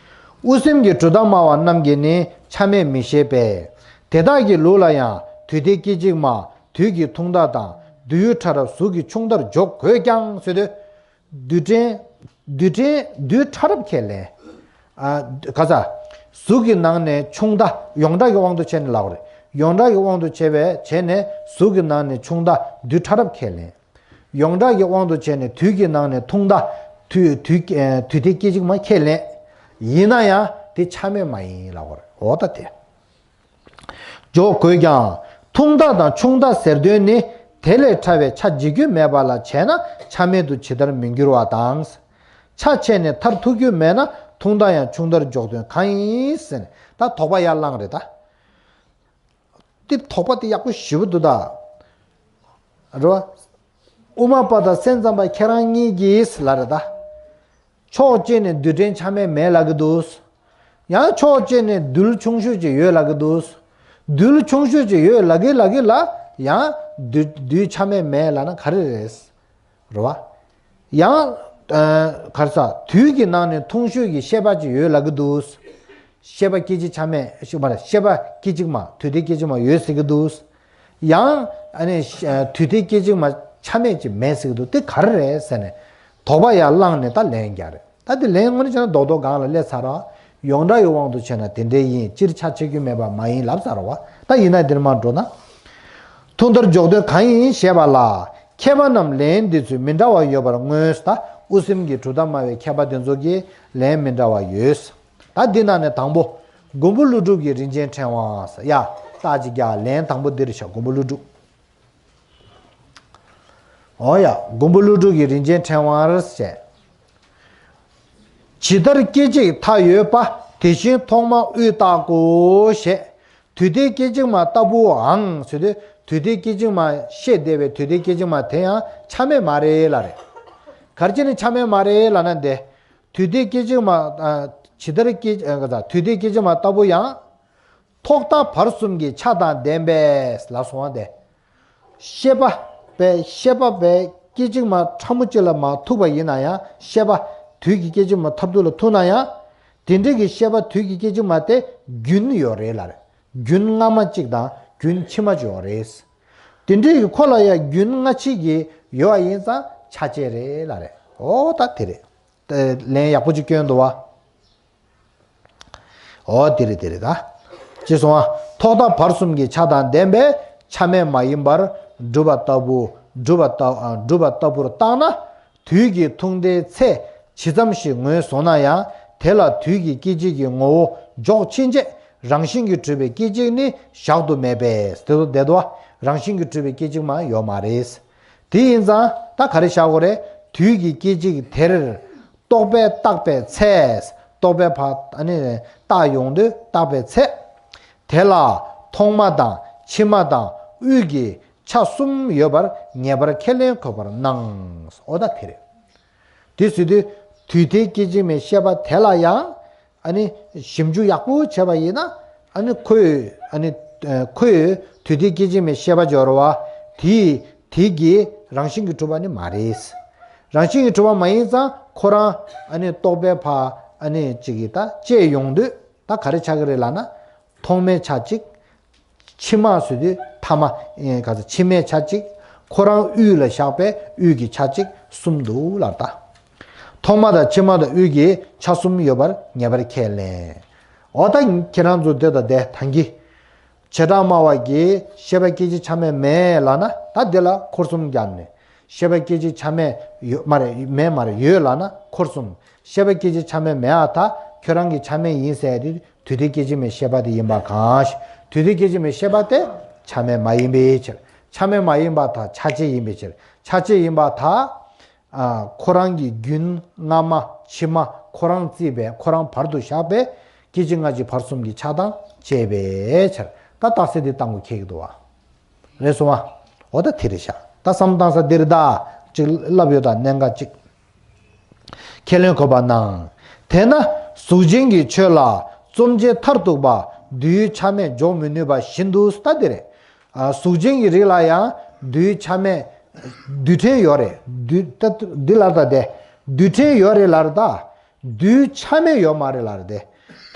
དབུ་སེམས་ཀྱི་གྲུབ་མཐའ་སྨྲ་བ་རྣམས་ཀྱིས་ནི་ཆ་མེད་མི་ཤེས་པས། དེ་དག་གི་ལུགས་ལ་ཡང་དུས་མཐའི་སྐད་ཅིག་མ་དུས་ཀྱི་ཐུང་མཐའ་དང་དུས་ཡུན་ཕྲ་རབ་གཟུགས་ཀྱི་ཆུང་མཐར་འཇོག་དགོས་ཀྱང་ཟེར་དུས། རྡུལ་ཕྲན། རྡུལ་ཕྲན་རྡུལ་ཕྲ་རབ་ཁས་ལེན། ཨ། ག་ས། གཟུགས་ཀྱི་ནང་ནས་ཆུང་མཐའ་ཡོངས་གྲགས་ཀྱི་དབང་དུ་བྱས་ནས་ལབ་པ་རེད། ཡོངས་གྲགས་ཀྱི་དབང་དུ་བྱས་པའི་བྱས་ནས་གཟུགས་ཀྱི་ནང་ནས་ཆུང་མཐའ་རྡུལ་ཕྲ་རབ་ཁས་ལེན། ཡོངས་གྲགས་ཀྱི་དབང་དུ་བྱས་ནས་དུས་ཀྱི་ནང་ནས་ཐུང་མཐའ་དུས་དུས་དུས་མཐའི་སྐད་ཅིག་མ་ཁས་ལེན། ཡིན་ན་ཡང་དེ་ཆ་མེད་མ་ཡིན་ལབ་པ་རེད། འོ་ད་དེ། འཇོག་དགོས་ཀྱང་། ཐུང་མཐའ་དང་ཆུང་མཐའ་ཟེར་དོན་ནི་དེ་ལས་ཕྲ་བའི་ཆ་འཇིག་རྒྱུ་མེད་པ་ལ་བྱས་ན་ཆ་མེད་དུ་ཇི་ལྟར་མི་འགྱུར་བ་དང་། ཆ་ཆད་ནས་མཐར་ཐུག་རྒྱུ་མེད་ན་ཐུང་མཐའ་ཡང་ཆུང་མཐར་འཇོག་དོན་གང་ཡིན་ཟེར་ནས་ད་དོགས་པ་ཡར་བསླངས་རེད་ད། འདི་དོགས་པ་དེ་ཡག་པོ་ཞེ་པོ་འདུག་ད། རེད་བ། དབུ་མ་པ་དང་སེམས་ཙམ་པ་ཁྱེད་རང་གཉིས་ཀྱིས་ལབ་རེད་ད། ཕྱོགས་གཅིག་ནས་རྡུལ་ཕྲན་ཆ་མེད་མེད་ལབ་ཀྱི་འདུག་ཡང་ཕྱོགས་གཅིག་ནས་རྡུལ་ཆུང་ཤོས་ཅིག་ཡོད་ལབ་ཀྱི་འདུག་རྡུལ་ཆུང་ཤོས་ཅིག་ཡོད་ལབ་ཀྱི་ལབ་ཀྱི་ལ་ཡང་རྡུལ་རྡུལ་ཆ་མེད་མེད་ལབ་ན་ག་རེ་རེད། རེད་བ། ཡང་། ཨ། ག་རེ་ཟ། དུས་ཀྱི་ནང་ནས་ཐུང་ཤོས་ཀྱི་ཤེས་པ་ཅིག་ཡོད་ལབ་ཀྱི་འདུག་ཤེས་པ་སྐད་ཅིག་ཆ་མེད་ཤེས་པ་ཤེས་པ་སྐད་ཅིག་མ་དུས་མཐའི་སྐད་ཅིག་མ་ཡོད་ཟེར་གྱི་འདུག་ཡང་ཨ་ནི་ཤ་དུས་མཐའི་སྐད་ཅིག་མ་ཆ་མེད་ཅིག་མེད་ཟེར་གྱི་འདུག་དེ་ག་རེ་རེད་ཟེར་ནས་དོགས་པ་ཡར་བསླངས་ནས་ད་ལན་རྒྱག་རེད། ད་དེ་ལན་དངོས་གནས་བྱས་ན་རྡོག་རྡོག་སྒང་ལ་སླེབས་ཚར་ར། ཡོངས་གྲགས་ཡོད་དབང་དུ་བྱས་ན་དེ་འདྲའི་ཡིན། སྤྱིར་ཆ་ཆད་རྒྱུ་མེད་པ་མ་ཡིན་ལབ་ཚར་ར་བ། ད་ཡིན་ན་འདིར་མ་འགྲོ་ན། ཐུང་མཐར་འཇོག་དོན་གང་ཡིན་ཞེས་པ་ལ། མཁས་པ་རྣམས་ལན་འདི་ཚོས་མི་འདྲ་བ་ཡོད་པར་མངོན། ད་དབུ་སེམས་ཀྱི་གྲུབ་མཐའ་སྨྲ་བའི་མཁས་པ་དེ་ཚོ་གིས་ལན་མི་འདྲ་བ་ཡོད། ད་འདི་ནང་ནས་དང་པོ། མགོན་པོ་ཀླུ་སྒྲུབ་ཀྱི་རིན་ཆེན་ཕྲེང་བ། ཡ། རྟགས་ཅིག་རྒྱག་ལན་དང་པོ་འདིར་བཞག་མགོན་པོ་ཀླུ་སྒྲུབ། འོ་ཡ། མགོན་པོ་ཀླུ་སྒྲུབ་ཀྱི་རིན་ཆེན་ཕྲེང་བར་བཤད། ཇི་ལྟར་སྐད་ཅིག་མཐའ་ཡོད་པ། དེ་བཞིན་ཐོག་མ་དབུས་རྟག་གོ། ཞེས། དུས་མཐའི་སྐད་ཅིག་མ་ལྟ་བུའང་ཟེར་དུས་དུས་མཐའི་སྐད་ཅིག་མ་བཤད་བསྡད་པའི་དུས་མཐའི་སྐད་ཅིག་མ་དེ་ཡང་ཆ་མེད་མ་རེད་ལབ་རེད། ག་རེ་བྱས་ནས་ཆ་མེད་མ་རེད་ལབ་ན་འདི། དུས་མཐའི་སྐད་ཅིག་མ། ཇི་ལྟར་སྐད། དུས་མཐའི་སྐད་ཅིག་མ་ལྟ་བུ་ཡང་། ཐོག་མཐའ་བར་གསུམ་གྱི་ཆ་དང་ལྡན་པས་ལ་སོང་བ་སྟེ། ཤེས་པ་པའི་ཤེས་པ་པའི་སྐད་ཅིག་མ་ཕྲ་མོ་གཅིག་ལ་མ་ཐུག་པ་ཡིན་ན་ཡང་། ཤེས་པ་དུས་ཀྱི་སྐད་ཅིག་མ་ཐབས་སྡུག་ལ་ཐུག་ན་ཡང་། དེ་འདྲའི་གི་ཤེས་པ་དུས་ཀྱི་སྐད་ཅིག་མ་དེ་རྒྱུན་ཡོད་རེད་ལ་རེད། རྒྱུན་སྔ་མ་གཅིག་དང་རྒྱུན་ཕྱི་མ་གཅིག་ཡོད་རེད། དེ་འདྲའི་གི་ཁོ་ལ་ཡང་རྒྱུན་སྔ་ཕྱི་གི་ཡོད་པ་ཡིན་ཙང་ཆ་བཅས་རེད་ལ་རེད། འོ་ད་དེ་རེད། ལན་ཡག་པོ་ཅིག་སྐྱོན་འདུག་བ། འོ་དེ་རེད་དེ་རེད་ད། ཅེས་གསུངས་པ། ཐོག་མཐའ་བར་གསུམ་གྱི་ཆ་དང་ལྡན་པས་ཆ་མེད་མ་ཡིན་པར་སྒྲུབ་པ་ལྟ་བུ། སྒྲུབ་པ་ལྟ། ཨ། སྒྲུབ་པ་ལྟ་བུར་བརྟགས་ན། དུས་ཀྱི་ཐུང་མཐའི་ཚད་ཇི་ཙམ་ཞིག་ངོས་བཟུང་ན་ཡང་། དེ་ལ་དུས་ཀྱི་སྐད་ཅིག་གི་ངོ་བོ་འཇོག་ཕྱིན་ཆད་རང་བཞིན་གྱིས་གྲུབ་པའི་སྐད་ཅིག་ནི་བཞག་ཏུ་མེད་པས། དེ་ཚོ་བསྡད་དོ། རང་བཞིན་གྱིས་གྲུབ་པའི་སྐད་ཅིག་མ་ཡོད་མ་རེད། དེ་ཡིན་ཙང་ད་ག་རེ་བཞག་དགོས་རེད། དུས་ཀྱི་སྐད་ཅིག་དེར་རྟོག་པས་བརྟགས་པའི་ཚེ། རྟོག་པའི་བར། ཨ་ནི་བརྟགས་ཡོང་དུས་བརྟགས་པའི་ཚེ། དེ་ལ་ཐོག་མ་དང་ཕྱི་མ་དང་དབུས་ཀྱི་ཆ་གསུམ་ཡོད་པར་ངེས་པར་ཁས་ལེན་དགོས་པར་སྣང་། འོ་ད་དེ་རེད། དེ་ཟེར་དུས་དུས་མཐའི་སྐད་ཅིག་མའི་ཤེས་པ་དེ་ལ་ཡང་། ཨ་ནི་ཞིབ་འཇུག་ཡག་པོ་བྱས་པ་ཡིན་ན། ཨ་ནི་ཁོས། ཨ་ནི་ཁོས་དུས་མཐའི་སྐད་ཅིག་མའི་ཤེས་པ་སྦྱོར་བ་དེ། དེ་གིས་རང་བཞིན་གྱིས་གྲུབ་པ་ནི་མ་རེད། རང་བཞིན་གྱིས་གྲུབ་པ་མ་ཡིན་ཙང་ཁོ་རང་། ཨ་ནི་རྟོག་པའི་བར། ཨ་ནི་གཅིག་གིས་ད་དཔྱད་ཡོང་དུས་ད་ག་རེ་ཆགས་ཀྱི་རེད་ལབ་ན། ཐོག་མའི་ཆ་གཅིག་ཕྱི་མ་ཟེར་དུས་ཐ་མ། ཨེ། ག་ཚོད། ཕྱི་མའི་ཆ་གཅིག་ཁོ་རང་དབུས་ལ་བཞག་པས་དབུས་ཀྱི་ཆ་གཅིག་གསུམ་འདུག་ལབ་ད། ཐོག་མ་དང་ཕྱི་མ་དང་དབུས་ཀྱི་ཆ་གསུམ་ཡོད་པར་ངེས་པར་ཁས་ལེན། འོ་ད་ཁྱེད་རང་ཚོ་དེ་དང་དེ་ཐང་གི། བྱེ་བྲག་སྨྲ་བ་གིས་ཤེས་པ་སྐད་ཅིག་ཆ་མེད་མེད་ལབ་ན། ད་དེ་ལ་འཁོར་གསུམ་བརྒྱབ་ནས། ཤེས་པ་སྐད་ཅིག་ཆ་མེད་ཡོད་མ་རེད། མེད་མ་རེད། ཡོད་ལབ་ན་འཁོར་གསུམ། ཤེས་པ་སྐད་ཅིག་ཆ་མེད་མེད་པ་ད་ཁྱོད་རང་གིས་ཆ་མེད་ཡིན་ཟེར་དུས། དུས་མཐའི་སྐད་ཅིག་མའི་ཤེས་པ་དེ་ཡིན་པ་གང་ཞིག་དུས་མཐའི་སྐད་ཅིག་མའི་ཤེས་པ་དེ་ཆ་མེད་མ་ཡིན་པའི་ཕྱིར། ཆ་མེད་མ་ཡིན་པ་དང་ཆ་བཅས་ཡིན་པའི་ཕྱིར། ཆ་བཅས་ཡིན་པ་དག་ཨ། ཁོ་རང་གི་རྒྱུན་སྔ་མ་ཕྱི་མ་ཁོ་རང་བརྩིས་པས། ཁོ་རང་བར་དུ་བཞག་པས་སྐད་ཅིག་སྔ་ཕྱི་བར་གསུམ་གྱི་ཆ་དང་བཅས་པའི་ཕྱིར། ད་རྟགས་གསལ་དེ་བཏང་དགོས་ཁེལ་གྱི་འདུག་བ། རེད་སོང་བ། འོ་ད་དེ་རེད་ཤག་ད་བསམ་བློ་བཏང་ས་འདིར་ད་ཅིག་ལབ་ཡོད། ད་གནད་འགག་ཅིག་ཁས་ལེན་དགོས་པར་སྣང་། དེས་ན་གཟུགས་ཅན་གྱི་ཆོས་ལ་རྩོམ་བྱེད་མཐར་ཐུག་པ་རྡུལ་ཆ་མེད་འཇོག་མི་ནུས་པ་བཞིན་དུ། ད་དེ་རེད། ཨ། གཟུགས་ཅན་གྱི་རིགས་ལ་ཡང་རྡུལ་ཆ་མེད། རྡུལ་ཕྲན་ཡོད་རེད། རྡུལ། ད་འདི་ལ་ད་དེ་རྡུལ་ཕྲན་ཡོད་རེད་ལབ་རེད་ད། རྡུལ་ཆ་མེད་ཡོད་མ་རེད་ལབ་རེད་དེ།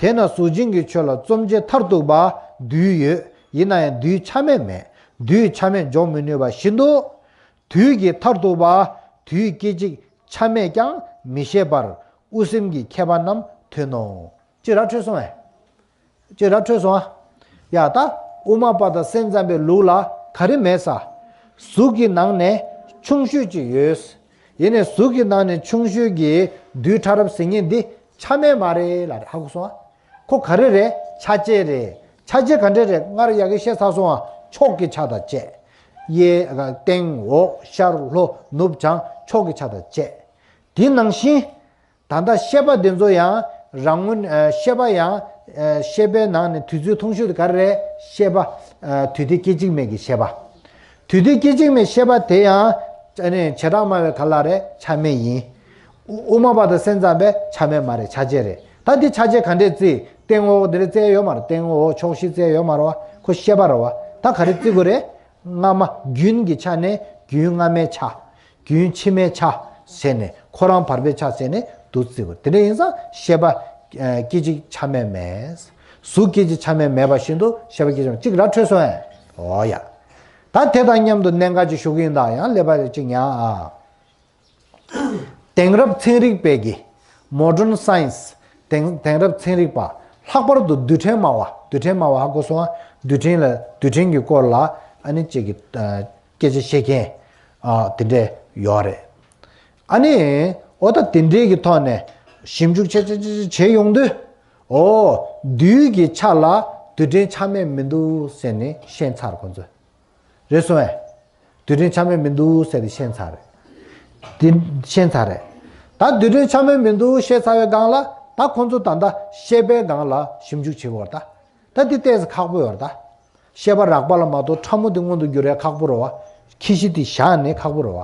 དེས་ན་གཟུགས་ཅན་གྱི་ཆོས་ལ་རྩོམ་བྱེད་མཐར་ཐུག་པ་རྡུལ་ཡོད། ཡིན་ན་ཡང་རྡུལ་ཆ་མེད་མེད། རྡུལ་ཆ་མེད་འཇོག་མི་ནུས་པ་བཞིན་དུ། དུས་ཀྱི་མཐར་ཐུག་པ་དུས་སྐད་ཅིག་ཆ་མེད་ཀྱང་མི་ཤེས་པར་དབུ་སེམས་ཀྱི་མཁས་པ་རྣམས་མཐུན་ནོ། ཅི་ར་འཕྲོད་སོང་ངས། ཅི་ར་འཕྲོད་སོང་ཨ། ཡ་ད། དབུ་མ་པ་དང་སེམས་ཙམ་པའི་ལུགས་ལ་ག་རེ་མེད་ས། གཟུགས་ཀྱི་ནང་ནས་ཆུང་ཤོས་ཅིག་ཡོད། ཡིན་ནའི་གཟུགས་ཀྱི་ནང་ནས་ཆུང་ཤོས་ཀྱི་རྡུལ་ཕྲ་རབ་ཟེར་མཁན་འདི་ཆ་མེད་མ་རེད་ལབ་རེད། ཧ་གོ་སོང་ཨ། ཁོ་ག་རེ་རེད། ཆ་བཅས་རེད། ཆ་བཅས་ག་འདྲས་རེད། སྔར་ཡ་གི་བཤད་ཚར་སོང་ཨ། ཕྱོགས་ཀྱི་ཆ་དང་བཅས། གཡས། སྟེང་། འོག། ཤར། ལྷོ། ནུབ། བྱང་། ཕྱོགས་ཀྱི་ཆ་དང་བཅས། དེ་ནང་བཞིན། ད་ལྟ་ཤེས་པ་འདི་ཚོ་ཡང་རང་ངོས། ཨ། ཤེས་པ་ཡང་། ཨ། ཤེས་པའི་ནང་ནས་དུས་ཚོད་ཐུང་ཤོས་དེ་ག་རེ་རེད། ཤེས་པ། ཨ། དུས་མཐའི་སྐད་ཅིག་མའི་གི་ཤེས་པ། དུས་མཐའི་སྐད་ཅིག་མའི་ཤེས་པ་དེ་ཡང་། ཨ་ནི་བྱེ་བྲག་སྨྲ་བའི་ག་ལ་རེད། ཆ་མེད་ཡིན། དབུ་མ་པ་དང་སེམས་ཙམ་པས་ཆ་མེད་མ་རེད། ཆ་བཅས་རེད། ད་འདི་ཆ་བཅས་ག་འདྲས་བརྩི། སྟེང་འོག་འདི་རེད་བརྩི་ཡ་ཡོད་མ་རེད། སྟེང་འོག་ཕྱོགས་བཞི་བརྩི་ཡ་ཡོད་མ་རེད་བ། ཁོ་ཤེས་པ་རེད་བ། ད་ག་རེ་བརྩི་དགོས་རེད། སྔ་མ་རྒྱུན་གྱི་ཆ་ནས་རྒྱུན་སྔ་མའི་ཆ། རྒྱུན་ཕྱི་མའི་ཆ་ཟེར་ནས་ཁོ་རང་བར་པའི་ཆ་ཟེར་ནས་འདུག་བརྩི་དགོས། དེ་འདྲ་ཡིན་ཙང་ཤེས་པ། ཨ། སྐད་ཅིག་ཆ་མེད་མེད། གཟུགས་སྐད་ཅིག་ཆ་མེད་མེད་པ་བཞིན་དུ་ཤེས་པ་སྐད་ཅིག་ཅིག་ར་འཕྲོད་སོང་ཨེ། འོ་ཡ། ད་དེ་དང་མཉམ་དུ་གནད་འགག་ཅིག་ཞུ་གི་ཡིན། ད་ཡང་ཀླད་པ་ཅིག་ཉར་ཨ། དེང་རབས་ཚན་རིག་པའི་གི། Modern Science། དེང་། དེང་རབས་ཚན་རིག་པ། ལྷག་པར་དུ་རྡུལ་ཕྲན་སྨྲ་བ། རྡུལ་ཕྲན་སྨྲ་བ་ཧ་གོ་སོང་ཨ། རྡུལ་ཕྲན་ལ། རྡུལ་ཕྲན་གྱི་སྐོར་ལ་ཨ་ནི་ཅིག་གི། ཨ། སྐད་ཆ་བཤད་མཁན། ཨ། དེ་འདྲས་ཡོད་རེད། ཨ་ནི་འོ་ད་དེ་འདྲས་ཀྱི་ཐོག་ནས་ཞིབ་འཇུག་བྱས་བྱས་བྱས་བྱས་ཡོང་དུས། འོ། རྡུལ་གྱི་ཆ་ལ་རྡུལ་ཕྲན་ཆ་མེད་མི་འདུག་ཟེར་ནས་ཤེས་ཚར་ཁོང་ཚོས། རེད་སོང་ངས། རྡུལ་ཕྲན་ཆ་མེད་མི་འདུག་ཟེར་ཏེ་ཤེས་ཚར་རེད། དེ་ཤེས་ཚར་རེད། ད་རྡུལ་ཕྲན་ཆ་མེད་མི་འདུག་ཤེས་ཚར་བའི་སྒང་ལ། ད་ཁོང་ཚོ་ད་ལྟ་ཤེས་པའི་སྒང་ལ་ཞིབ་འཇུག་བྱེད་དགོས་རེད་ད། ད་འདི་ཏོག་ཙམ་ཁག་པོ་ཡོད་རེད་ད། ཤེས་པ་རགས་པ་ལ་མ་གཏོགས་ཕྲ་མོ་འདི་མངོན་དུ་འགྱུར་ཡ་ཁག་པོ་རེད་བ། ཁྱད་གཞི་འདི་བཞག་ནས་ཁག་པོ་རེད་བ།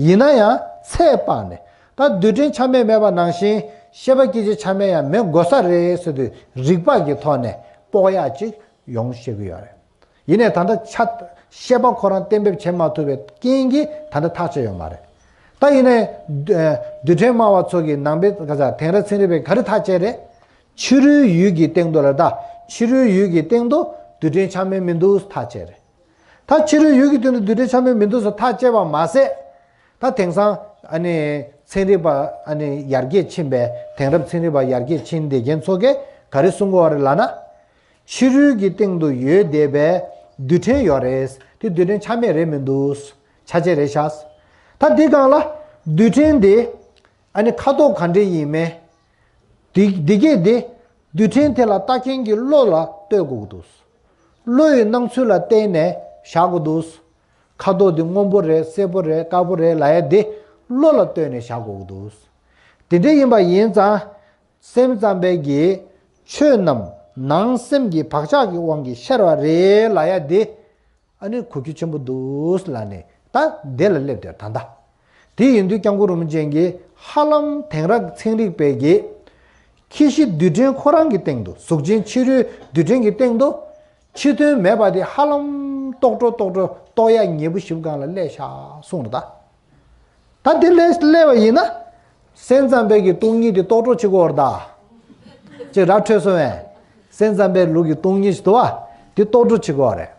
ཡིན་ན་ཡང་ཚད་དཔག་ནས། ད་རྡུལ་ཕྲན་ཆ་མེད་མེད་པ་ནང་བཞིན། ཤེས་པ་སྐད་ཅིག་ཆ་མེད་ཡང་མེད་དགོས་ས་རེད་ཟེར་དུས་རིགས་པ་གི་ཐོག་ནས་དཔོག་ཡག་ཅིག་ཡོང་ཤེས་ཀྱི་ཡོད་རེད། ཡིན་ནའི་ད་ལྟ་ཆ་ཤེས་པ་ཁོ་རང་གཏན་འབེབས་བྱེད་མ་ཐུབ་པའི་རྐྱེན་གྱིས་ད་ལྟ་ཐག་བཅད་ཡོད་མ་རེད། ད་ཡིན་ནའི་རྡུལ་ཕྲན་སྨྲ་བ་ཚོ་གི་ནང་པའི་ག་ས་དེང་རབས་ཚན་རིག་པས་ག་རེ་ཐག་བཅད་རེད། ཕྱི་རོལ་ཡུལ་གྱི་སྟེང་དུ་ལ་ད་ཕྱི་རོལ་ཡུལ་གྱི་སྟེང་དུ་རྡུལ་ཕྲན་ཆ་མེད་མི་འདུག་ཐག་བཅད་རེད། ད་ཕྱི་རོལ་ཡུལ་གྱི་སྟེང་དུ་རྡུལ་ཕྲན་ཆ་མེད་མི་འདུག་ཟེར་ཐག་བཅད་པ་མ་ཟད། ད་དེང་སང་ཨ་ནི་ཚན་རིག་པ་ཨ་ནི་ཡར་རྒྱས་ཕྱིན་པའི་དེང་རབས་ཚན་རིག་པ་ཡར་རྒྱས་ཕྱིན་བསྡད་མཁན་ཚོ་གས་ག་རེ་གསུང་གི་ཡོད་རེད་ལབ་ན། ཕྱི་རོལ་གྱི་སྟེང་དུ་ཡོད་བསྡད་པའི་རྡུལ་ཕྲན་ཡོད་རེད། དེ་རྡུལ་ཕྲན་ཆ་མེད་རེད་མི་འདུག་ཆ་བཅད་རེད་ཤག་ད་འདི་སྒང་ལ་རྡུལ་ཕྲན་དེ་ཨ་ནི་ཁ་དོག་ག་འདྲ་ཡིན་མིན། འདི་འདི་སྐད་དེ་རྡུལ་ཕྲན་དེ་ལ་ལྟ་མཁན་གྱི་བློ་ལ་ལྟོས་དགོས་ཀྱི་འདུག་བློ་ཡི་སྣང་ཚུལ་ལ་བརྟེན་ནས་བཞག་དགོས་འདུག་ཁ་དོག་འདི་སྔོན་པོ་རེད། སེར་པོ་རེད། དཀར་པོ་རེད་ལབ་ཡ་དེ་བློ་ལ་ལྟོས་ནས་བཞག་དགོས་ཀྱི་འདུག་དེ་འདྲ་ཡིན་པ་ཡིན་ཙང་། སེམས་ཙམ་པས་ཀྱིས་ཆོས་རྣམས་ནང་སེམས་ཀྱི་བག་ཆགས་ཀྱི་དབང་གིས་ཤར་བ་རེད་ལབ་ཡ་དེ། ཨ་ནི་གོ་རྒྱུ་ཆེན་པོ་འདུག་ལབ་ནས་ད་འདི་ལ་སླེབས་དེར་ད་ལྟ། དེ་ཡིན་དུས་སྐྱབས་མགོན་རིན་པོ་ཆེ་གིས་ཧ་ལམ་དེང་རབས་ཚན་རིག་པས་ཀྱིས་ཁྱི་ཤི་རྡུལ་ཕྲན་ཁོ་རང་གི་སྟེང་དུ་གཟུགས་ཅན་ཕྱི་རོལ་རྡུལ་ཕྲན་གྱི་སྟེང་དུ་ཕྱི་དོན་མེད་པ་དེ་ཧ་ལམ་རྟོག་བྲོ་རྟོག་བྲོ་རྟོག་ཡ་ཉེ་པོ་ཞིག་སྒང་ལ་སླེབས་ཤག་གསུངས་རེད་ད། ད་དེ་ལས་སླེབས་པ་ཡིན་ན། སེམས་ཙམ་པའི་གི་སྟོང་ཉིད་དེ་རྟོག་བྲོ་བྱེད་དགོས་རེད་ད། ཅེས་ར་འཕྲོད་སོང་བས། སེམས་ཙམ་པའི་ལུགས་ཀྱི་སྟོང་ཉིད་ཞིག་འདུག་བ། དེ་རྟོག་བྲོ་བྱེད་དགོས་རེད།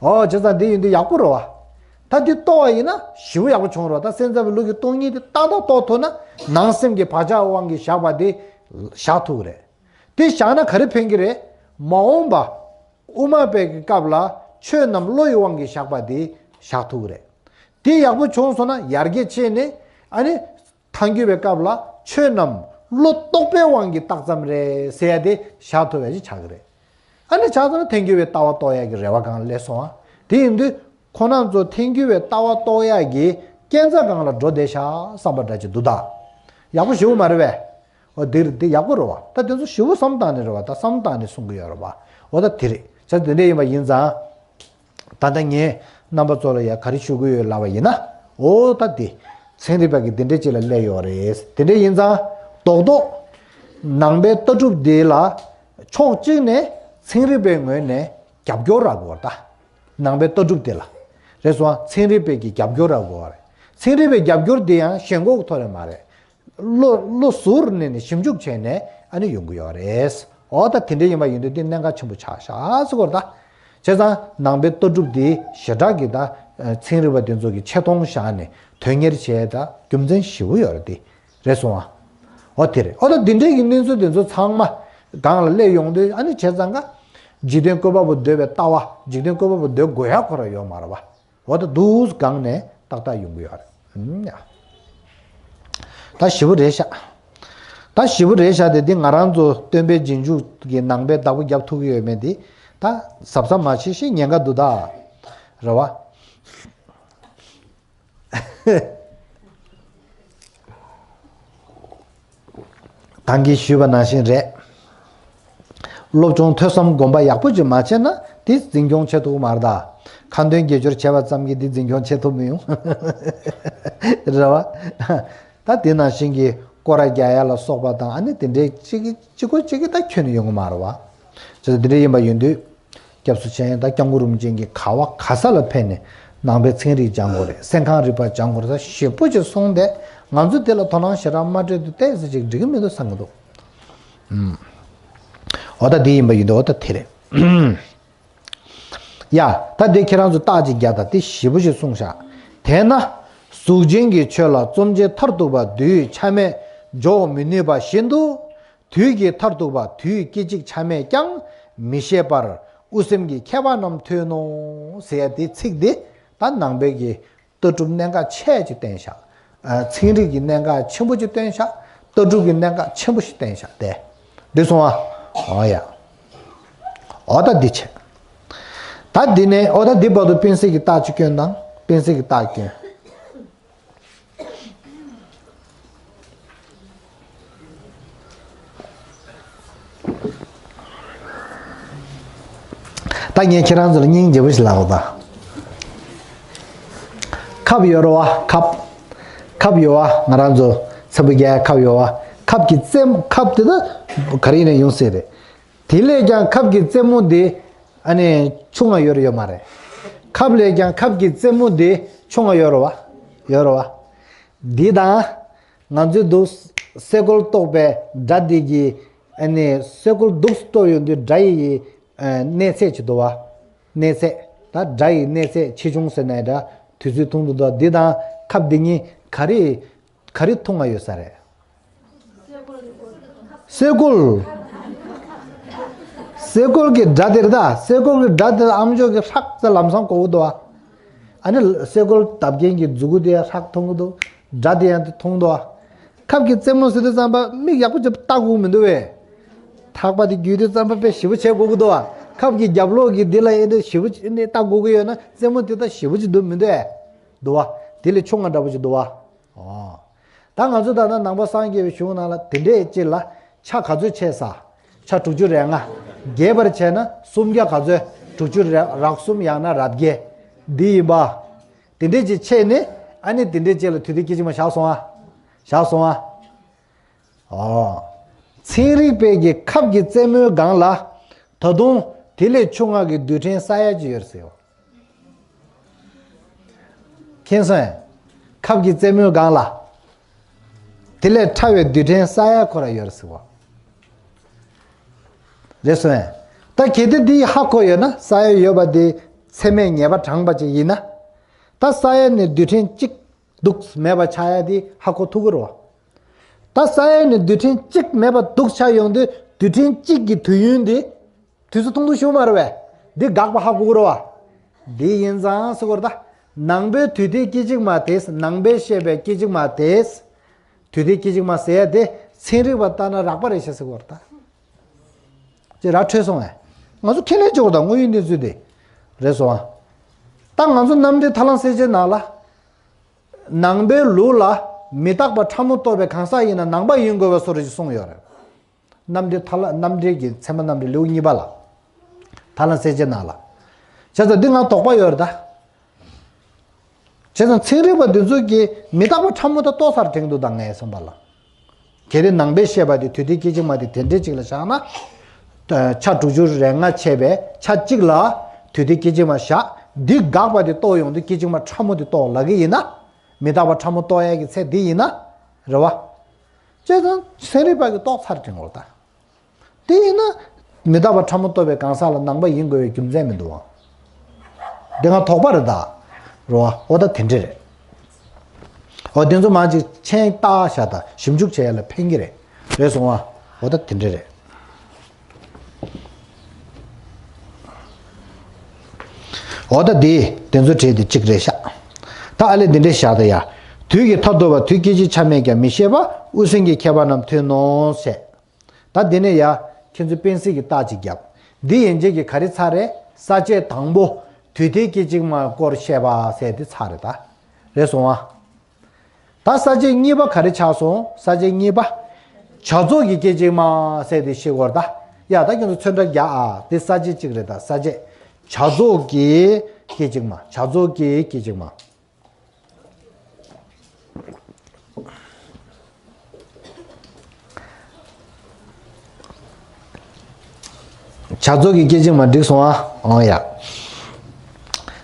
ཨོ་བྱས་ཙང་དེ་ཡིན་དུས་ཡག་པོ་རེད་བ། ད་དེ་རྟོགས་པ་ཡིན་ན་ཞེ་པོ་ཡག་པོ་བྱུང་རེད་བ། ད་སེམས་ཙམ་པའི་ལུགས་ཀྱི་སྟོང་ཉིད་དེ་ཏག་ཏག་རྟོགས་ཐུབ་ན་ནང་སེམས་ཀྱི་བག་ཆགས་དབང་གིས་བཞག་པ་དེ་བཞག་ཐུབ་ཀྱི་རེད། དེ་བཞག་ན་ག་རེ་ཕན་གྱི་རེད། མ་འོངས་པ། དབུ་མ་པའི་གི་སྐབས་ལ་ཆོས་རྣམས་བློ་ཡི་དབང་གིས་བཞག་པ་དེ་བཞག་ཐུབ་ཀྱི་རེད། དེ་ཡག་པོ་བྱུང་སོང་ན་ཡར་རྒྱས་ཕྱིན་ནས་ཨ་ནི། ཐལ་འགྱུར་བའི་སྐབས་ལ་ཆོས་རྣམས་བློ་རྟོག་པའི་དབང་གིས་བཏགས་ཙམ་རེད་ཟེར་ཡ་དེ་བཞག་ཐུབ་པ་ཞིག་ཆགས་ཀྱི་རེད། ཨ་ནི་ཆ་ཚང་ཐལ་འགྱུར་བའི་ལྟ་བ་རྟོགས་ཡ་གི་རེ་བ་སྒང་ལ་སླེབས་སོང་ཨ། དེ་ཡིན་དུས་ཁོང་རྣམ་ཚོ་ཐལ་འགྱུར་བའི་ལྟ་བ་རྟོགས་ཡ་གི་རྐྱེན་རྩ་སྒང་ལ་འགྲོ་བསྡད་ཤག་བསམ་པ་འདྲ་ཅིག་འདུག་ད། ཡག་པོ་ཞེ་པོ་མ་རེད་པས། འོ་འདིར་འདི་ཡག་པོ་རེད་བ། ད་དེ་ཚོ་ཞེ་པོ་བསམ་བཏང་ནས་རེད་བ། ད་བསམ་བཏང་ནས་གསུང་གི་ཡོད་རེད་བ། འོ་ད་དེ་རེད། བྱས་ཙང་དེ་འདྲ་ཡིན་པ་ཡིན་ཙང་། ད་ལྟ་ངས་རྣམ་པ་ཚོ་ལ་ཡ་ག་རེ་ཞུ་གི་ཡོད་ལབ་པ་ཡིན་ན། འོ་ད་དེ། ཚན་རིག་པ་གི་འདི་འདྲ་ཅིག་ལ་སླེབས་ཡོད་རེད། དེ་འདྲ་ཡིན་ཙང་རྡོག་རྡོག་ནང་པའི་ལྟ་གྲུབ་འདི་ལ་ཕྱོགས་གཅིག་ནས་ཚན་རིག་པའི་ངོས་ནས་རྒྱབ་སྐྱོར་རག་དགོས་ད། ནང་པའི་ལྟ་གྲུབ་འདི་ལ། རེད་སོང་ཨ། ཚན་རིག་པའི་གི་རྒྱབ་སྐྱོར་རག་དགོས་རེད། ཚན་རིག་པའི་རྒྱབ་སྐྱོར་འདི་ཡང་ཞེན་ཁོག་ཐོག་ནས་མ་རེད། བློ་བློ་གཟུར་གནས་ནས་ཞིབ་འཇུག་བྱས་ནས་ཨ་ནི་ཡོང་གི་ཡོད་རེད། འོ་ད་དེ་འདྲ་ཡིན་པ་ཡིན་དུས་འདི་གནད་འགག་ཆེན་པོ་ཆགས་ཤག་ཟེར་གོ་ད། བྱས་ཙང་ནང་པའི་ལྟ་གྲུབ་འདི་ཞེ་དྲག་གི་ད་ཚན་རིག་པ་འདི་ཚོ་གི་ཆེ་མཐོང་བཞག་ནས་དོན་གཉེར་བྱས་ད་རྒྱུ་མཚན་ཞེ་པོ་ཡོད་རེད་དེ། རེད་སོང་ཨ། འོ་དེ་རེད། འོ་ད་འདི་འདྲའི་གི་གནས་ཚུལ་འདི་ཚོ་ཚང་མ་སྒང་ལ་སླེབས་ཡོང་དུས་ཨ་ནི་བྱས་ཙང་ཀ་འཇིག་རྟེན་བཀོད་པ་པོ་འདོད་པའི་ལྟ་བ། འཇིག་རྟེན་བཀོད་པ་པོ་འདོད་དགོས་ཡ་ཁོ་རང་ཡོད་མ་རེད་བ། འོ་ད་འདུག་སྒང་ནས་ཏག་ཏག་ཡོང་གི་ཡོད་རེད། ཨུམ་ཡ། ད་ཞེ་པོ་རེད་ཤག་ད་ཞེ་པོ་རེད་ཤག་དེ་འདི་ང་རང་ཚོ་སྟོན་པའི་རྗེས་འཇུག་གི་ནང་པའི་བདག་པོ་རྒྱབ་ཐུབ་ཀྱི་ཡོད་མེད་འདི་ད་གཟབ་གཟབ་མ་བྱེད་ཤེས་ཉེན་ཁ་འདུག་ད། རེད་བ། ད་གིན་ཞུས་པ་ནང་བཞིན་རེད། སློབ་སྦྱོང་ཐོས་བསམ་སྒོམ་པ་ཡག་པོ་ཅིག་མ་བྱས་ན་དེ་འཛིན་སྐྱོང་བྱེད་ཐུབ་ཀྱི་མ་རེད་ད། ཁ་འདོན་དགེ་སྦྱོར་བྱས་པ་ཙམ་གྱིས་དེ་འཛིན་སྐྱོང་བྱེད་ཐུབ་མི་ཡོང་། རེད་བ། ད་དེ་ནང་བཞིན་གྱི་སྐོར་ར་རྒྱག་ཡ་ལ་སོགས་པ་དང་ཨ་ནི་དེ་འདྲའི་གཅིག་གིས་གཅིག་པོ་གཅིག་གིས་ད་ཁྱོན་ནས་ཡོང་གི་མ་རེད་བ། བྱས་ཙང་དེ་འདྲ་ཡིན་པ་ཡིན་དུས། སྐྱབས་སུ་མཆི། ད་སྐྱབས་མགོན་རིན་པོ་ཆེ་གིས་ག་བ་ག་ས་ལ་ཕེབས་ནས་ནང་པའི་ཚན་རིག་སྦྱང་དགོས་རེད། སེམས་ཁམས་རིག་པ་སྦྱང་དགོས་རེད་ཟེར་ཞེ་པོ་ཅིག་གསུངས་ཏེ། ང་ཚོ་དེ་ལ་དོ་སྣང་ཞེ་དྲག་མ་སྤྲད་དུས་ཏོག་ཙམ་ཅིག་འགྲིག་གི་མི་འདུག་བསམ་གི་འདུག་ཨུམ། འོ་ད་དེ་ཡིན་པ་ཡིན་དུས་འོ་ད་དེ་རེད། ཡ། ད་དེ་ཁྱེད་རང་ཚོ་རྟགས་ཅིག་རྒྱག་ད། དེ་ཞེ་པོ་ཅིག་གསུངས་ཤག་དེས་ན། གཟུགས་ཅན་གྱི་ཆོས་ལ་རྩོམ་བྱེད་མཐར་ཐུག་པ་དུས་ཆ་མེད་འཇོག་མི་ནུས་པ་བཞིན་དུ། དུས་ཀྱི་མཐར་ཐུག་པ་དུས་སྐད་ཅིག་ཆ་མེད་ཀྱང་མི་ཤེས་པར་དབུ་སེམས་ཀྱི་ཁྱད་པར་རྣམས་ཐོན་ནོ་ཟེར་ཡ་དེ་ཚིག་དེ་ད་ནང་པའི་གི་ལྟ་གྲུབ་གནད་འགག་ཆེ་ཅིག་བསྟན་ཤག་ཨ། ཚན་རིག་གི་གནད་འགག་ཆེན་པོ་ཅིག་བསྟན་ཤག་ལྟ་གྲུབ་ཀྱི་གནད་འགག་ཆེན་པོ་ཞིག་བསྟན་ཤག་དེ་འདི་སོང་ཨ། འོ་ཡ། འོ་ད་འདི་བྱས། ད་འདི་ནས་འོ་ད་འདི་བར་དུ་སྤེན་སྲེག་གི་རྟགས་ཅིག་སྐྱོན་དང་། སྤེན་སྲེག་གི་རྟགས་སྐྱོན། ད་ངས་ཁྱེད་རང་ཚོ་ལ་སྙིང་རྗེ་པོ་ཞིག་ལབ་དགོས་ད། ཁབ་ཡོད་རེད་བ། ཁབ། ཁབ་ཡོད་བ། ང་རང་ཚོ་ཚ་བོ་རྒྱག་ཁབ་ཡོད་བ། ཁབ་ཀྱི་རྩེ་མོ་ཁབ་དེ་ད་ག་རེ་ཡིན་ན་ཡོང་སྲིད་རེད། དེ་ལས་ཀྱང་ཁབ་ཀྱི་རྩེ་མོ་དེ་ཨ་ནི་ཆུང་ང་ཡོད་རེད་ཡོད་མ་རེད། ཁབ་ལས་ཀྱང་ཁབ་ཀྱི་རྩེ་མོ་དེ་ཆུང་ང་ཡོད་རེད་བ། ཡོད་རེད་བ། འདི་དང་། ང་ཚོའི་འདུག་སེ་གོལ་གཏོགས་པའི་སྒྲ་འདི་གི་ཨ་ནི་སེ་གོལ་འདུག་གཏོགས་ཡོང་དུས་སྒྲ་ཡི་གནས་ཚད་ཅིག་འདུག་བ། གནས་ཚད། ད་སྒྲ་ཡི་གནས་ཚད་ཆེ་ཆུང་ཟེར་ནའི་འདྲ། དུས་ཚོད་ཐུང་དུ་འདུག་འདི་དང་ཁབ་འདི་གཉིས་ག་རེ་ག་རེ་ཐུང་ང་ཡོད་ས་རེད། སེ་གོལ། སེ་གོལ་གྱི་སྒྲ་དེ་རེད་ད། སེ་གོལ་གྱི་སྒྲ་དེ་ཨ་མཆོག་གི་ཧྲག་ཙེ་ལམ་སང་གོ་གི་འདུག་བ། ཨ་ནི་སེ་གོལ་བརྡབ་མཁན་གྱི་མཛུ་གུ་དེ་ཡང་ཧྲག་མཐོང་གི་འདུག་སྒྲ་དེ་ཡང་དེ་མཐོང་འདུག་བ། ཁབ་ཀྱི་རྩེ་མོ་ཟེར་དུས་ཙམ་པ་མིག་ཡག་པོ་ཅིག་ལྟ་དགོས་མི་འདུག་བས། ཐག་པ་དེ་བརྒྱུད་དུས་ཙམ་པ་དཔེ་ཞིབ་པོ་བྱེད་དགོས་ཀྱི་འདུག་བ། ཁབ་ཀྱི་རྒྱབ་ལོགས་ཀྱི་འདི་ལ་ཨེ་འདྲ་ཞིབ་པོ་ཅིག་ཨེ་འདྲ་ལྟ་དགོས་ཀྱི་ཡོད་ན་རྩེ་མོ་དེ་ད་ཞིབ་པོ་ཅིག་འདུག་མི་འདུག་ཨེ། འདུག་བ། དེ་ལས་ཆུང་ང་འདྲ་པོ་ཅིག་འདུག་བ། ཨོ། ད་ང་ཚོ་ད་ལྟ་ནང་པ་སངས་རྒྱས་པའི་གཞུང་ནང་ལ་དེ་འདྲས་ཅིག་ལ་ཆ་ག་ཚོད་ཆད་ས། ཆ་དྲུག་ཅུ་རེ་ལྔ། རྒྱས་པར་བྱས་ན་སུམ་བརྒྱ་ག་ཚོད། དྲུག་ཅུ་རེ་རག་གསུམ་ཡང་ན་རབ་བརྒྱད། འདི་ཡིན་པ། དེ་འདྲས་ཅིག་ཆད་ནས་ཨ་ནི་དེ་འདྲས་ཅིག་ལ་དུས་དེ་སྐད་ཅིག་མ་བཞག་སོང་ཨ། བཞག་སོང་ཨ། ཨོ། ཚན་རིག་པས་ཀྱི་ཁབ་ཀྱི་རྩེ་མོའི་སྒང་ལ་ད་དུང་དེ་ལས་ཆུང་ང་གི་རྡུལ་ཕྲན་ས་ཡ་ཅིག་ཡོད་ཟེར་བ། མཁྱེན་སོང་ངས། ཁབ་ཀྱི་རྩེ་མོའི་སྒང་ལ། དེ་ལས་ཕྲ་བའི་རྡུལ་ཕྲན་ས་ཡ་ཁོ་ར་ཡོད་རེད་ཟེར་བ། རེད་སོང་ངས། ད་གལ་ཏེ་འདི་ཧ་གོ་ཡོད་ན་ས་ཡ་ཡོད་པ་དེ་ཚད་མས་ངེས་པ་དྲངས་པ་ཅིག་ཡིན་ན། ད་ས་ཡ་ནས་རྡུལ་ཕྲན་གཅིག་འདུག་མེད་པ་ཆགས་ཡ་དེ་ཧ་གོ་ཐུབ་ཀྱི་རེད་བ། ད་ས་ཡ་ནས་རྡུལ་ཕྲན་གཅིག་མེད་པ་འདུག་ཆགས་ཡོང་དུས་རྡུལ་ཕྲན་གཅིག་གི་དུས་ཡུན་དེ། དུས་ཚོད་ཐུང་ཐུང་ཞིག་མ་རེད་པས། འདི་དགག་པ་ཧ་གོ་གི་རེད་བ། འདི་ཡིན་ཙང་ཟེར་གོ་རེད་ད། ནང་པའི་དུས་མཐའི་སྐད་ཅིག་མ་དེས། ནང་པས་བཤད་པའི་སྐད་ཅིག་མ་དེས། དུས་མཐའི་སྐད་ཅིག་མ་ཟེར་ཡ་དེ་ཚན་རིག་པ་ལྟར་ན་རགས་པ་རེད་ཤག་ཟེར་གོ་རེད་ད། ཅེས་ར་འཕྲོད་སོང་ངས། ང་ཚོ་ཁས་ལེན་བྱེད་དགོས་རེད་ད། དངོས་ཡོད་གནས་ཚུལ་དེ། རེད་སོང་ཨ། ད་ང་ཚོ་རྣམ་འགྲེལ་ཐར་ལམ་གསལ་བྱེད་ནང་ལ། ནང་པའི་ལུགས་ལ་མི་རྟག་པ་ཕྲ་མོ་རྟོགས་པའི་གང་ཟག་ཡིན་ན་ནང་པ་ཡིན་དགོས་པའི་བཟོ་འདྲ་ཞིག་གསུངས་ཡོད་རེད། རྣམ་འགྲེལ་ཐར་ལམ། རྣམ་འགྲེལ་གྱི་ཚད་མ་རྣམ་འགྲེལ་ལེའུ་གཉིས་པ་ལ། ཐར་ལམ་གསལ་བྱེད་ནང་ལ། བྱས་ཙང་འདི་ང་དོགས་པ་ཡོད་རེད་ད། བྱས་ཙང་ཚན་རིག་པ་འདི་ཚོ་གིས་མི་རྟག་པ་ཕྲ་མོ་ད་རྟོགས་ཚར་དྲན་འདུག་ད་ངས་བསམ་པ་ལ། གལ་ཏེ་ནང་པས་བཤད་པ་དེ་དུས་མཐའི་སྐད་ཅིག་མ་དེ་དེ་འདྲས་ཅིག་ལ་བཞག་ན། ཆ་དྲུག་ཅུ་རེ་ལྔ་ཆད་པའི་ཆ་གཅིག་ལ་དུས་མཐའི་སྐད་ཅིག་མ་བཞག་འདི་དགག་པ་དེ་རྟོགས་ཡོང་དུས་སྐད་ཅིག་མ་ཕྲ་མོ་དེ་རྟོགས་ལབ་ཀྱི་ཡིན་ན། མི་རྟག་པ་ཕྲ་མོ་རྟོགས་ཡག་གི་ཚད་འདི་ཡིན་ན། རེད་བ། བྱས་ཙང་ཚན་རིག་པ་གིས་རྟོགས་ཚར་དྲན་འགྲོ་ད། དེ་ཡིན་ན། མི་རྟག་པ་ཕྲ་མོ་རྟོགས་པའི་གང་ཟག་ལ་ནང་པ་ཡིན་དགོས་པའི་རྒྱུ་མཚན་མི་འདུག་ཨང་། དེ་ང་དོགས་པ་རེད་ད། རོ། འོ་ད་དེ་འདྲ་རེད། འོ་དེ་ཚོ་མང་ཅིག་མཆན་བཏགས་བཞག་ད་ཞིབ་འཇུག་བྱེད་ཡ་ལ་ཕན་གྱི་རེད། རེད་སོང་ཨ། འོ་ད་དེ་འདྲ་རེད། འོ་ད་དེ་དེ་ཚོ་བྲིས་དེ་གཅིག་རེད་ཤག་ད་ཨ་ལས་དེ་འདྲ་བཞག་ད་ཡ། དུས་ཀྱི་མཐར་ཐུག་པ་དུས་སྐད་ཅིག་ཆ་མེད་ཀྱང་མི་ཤེས་པ་དབུ་སེམས་ཀྱི་ཁྱད་པར་རྣམས་ཐོན་ནོ་ཞེས། ད་འདི་ནས་ཡ། ཁྱེད་ཚོས་དཔེ་གཟིགས་ཀྱི་རྟགས་ཅིག་བརྒྱབ། འདི་ཡན་ཆད་ཀྱི་ག་རེ་ཚར་རེད། ས་བཅད་དང་པོ། དུས་མཐའི་སྐད་ཅིག་མ་སྐོར་བཤད་པ་ཟེར་དེ་ཚར་རེད་ད། རེད་སོང་ཨ། ད་ས་བཅད་གཉིས་པ་ག་རེ་ཆགས་སོང་། ས་བཅད་གཉིས་པ། བྱ་རྫོགས་ཀྱི་སྐད་ཅིག་མ་ཟེར་དེ་ཤེས་དགོས་རེད་ད། ཡ་ད་ཁྱེད་ཚོ་ཚོན་ཁྲ་རྒྱག་ཨ། དེ་ས་བཅད་གཅིག་རེད་ད། ས་བཅད། བྱ་རྫོགས་ཀྱི་སྐད་ཅིག་མ། བྱ་རྫོགས་ཀྱི་སྐད་ཅིག་མ། བྱ་རྫོགས་ཀྱི་སྐད་ཅིག་མ་འགྲིག་སོང་ཨ། འོང་ཡ།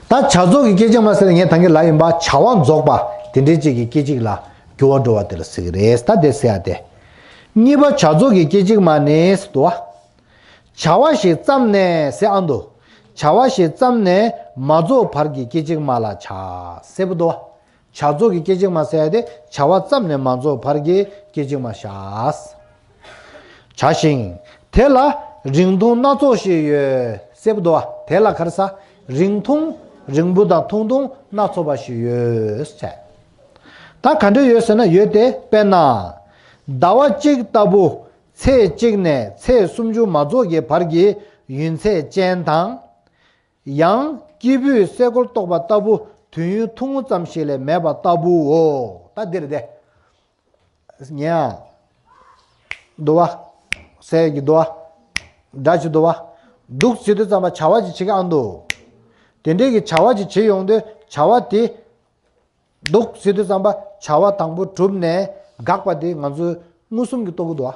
ད་བྱ་རྫོགས་ཀྱི་སྐད་ཅིག་མ་ཟེར་ངས་ད་གིན་ལབ་ཡིན་པ། བྱ་བ་རྫོགས་པ་དེ་འདྲའི་ཅིག་གི་སྐད་ཅིག་ལ་འགྱུར་བ་འགྲོ་བ་དེ་ལ་ཟེར་གི་རེད། ད་དེ་ཟེར་ཡ་དེ། གཉིས་པ་བྱ་རྫོགས་ཀྱི་སྐད་ཅིག་མ་ནི་ཟེར་དུ་བ། བྱ་བ་ཞིག་བརྩམས་ནས་ཟེར་ཨ་འདུག་བྱ་བ་ཞིག་བརྩམས་ནས་མ་རྫོགས་བར་གྱི་སྐད་ཅིག་མ་ལ་བྱ་ཟེར་བ་འདུག་བྱ་རྫོགས་ཀྱི་སྐད་ཅིག་མ་ཟེར་ཡ་དེ་བྱ་བ་བརྩམས་ནས་མ་རྫོགས་བར་གྱི་སྐད་ཅིག་མ་བཞག་བྱ་ཞིང་། དེ་ལ་རིང་ཐུང་སྣ་ཚོགས་ཤིག་ཡོད་ཟེར་བ་འདུག་དེ་ལ་ག་རེ་ཟ། རིང་ཐུང་། རིང་པོ་དང་ཐུང་ཐུང་སྣ་ཚོགས་པ་ཞིག་ཡོད་ཟེར། ད་ག་འདྲ་ཡོད་ཟེར་ན་ཡོད་དེ། དཔེར་ན། ཟླ་བ་གཅིག་ལྟ་བུ་ཚེས་གཅིག་ནས་ཚེས་སུམ་ཅུ་མ་རྫོགས་ཀྱི་བར་གྱི་ཡུན་ཚད་ཅན་དང་། ཡང་སྐྱེས་བུས་སེ་གོལ་གཏོགས་པ་ལྟ་བུ་དུས་ཡུན་ཐུང་ངུ་ཙམ་ཞིག་ལས་མེད་པ་ལྟ་བུའོ། ད་འདིར་དེ། ཉན་ཨ། འདུག་བ། ཟེར་གྱི་འདུག་བ། འདྲ་ཞིག་འདུག་བ། འདུག་ཟེར་དུས་ཙམ་པ་བྱ་བ་ཅིག་བྱེད་ཀྱི་ཨ་འདུག་དེ་འདྲའི་གི་བྱ་བ་ཅིག་བྱེད་ཡོང་དུས་བྱ་བ་དེ། འདུག་ཟེར་དུས་ཙམ་པ་བྱ་བ་དང་པོ་གྲུབ་ནས་འགག་པ་དེ་ང་ཚོས་ མངོན་སུམ་གྱིས་རྟོགས་ཀྱི་འདུག་བ།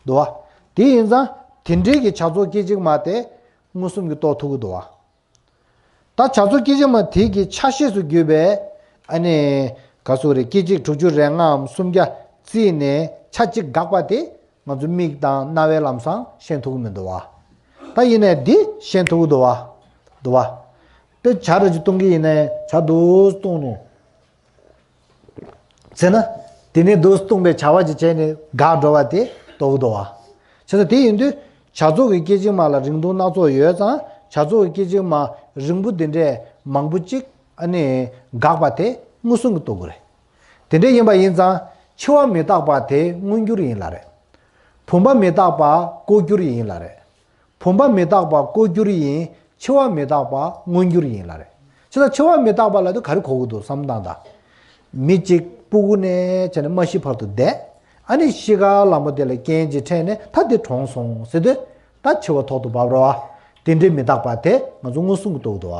འདུག་བ། དེ་ཡིན་ཙང་དེ་འདྲའི་གི་བྱ་རྫོགས་སྐད་ཅིག་མ་དེ་མངོན་སུམ་གྱིས་རྟོགས་ཐུབ་ཀྱི་འདུག་བ། ད་བྱ་རྫོགས་སྐད་ཅིག་མ་དེ་གི་ཆ་ཤས་སུ་གྱུར་པའི་ཨ་ནི་ག་སོགས་རེད། སྐད་ཅིག་དྲུག་ཅུ་རེ་ལྔའམ་སུམ་བརྒྱ་བརྩིས་ནས་ཆ་གཅིག་དགག་པ་དེ་ང་ཚོ་མིག་དང་རྣ་བའི་ལམ་སང་ཤེས་ཐུབ་ཀྱི་མི་འདུག་བ། ད་ཡིན་ནའི་འདི་ཤེས་ཐུབ་ཀྱི་འདུག་བ། འདུག་བ། དཔེ་བྱ་ར་ཅིག་སྟོན་གྱི་ཡིན་ནའི་བྱ་འདུག་སྟོན་ནས། ཟེར་ན། དེ་ནས་འདུག་སྟོན་པའི་བྱ་བ་ཅིག་བྱས་ནས་དགག་འགྲོ་བ་དེ་རྟོགས་འདུག་བ། བྱས་ཙང་དེ་ཡིན་དུས་བྱ་རྫོགས་ཀྱི་སྐད་ཅིག་མ་ལ་རིང་ཐུང་སྣ་ཚོགས་ཡོད་ཙང་བྱ་རྫོགས་ཀྱི་སྐད་ཅིག་མ་རིང་པོ་འདི་འདྲས་མང་པོ་ཅིག་ཨ་ནི་དགག་པ་དེ་མངོན་སུམ་གྱིས་རྟོགས་དགོས་རེད། དེ་འདྲས་ཡིན་པ་ཡིན་ཙང་འཆི་བ་མི་རྟག་པ་དེ་མངོན་གྱུར་ཡིན་ལ་རེད། བུམ་པ་མི་རྟག་པ་ལྐོག་གྱུར་ཡིན་ལ་རེད། བུམ་པ་མི་རྟག་པ་ལྐོག་གྱུར་ཡིན། འཆི་བ་མི་རྟག་པ་མངོན་གྱུར་ཡིན་ལ་རེད། བྱས་ཙང་འཆི་བ་མི་རྟག་པ་ལབ་དུས་ག་རེ་གོ་གི་འདུག་བསམ་བློ་བཏང་དང་། མི་གཅིག་སྤུ་གུ་ནས་བྱས་ནས་མ་ཤི་བར་དུ་བསྡད། ཨ་ནི་ཤི་ཁ་ལ་མོ་དེ་ལ་རྐྱེན་གྱིས་ཕྲད་ནས་ད་དེ་གྲོངས་སོང་ཟེར་དུས་ད་འཆི་བ་ཐོག་ཏུ་བབས་རེད་བ། དེ་འདྲའི་མི་རྟག་པ་དེ་ང་ཚོ་མངོན་སུམ་གྱིས་རྟོགས་འདུག་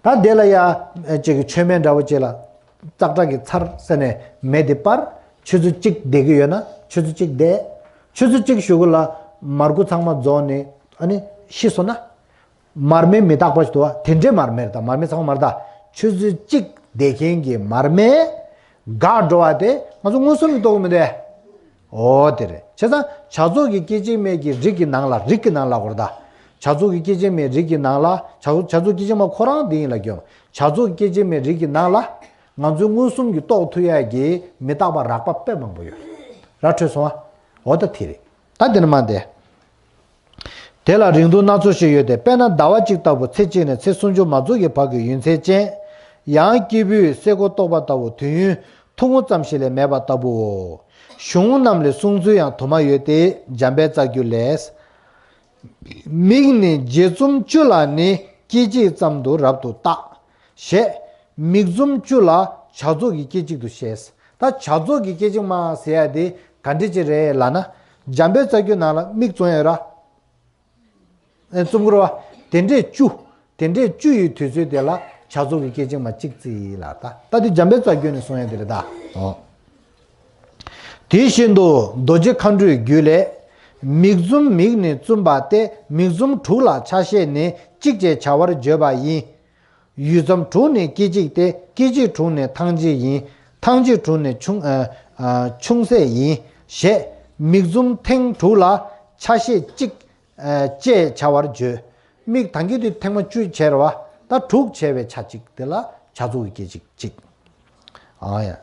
བ། ད་དེ་ལ་ཡ་ཅིག་མཆོད་མེ་འདྲ་བོ་ཅིག་ལ་ཙག་ཙག་གི་ཚར་ཟེར་ནས་མེ་དེ་སྤར། ཆུ་ཚོད་གཅིག་བསྡད་ཀྱི་ཡོད་ན་ཆུ་ཚོད་གཅིག་བསྡད། ཆུ་ཚོད་གཅིག་གཞུག་གུ་ལ་མར་ཁུ་ཚང་མ་རྫོགས་ནས་ཨ་ནི་ཤི་སོང་ན། མར་མེ་མི་རྟག་པ་ཞིག་འདུག་བ། དེ་འདྲའི་མར་མེ་རེད། ད་མར་མེ་ཚང་མ་མ་རེད། ད་ཆུ་ཚོད་གཅིག་བསྡད་མཁན་གྱི་མར་མེ་འགག་འགྲོ་བ་དེ་ང་ཚོ་མངོན་སུམ་གྱིས་རྟོགས་མི་འདུག་ཨེ། འོ་དེ་རེད། བྱས་ཙང་བྱ་རྫོགས་ཀྱི་སྐད་ཅིག་མའི་གི་རིགས་ཀྱི་ནང་ལ། རིགས་ཀྱི་ནང་ལ་གོ་ར་ད། བྱ་རྫོགས་ཀྱི་སྐད་ཅིག་མའི་རིགས་ཀྱི་ནང་ལ། བྱ་བྱ་རྫོགས་སྐད་ཅིག་མ་ཁོ་རང་འདི་ཡིན་ལ་རྒྱུ་མ། བྱ་རྫོགས་ཀྱི་སྐད་ཅིག་མའི་རིགས་ཀྱི་ནང་ལ་ང་ཚོའི་མངོན་སུམ་གྱིས་རྟོགས་ཐུབ་ཡ་གི་མི་རྟག་པ་རགས་པ་དཔེ་མང་པོ་ཡོད། ར་འཕྲོད་སོང་ཨ། འོ་ད་དེ་རེད། ད་དེ་ནས་མ་འདས། དེ་ལ་རིང་ཐུང་སྣ་ཚོགས་ཤིག་ཡོད་དེ། དཔེར་ན་ཟླ་བ་གཅིག་ལྟ་བུ་ཚེ་གཅིག་ནས་ཚེ་སུམ་ཅུ་མ་རྫོགས་ཀྱི་བར་གྱི་ཡུན་ཚད་ཅན། ཡང་སྐྱེས་བུས་སེ་གོལ་གཏོགས་པ་ལྟ་བུ་དུས་ཡུན་ཐུང་ངུ་ཙམ་ཞིག་ལས་མེད་པ་ལྟ་བུའོ། གཞུང་རྣམས་ལས་གསུངས་ཚུལ་ཡང་དུ་མ་ཡོད་དེ། འཇམ་དཔལ་རྩ་རྒྱུད་ལས། མིག་ནི་འབྱེད་འཛུམ་བཅུ་ལ་ནི། སྐད་ཅིག་ཙམ་དུ་རབ་ཏུ་བརྟག་ཞེས། མིག་འཛུམ་བཅུ་ལ་བྱ་རྫོགས་ཀྱི་སྐད་ཅིག་ཏུ་བཤད། ད་བྱ་རྫོགས་ཀྱི་སྐད་ཅིག་མ་ཟེར་ཡ་དེ་ག་འདྲ་ཅིག་རེད་ལབ་ན། འཇམ་དཔལ་རྩ་རྒྱུད་ནང་ལ་མིག་བཙུམ་ཡོད་ར། ཨེ་བཙུམ་དགོས་རེད་བ། དེ་འདྲས་བཅུ། དེ་འདྲས་བཅུ་ཡི་དུས་ཚོད་དེ་ལ་བྱ་རྫོགས་ཀྱི་སྐད་ཅིག་མ་གཅིག་བརྩི་ལ། ད་ད་དེ་འཇམ་དཔལ་རྩ་རྒྱུད་ནས་གསུང་ཡ་དེ་རེད་ད། ཨོ། དེ་བཞིན་དུ་རྡོ་རྗེ་མཁའ་འགྲོའི་རྒྱུད་ལས། མིག་འཛུམ་མིག་ནི་བཙུམ་པ་སྟེ། མིག་འཛུམ་དྲུག་ལ་ཆ་ཤས་ནི། གཅིག་ཅེས་བྱ་བར་བརྗོད་པ་ཡིན། ཡུད་ཙམ་དྲུག་ནི་སྐད་ཅིག་སྟེ། སྐད་ཅིག་དྲུག་ནི་ཐང་ཅིག་ཡིན། ཐང་ཅིག་དྲུག་ནི་ཆུང་ཨ་ཨ་ཆུང་ཟད་ཡིན། ཞེས་མིག་འཛུམ་ཐེངས་དྲུག་ལ་ཆ་ཤས་གཅིག་ཨ་ཅེས་བྱ་བར་བརྗོད། མིག་ཐང་གི་དུས་ཐེངས་མ་བཅུ་བྱས་རེད་བ། ད་དྲུག་བྱས་པའི་ཆ་གཅིག་དེ་ལ་བྱ་རྫོགས་ཀྱི་སྐད་ཅིག་གཅིག་ཨ་ཡ།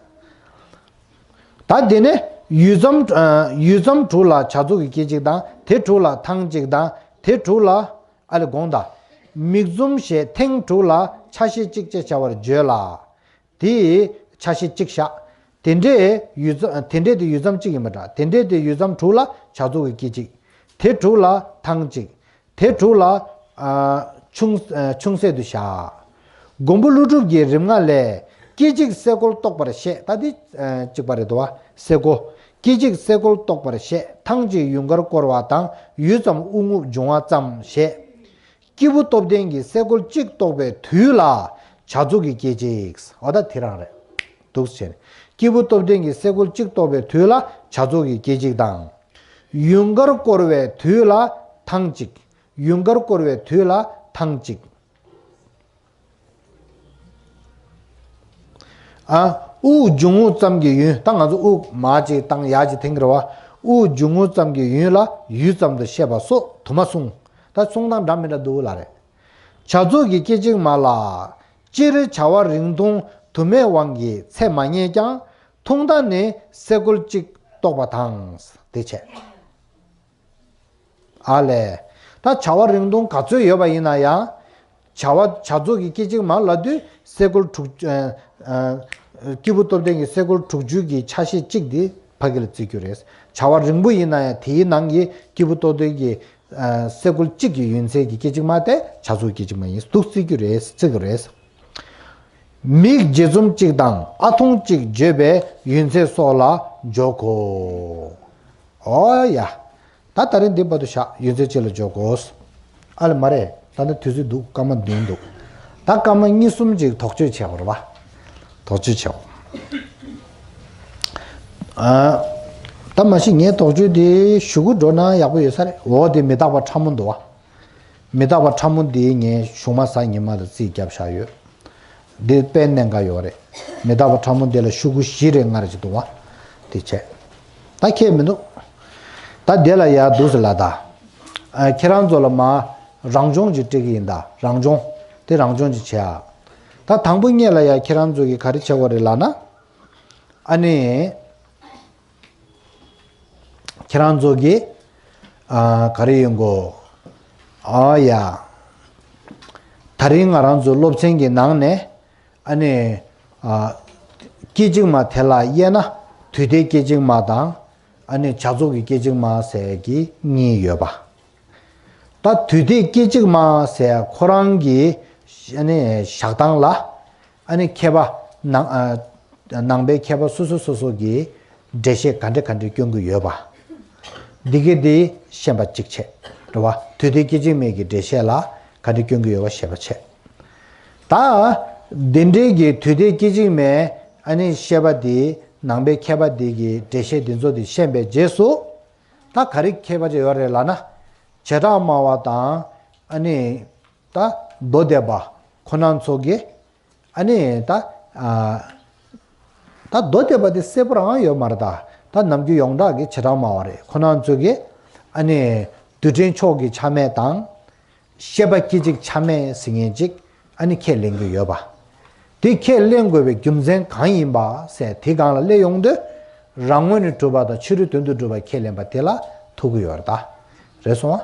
ད་དེ་ནས་ཡུད་ཙམ་ཨ་ཡུད་ཙམ་དྲུག་ལ་བྱ་རྫོགས་ཀྱི་སྐད་ཅིག་དང་། དེ་དྲུག་ལ་ཐང་གཅིག་དང་། དེ་དྲུག་ལ་ཨ་ལས་དགོངས་དག་མིག་འཛུམ་ཞེས་ཐེངས་དྲུག་ལ་ཆ་ཤས་གཅིག་ཅེས་བྱ་བར་བརྗོད་ལ། དེའི་ཆ་ཤས་གཅིག་བཞག་དེ་འདྲའི་ཡུད་ཙམ་དེ་འདྲའི་དེ་ཡུད་ཙམ་གཅིག་ཡིན་པ་འདྲ། དེ་འདྲའི་དེ་ཡུད་ཙམ་དྲུག་ལ་བྱ་རྫོགས་ཀྱི་སྐད་ཅིག་དེ་དྲུག་ལ་ཐང་གཅིག་དེ་དྲུག་ལ་ཨ་ཆུང་ཨ་ཆུང་ཟད་དུ་བཞག་མགོན་པོ་ཀླུ་སྒྲུབ་ཀྱི་རིམ་ལྔ་ལས། སྐད་ཅིག་སེ་གོལ་གཏོགས་པར་བཤད། ད་འདི་ཨ་གཅིག་པ་རེད་དོ། སེ་གོལ། སྐད་ཅིག་སེ་གོལ་གཏོགས་པར་བཤད། ཐང་ཅིག་ཡུངས་ཀར་བསྐོར་བ་དང་། ཡུད་ཙམ་དབུགས་རྔུབ་འབྱུང་བ་ཙམ་ཞེས། སྐྱེས་བུ་སྟོབས་ལྡན་གྱིས་སེ་གོལ་གཅིག་གཏོགས་པའི་དུས་ལ་བྱ་རྫོགས་ཀྱི་སྐད་ཅིག་འོ་ད་དེ་རང་རེད། འདུག་ཟེར། སྐྱེས་བུ་སྟོབས་ལྡན་གྱིས་སེ་གོལ་གཅིག་གཏོགས་པའི་དུས་ལ་བྱ་རྫོགས་ཀྱི་སྐད་ཅིག་དང་། ཡུངས་ཀར་བསྐོར་བའི་དུས་ལ་ཐང་གཅིག་ཡུངས་ཀར་བསྐོར་བའི་དུས་ལ་ཐང་གཅིག་ཨ། དབུགས་འབྱུང་རྔུབ་ཙམ་གྱི་ཡུན། ད་ང་ཚོ་དབུགས་མར་གཅིག་བཏང་ཡར་གཅིག་འཐེན་གྱི་རེད་བ། དབུགས་འབྱུང་རྔུབ་ཙམ་གྱི་ཡུན་ལ་ཡུད་ཙམ་དུ་བཤད་པ་སོགས་དུ་མ་གསུངས། ད་གསུང་སྟངས་འདྲ་མི་འདྲ་འདུག་ལ་རེད། བྱ་རྫོགས་ཀྱི་སྐད་ཅིག་མ་ལ། སྤྱིར་བྱ་བ་རིང་ཐུང་དུ་མའི་དབང་གིས་ཚད་མ་ངེས་ཀྱང་། ཐུང་མཐའ་ནི་སེ་གོལ་གཅིག་གཏོགས་པ་དང་། དེ་བྱས། ཨ་ལས། ད་བྱ་བ་རིང་ཐུང་ག་ཚོད་ཡོད་པ་ཡིན་ན་ཡང་། བྱ་བ་བྱ་རྫོགས་ཀྱི་སྐད་ཅིག་མ་ལབ་དུས་སེ་གོལ་དྲུག་ཨ་ཨ་སྐྱེས་བུ་སྟོབས་ལྡན་གྱི་སེ་གོལ་དྲུག་ཅུ་གི་ཆ་ཤས་གཅིག་དེ་ཕ་གི་ལ་བརྩི་རྒྱུ་རེད། བྱ་བ་རིང་པོ་ཡིན་ན་ཡང་དེའི་ནང་གི་སྐྱེས་བུ་སྟོབས་ལྡན་གྱི་ཨ་སེ་གོལ་གཅིག་གི་ཡུན་ཚད་ཀྱི་སྐད་ཅིག་མ་དེ་བྱ་རྫོགས་སྐད་ཅིག་མ་ཡིན་འདུག་བརྩི་རྒྱུ་རེད། བརྩི་དགོས་རེད། མིག་འབྱེད་འཛུམ་གཅིག་དང་ཨ་ཐུང་གཅིག་བརྗོད་པའི་ཡུན་ཚད་སོགས་ལ་འཇོག་གོ། ཨོ་ཡ། ད་ད་རིང་འདི་བར་དུ་བཞག་ཡུན་ཚད་གཅིག་ལ་འཇོག་གོ། ཨ་ལེ་མ་རེད། ད་ནི་དུས་ཚོད་འདུག་སྐར་མ་བདུན་འདུག་ད་སྐར་མ་གཉིས་གསུམ་ཅིག་དོགས་གཅོད་བྱེད་དགོས་རེད་བ། དོགས་གཅོད་བྱེད་དགོས། ཨ། ད་མ་གཞི་ངའི་དོགས་གཅོད་དེ་ཞུ་གུ་འགྲོ་ན་ཡག་པོ་ཡོད་ས་རེད། འོ་དེ་མི་རྟག་པ་ཕྲ་མོ་འདུག་བ། མི་རྟག་པ་ཕྲ་མོ་འདི་ངས་གཞུང་མ་ཟ་ཉི་མ་དང་རྩིས་བརྒྱབ་བཞག་ཡོད། འདི་དཔེ་གནད་འགག་ཡོད་རེད། མི་རྟག་པ་ཕྲ་མོ་འདི་ལ་ཤུ་གུ་བཞི་རེ་ལྔ་རེ་ཅིག་འདུག་བ། དེ་བྱས། ད་ཁྱད་མི་འདུག་ད་དེ་ལ་ཡར་འདུག་ཟེར་ལ་ད། ཨ། ཁྱེད་རང་ཚོ་ལ་མ་རང་སྦྱོང་ཅིག་སྤྲད་ཀྱི་ཡིན་ད། རང་སྦྱོང་། དེ་རང་སྦྱོང་ཅིག་བྱེད་ཨ། ད་དང་པོ་ཉིད་ལ་ཡར་ཁྱེད་རང་ཚོ་གིས་ག་རེ་བྱེད་དགོས་རེད་ལབ་ན། ཨ་ནི། ཁྱེད་རང་ཚོ་གིས། ཨ། ག་རེ་ཡིན་གོ། ཨ་ཡ། ད་རིང་ང་རང་ཚོ་སློབ་ཚན་གྱི་ནང་ནས། ཨ་ནི། ཨ། སྐད་ཅིག་མ་དེ་ལ་དབྱེ་ན། དུས་མཐའི་སྐད་ཅིག་མ་དང་། ཨ་ནི་བྱ་རྫོགས་ཀྱི་སྐད་ཅིག་མ་ཟེར་གྱི་གཉིས་ཡོད་པ། ད་དུས་མཐའི་སྐད་ཅིག་མ་ཟེར་ཁོ་རང་གི། ཨ་ནི་བཞག་སྟངས་ལ། ཨ་ནི་མཁས་པ་ནང་། ཨ། ནང་པའི་མཁས་པ་སོ་སོ་སོ་སོ་གིས་འགྲེལ་བཤད་ག་འདྲ་ག་འདྲ་སྐྱོན་གྱི་ཡོད་པ། འདི་གའི་འདི་ཤེས་པ་གཅིག་བྱས། རེད་བ། དུས་མཐའི་སྐད་ཅིག་མའི་གི་འགྲེལ་བཤད་ལ་ག་འདྲ་སྐྱོན་གྱི་ཡོད་པ་ཤེས་པ་བྱས། ད་འདི་འདྲའི་གི་དུས་མཐའི་སྐད་ཅིག་མའི། ཨ་ནི་བཤད་པ་འདི། ནང་པའི་མཁས་པ་འདི་གི་འགྲེལ་བཤད་འདི་ཚོ་འདི་ཤེས་པའི་རྗེས་སུ། ད་ག་རེ་ཁྱད་པར་ཅིག་ཡོད་རེད་ལབ་ན། བྱེ་བྲག་སྨྲ་བ་དང་། ཨ་ནི། ད་མདོ་སྡེ་པ་ཁོ་རང་ཚོ་གིས། ཨ་ནི་ད། ཨ། ད་མདོ་སྡེ་པ་དེ་གསལ་པོ་རང་ཡོད་མ་རེད་ད། ད་ནམ་རྒྱུན་ཡོངས་གྲགས་ཀྱི་བྱེ་བྲག་སྨྲ་བ་རེད། ཁོ་རང་ཚོ་གིས། ཨ་ནི། རྡུལ་ཕྲན་ཕྱོགས་ཀྱི་ཆ་མེད་དང་། ཤེས་པ་སྐད་ཅིག་ཆ་མེད་ཟེར་མཁན་ཅིག་ཨ་ནི་ཁས་ལེན་གྱི་ཡོད་པ། དེ་ཁས་ལེན་དགོས་པའི་རྒྱུ་མཚན་གང་ཡིན་པ་ཟེར་དེ་སྒང་ལ་སླེབས་ཡོང་དུས། རང་ངོས་ནས་གྲུབ་པ་དང་ཕྱི་རོལ་དོན་དུ་གྲུབ་པ་ཁས་ལེན་པ་དེ་ལ་ཐུག་གི་ཡོད་རེད་ད། རེད་སོང་ཨ།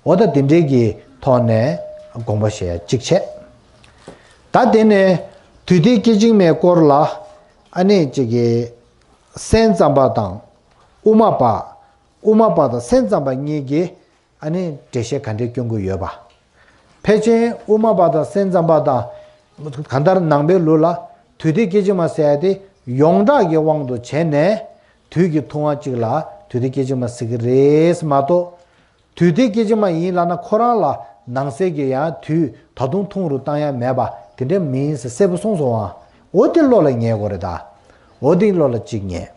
འོ་ད་དེ་འདྲའི་གི་ཐོག་ནས་དགོངས་པ་བཞེས་ཡ་གཅིག་བྱས། ད་དེ་ནས་དུས་མཐའི་སྐད་ཅིག་མའི་སྐོར་ལ། ཨ་ནི་གཅིག་གི། སེམས་ཙམ་པ་དང་། དབུ་མ་པ། དབུ་མ་པ་དང་སེམས་ཙམ་པ་གཉིས་ཀྱིས། ཨ་ནི་འགྲེལ་བཤད་ག་འདྲས་སྐྱོན་གྱི་ཡོད་པ། ཕལ་ཆེར་དབུ་མ་པ་དང་སེམས་ཙམ་པ་དང་། གང་ལྟར་ནང་པའི་ལུགས་ལ། དུས་མཐའི་སྐད་ཅིག་མ་ཟེར་ཡ་དེ། ཡོངས་གྲགས་ཀྱི་དབང་དུ་བྱས་ནས། དུས་ཀྱི་ཐུང་བ་གཅིག་ལ་དུས་མཐའི་སྐད་ཅིག་མ་ཟེར་གྱི་རེད་མ་གཏོགས། དུས་མཐའི་སྐད་ཅིག་མ་ཡིན་ལབ་ན་ཁོ་རང་ལ་ནང་གསེས་ཀྱི་ཡང་དུས་ད་དུང་ཐུང་རུ་བཏང་ཡ་མེད་པ་དེ་འདྲ་མིན་ཟེར་གསལ་པོ་གསུངས་སོང་ཨ། འོ་དེ་བློ་ལ་ངེས་དགོས་རེད་ད། འོ་དེ་བློ་ལ་གཅིག་ངེས།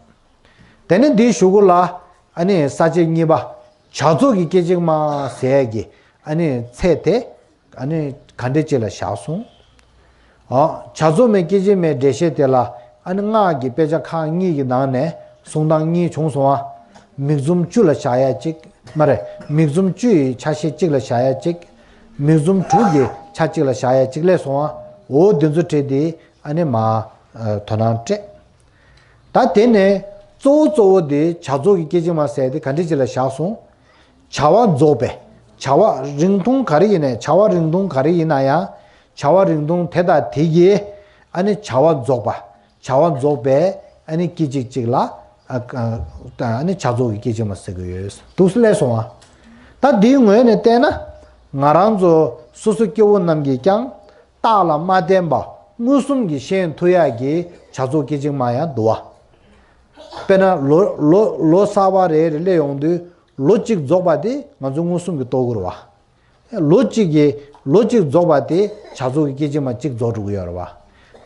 དེ་ནས་འདིའི་གཞུག་གུ་ལ། ཨ་ནི་ས་བཅད་གཉིས་པ། བྱ་རྫོགས་ཀྱི་སྐད་ཅིག་མ་ཟེར་གྱི། ཨ་ནི་ཚད་དེ། ཨ་ནི་ག་འདྲ་ཅིག་ལ་བཞག་སོང་། ཨ། བྱ་རྫོགས་མའི་སྐད་ཅིག་མའི་འགྲེལ་བཤད་དེ་ལ། ཨ་ནི་སྔགས་ཀྱི་དཔེ་ཆ་ཁག་གཉིས་ཀྱི་ནང་ནས་གསུང་སྟངས་གཉིས་བྱུང་སོང་ཨ། མིག་བཙུམ་བཅུ་ལ་བཞག་ཡ་གཅིག་མ་རེད། མིག་བཙུམ་བཅུ་ཡི་ཆ་ཤས་གཅིག་ལ་བཞག་ཡ་གཅིག་མིག་བཙུམ་དྲུག་གི་ཆ་གཅིག་ལ་བཞག་ཡ་གཅིག་སླེབས་སོང་ཨ། འོ་དེ་ཚོ་བྲིས་ཏེ། ཨ་ནི་མ། ཨ། དོ་སྣང་སྤྲད། ད་དེ་ནས་གཙོ་བོ་གཙོ་བོ་དེ་བྱ་རྫོགས་ཀྱི་སྐད་ཅིག་མ་ཟེར་དེ་ག་འདྲ་ཅིག་ལ་བཞག་སོང་། བྱ་བ་རྫོགས་པའི། བྱ་བ་རིང་ཐུང་ག་རེ་ཡིན་ནའི། བྱ་བ་རིང་ཐུང་ག་རེ་ཡིན་ན་ཡང་། བྱ་བ་རིང་ཐུང་དེ་དང་དེ་གིས། ཨ་ནི་བྱ་བ་རྫོགས་པ། བྱ་བ་རྫོགས་པའི། ཨ་ནི་སྐད་ཅིག་གཅིག་ལ། ཨ། ཨ། ཨ་ནི་བྱ་རྫོགས་ཀྱི་སྐད་ཅིག་མ་ཟེར་གྱི་ཡོད་འདུག་སེ་སླེབས་སོང་ཨ། ད་འདིའི་ངོས་ནས་བལྟས་ན། ང་རང་ཚོ་སོ་སོ་སྐྱེ་བོ་རྣམས་ཀྱིས་ཀྱང་། རྟགས་ལ་མ་བརྟེན་པ་མངོན་སུམ་གྱིས་ཤེས་ཐུབ་ཡག་གི་བྱ་རྫོགས་སྐད་ཅིག་མ་ཡང་འདུག་བ། དཔེར་ན་ལོ་ལོ་ལོ་གསར་པ་རེ་རེ་སླེབས་ཡོང་དུས་ལོ་གཅིག་རྫོགས་པ་དེ་ང་ཚོ་མངོན་སུམ་གྱིས་རྟོགས་ཀྱི་རེད་བ། ལོ་གཅིག་གི་ལོ་གཅིག་རྫོགས་པ་དེ་བྱ་རྫོགས་ཀྱི་སྐད་ཅིག་མ་གཅིག་རྫོགས་འགྲོ་གི་ཡོད་རེད་བ།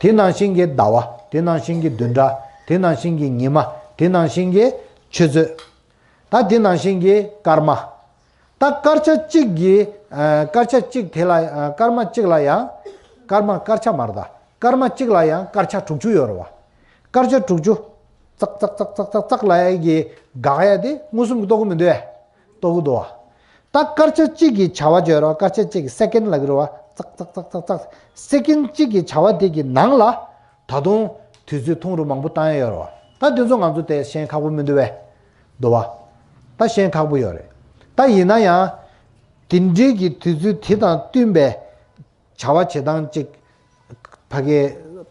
དེ་ནང་བཞིན་གྱི་ཟླ་བ། དེ་ནང་བཞིན་གྱི་བདུན་ཕྲག་དེ་ནང་བཞིན་གྱི་ཉི་མ། དེ་ནང་བཞིན་གྱི་ཆུ་ཚོད། ད་དེ་ནང་བཞིན་གྱི་སྐར་མ། ད་སྐར་ཆ་གཅིག་གི། ཨ། སྐར་ཆ་གཅིག་དེ་ལ། ཨ། སྐར་མ་གཅིག་ལ་ཡང་། སྐར་མ་སྐར་ཆ་མ་རེད་ད། སྐར་མ་གཅིག་ལ་ཡང་སྐར་ཆ་དྲུག་ཅུ་ཡོད་རེད་བ། སྐར་ཆ་དྲུག་ཅུ། ཙག་ཙག་ཙག་ཙག་ཙག་ལབ་ཡ་གི་འགག་ཡ་དེ་མངོན་སུམ་གྱིས་རྟོགས་ཀྱི་མི་འདུག་གས། རྟོགས་ཀྱི་འདུག་བ། ད་སྐར་ཆ་གཅིག་གི་བྱ་བ་བརྗོད་རོགས། སྐར་ཆ་གཅིག་གི་སེ་ཀེན་ལབ་ཀྱི་རེད་བ། ཙག་ཙག་ཙག་ཙག་ཙག་སེ་ཀེན་གཅིག་གི་བྱ་བ་དེ་གི་ནང་ལ། ད་དུང་དུས་ཚོད་ཐུང་རུ་མང་པོ་བཏང་ཡ་ཡོད་རེད་བ། ད་དེ་ཚོ་ང་ཚོ་དེ་ཤེས་ཁག་པོ་མི་འདུག་བས། འདུག་བ། ད་ཤེས་ཁག་པོ་ཡོད་རེད། ད་ཡིན་ན་ཡང་། དེ་འདྲའི་གི་དུས་ཚོད་དེ་དང་བསྟུན་པའི་བྱ་བ་བྱེད་སྟངས་གཅིག་ཕ་གིའི་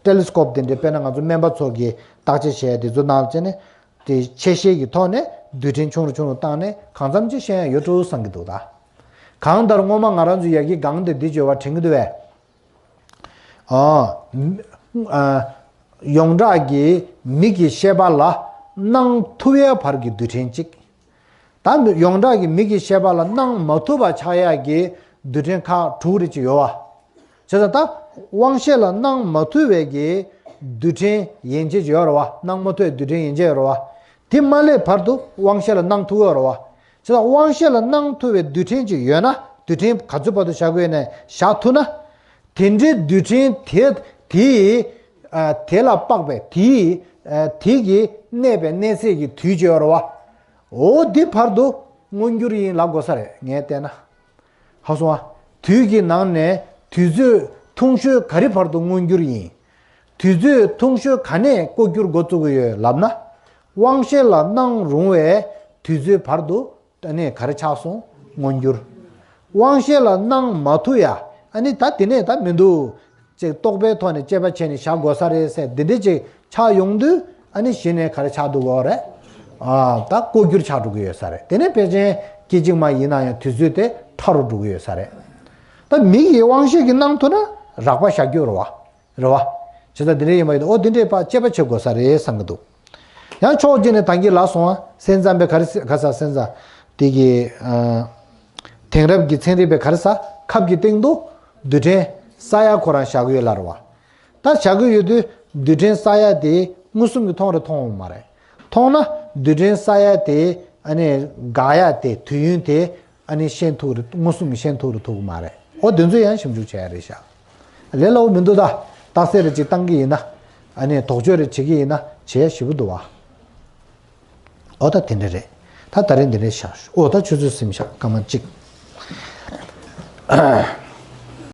ཊེ་ལི་སི་ཀོབ་དེ་འདྲའི། དཔེར་ན་ང་ཚོ་སྨན་པ་ཚོ་གིས་བརྟག་དཔྱད་བྱས་དེ་ཚོ་ནང་བྱས་ནས། དེ་ཆེ་ཤེལ་གྱི་ཐོག་ནས་རྡུལ་ཕྲན་ཆུང་རུ་ཆུང་རུ་བཏང་ནས་གང་འཚམ་ཅིག་ཤེས་ཡ་ཡོད་འགྲོ་བསམ་གྱི་འདུག་ད། གང་ལྟར་སྔོན་མ་ང་རང་ཚོ་ཡ་གི་སྒང་དེ་འདི་བརྗོད་པ་དྲན་གྱི་འདུག་བས། ཨ། ཨ། ཡོངས་གྲགས་ཀྱི་མིག་གི་ཤེས་པ་ལ་སྣང་ཐུབ་ཡའི་བར་གྱི་རྡུལ་ཕྲན་གཅིག་ད་ཡོངས་གྲགས་ཀྱི་མིག་གི་ཤེས་པ་ལ་སྣང་མ་ཐུབ་པ་ཆགས་ཡག་གི་རྡུལ་ཕྲན་ཁག་དྲུག་རེ་ཅིག་ཡོད་བ། བྱས་ཙང་ད་དབང་ཤེས་ལ་སྣང་མ་ཐུབ་པའི་གི་རྡུལ་ཕྲན་ཡན་ཆད་ཅིག་ཡོད་རེད་བ། སྣང་མ་ཐུབ་པའི་རྡུལ་ཕྲན་ཡན་ཆད་ཡོད་རེད་བ། དེ་མ་སླེབས་བར་དུ་དབང་ཤེས་ལ་སྣང་ཐུབ་ཡོད་རེད་བ། བྱས་ཙང་དབང་ཤེས་ལ་སྣང་ཐུབ་པའི་རྡུལ་ཕྲན་ཅིག་ཡོད་ན། རྡུལ་ཕྲན་ག་ཚོད་བར་དུ་བཞག་དགོས་ནས་བཞག་ཐུབ་ན། དེ་འདྲའི་རྡུལ་ཕྲན་དེ་དེའི་ཨ་དེ་ལ་དཔག་པའི་དེའི་ཨ་དེ་གི་གནས་པའི་གནས་ཚད་ཀྱི་དུས་ཅིག་ཡོད་རེད་བ། འོ་འདི་བར་དུ་མངོན་གྱུར་ཡིན་ལབ་དགོས་ས་རེད། ངས་བལྟས་ན། ཧ་སོང་ཨ། དུས་ཀྱི་ནང་ནས་དུས་ཚོད་ཐུང་ཤོས་ག་རེ་བར་དུ་མངོན་གྱུར་ཡིན། དུས་ཚོད་ཐུང་ཤོས་ག་ནས་ལྐོག་གྱུར་འགོ་བཙུགས་ཀྱི་ཡོད་ལབ་ན། དབང་ཤེས་ལ་སྣང་རུང་བའི་དུས་ཚོད་བར་དུ་ཨ་ནི་ག་རེ་ཆགས་སོང་། མངོན་གྱུར། དབང་ཤེས་ལ་སྣང་མ་ཐུབ་ཡ། ཨ་ནི་ད་དེ་ནས་ད་མི་འདུག་ཅེས་རྟོག་པའི་ཐོག་ནས་དཔྱད་པ་བྱས་ནས་བཞག་དགོས་ས་རེད་ཟེར་འདི་འདྲས་ཅིག་ཆགས་ཡོང་དུས། ཨ་ནི་གཞི་ནས་ག་རེ་ཆགས་འདུག་གོ་རེད། ཨ་ད་ལྐོག་གྱུར་ཆགས་འགྲོ་གི་ཡོད་ས་རེད། དེ་ནས་ཕལ་ཆེར་སྐད་ཅིག་མ་ཡིན་ན་ཡང་དུས་ཚོད་དེ་ཕྲ་རུ་འགྲོ་གི་ཡོད་ས་རེད། ད་མིག་གི་དབང་ཤེས་ཀྱིས་སྣང་ཐུབ་ན་རགས་པ་བཞག་རྒྱུ་རེད་བ། རེད་བ། བྱས་ཙང་འདི་འདྲས་ཡིན་པ་ཡིན་ན། ཨོ་འདི་འདྲས་ཕར་དཔྱད་པ་བྱེད་དགོས་ས་རེད་བསམ་གྱི་འདུག་ཡང་ཕྱོགས་གཅིག་ནས་ད་གིན་ལབ་སོང་ཨ། སེམས་ཙམ་པས་ག་རེ་ཟེར། ག་ས་སེམས་ཙམ་དེ་གི་ཨ་དེང་རབས་ཀྱི་ཚན་རིག་པས་ག་རེ་ཟེར། ཁབ་ཀྱི་སྟེང་དུ་རྡུལ་ཕྲན་ས་ཡ་ཁོ་རང་བཞག་གི་ཡོད་ལབ་རེད་བ། ད་བཞག་གི་ཡོད་དུས་རྡུལ་ཕྲན་ས་ཡ་དེ་མངོན་སུམ་གྱིས་མཐོང་རེད། མཐོང་བ་མ་རེད། མཐོང་ན་རྡུལ་ཕྲན་ས་ཡ་དེ་ཨ་ནི་འགག་ཡ་དེ་དུས་ཡུན་དེ་ཨ་ནི་ཤེས་ཐུབ་རེད། མངོན་སུམ་གྱིས་ཤེས་ཐུབ་རེད། ཐུབ་ཀྱི་མ་རེད། ཨོ་དེ་ཚོ་ཡང་ཞིབ་འཇུག་བྱེད་ཡ་རེད་ཤག་ལས་སླ་བོ་མི་འདུག་ད་རྟགས་གསལ་རེ་ཅིག་བཏང་གི་ཡིན་ན། ཨ་ནི་དོགས་གཅོད་རེ་བྱེད་ཀྱི་ཡིན་ན་བྱེད་ཡ་ཞེ་པོ་འདུག་བ། ཨོ་ད་དེ་འདྲ་རེད། ད་ད་རེས་འདི་འདྲ་བཞག་ཨོ་ད་ཆུ་ཚོད་ཟིན་ཤག་སྐར་མ་གཅིག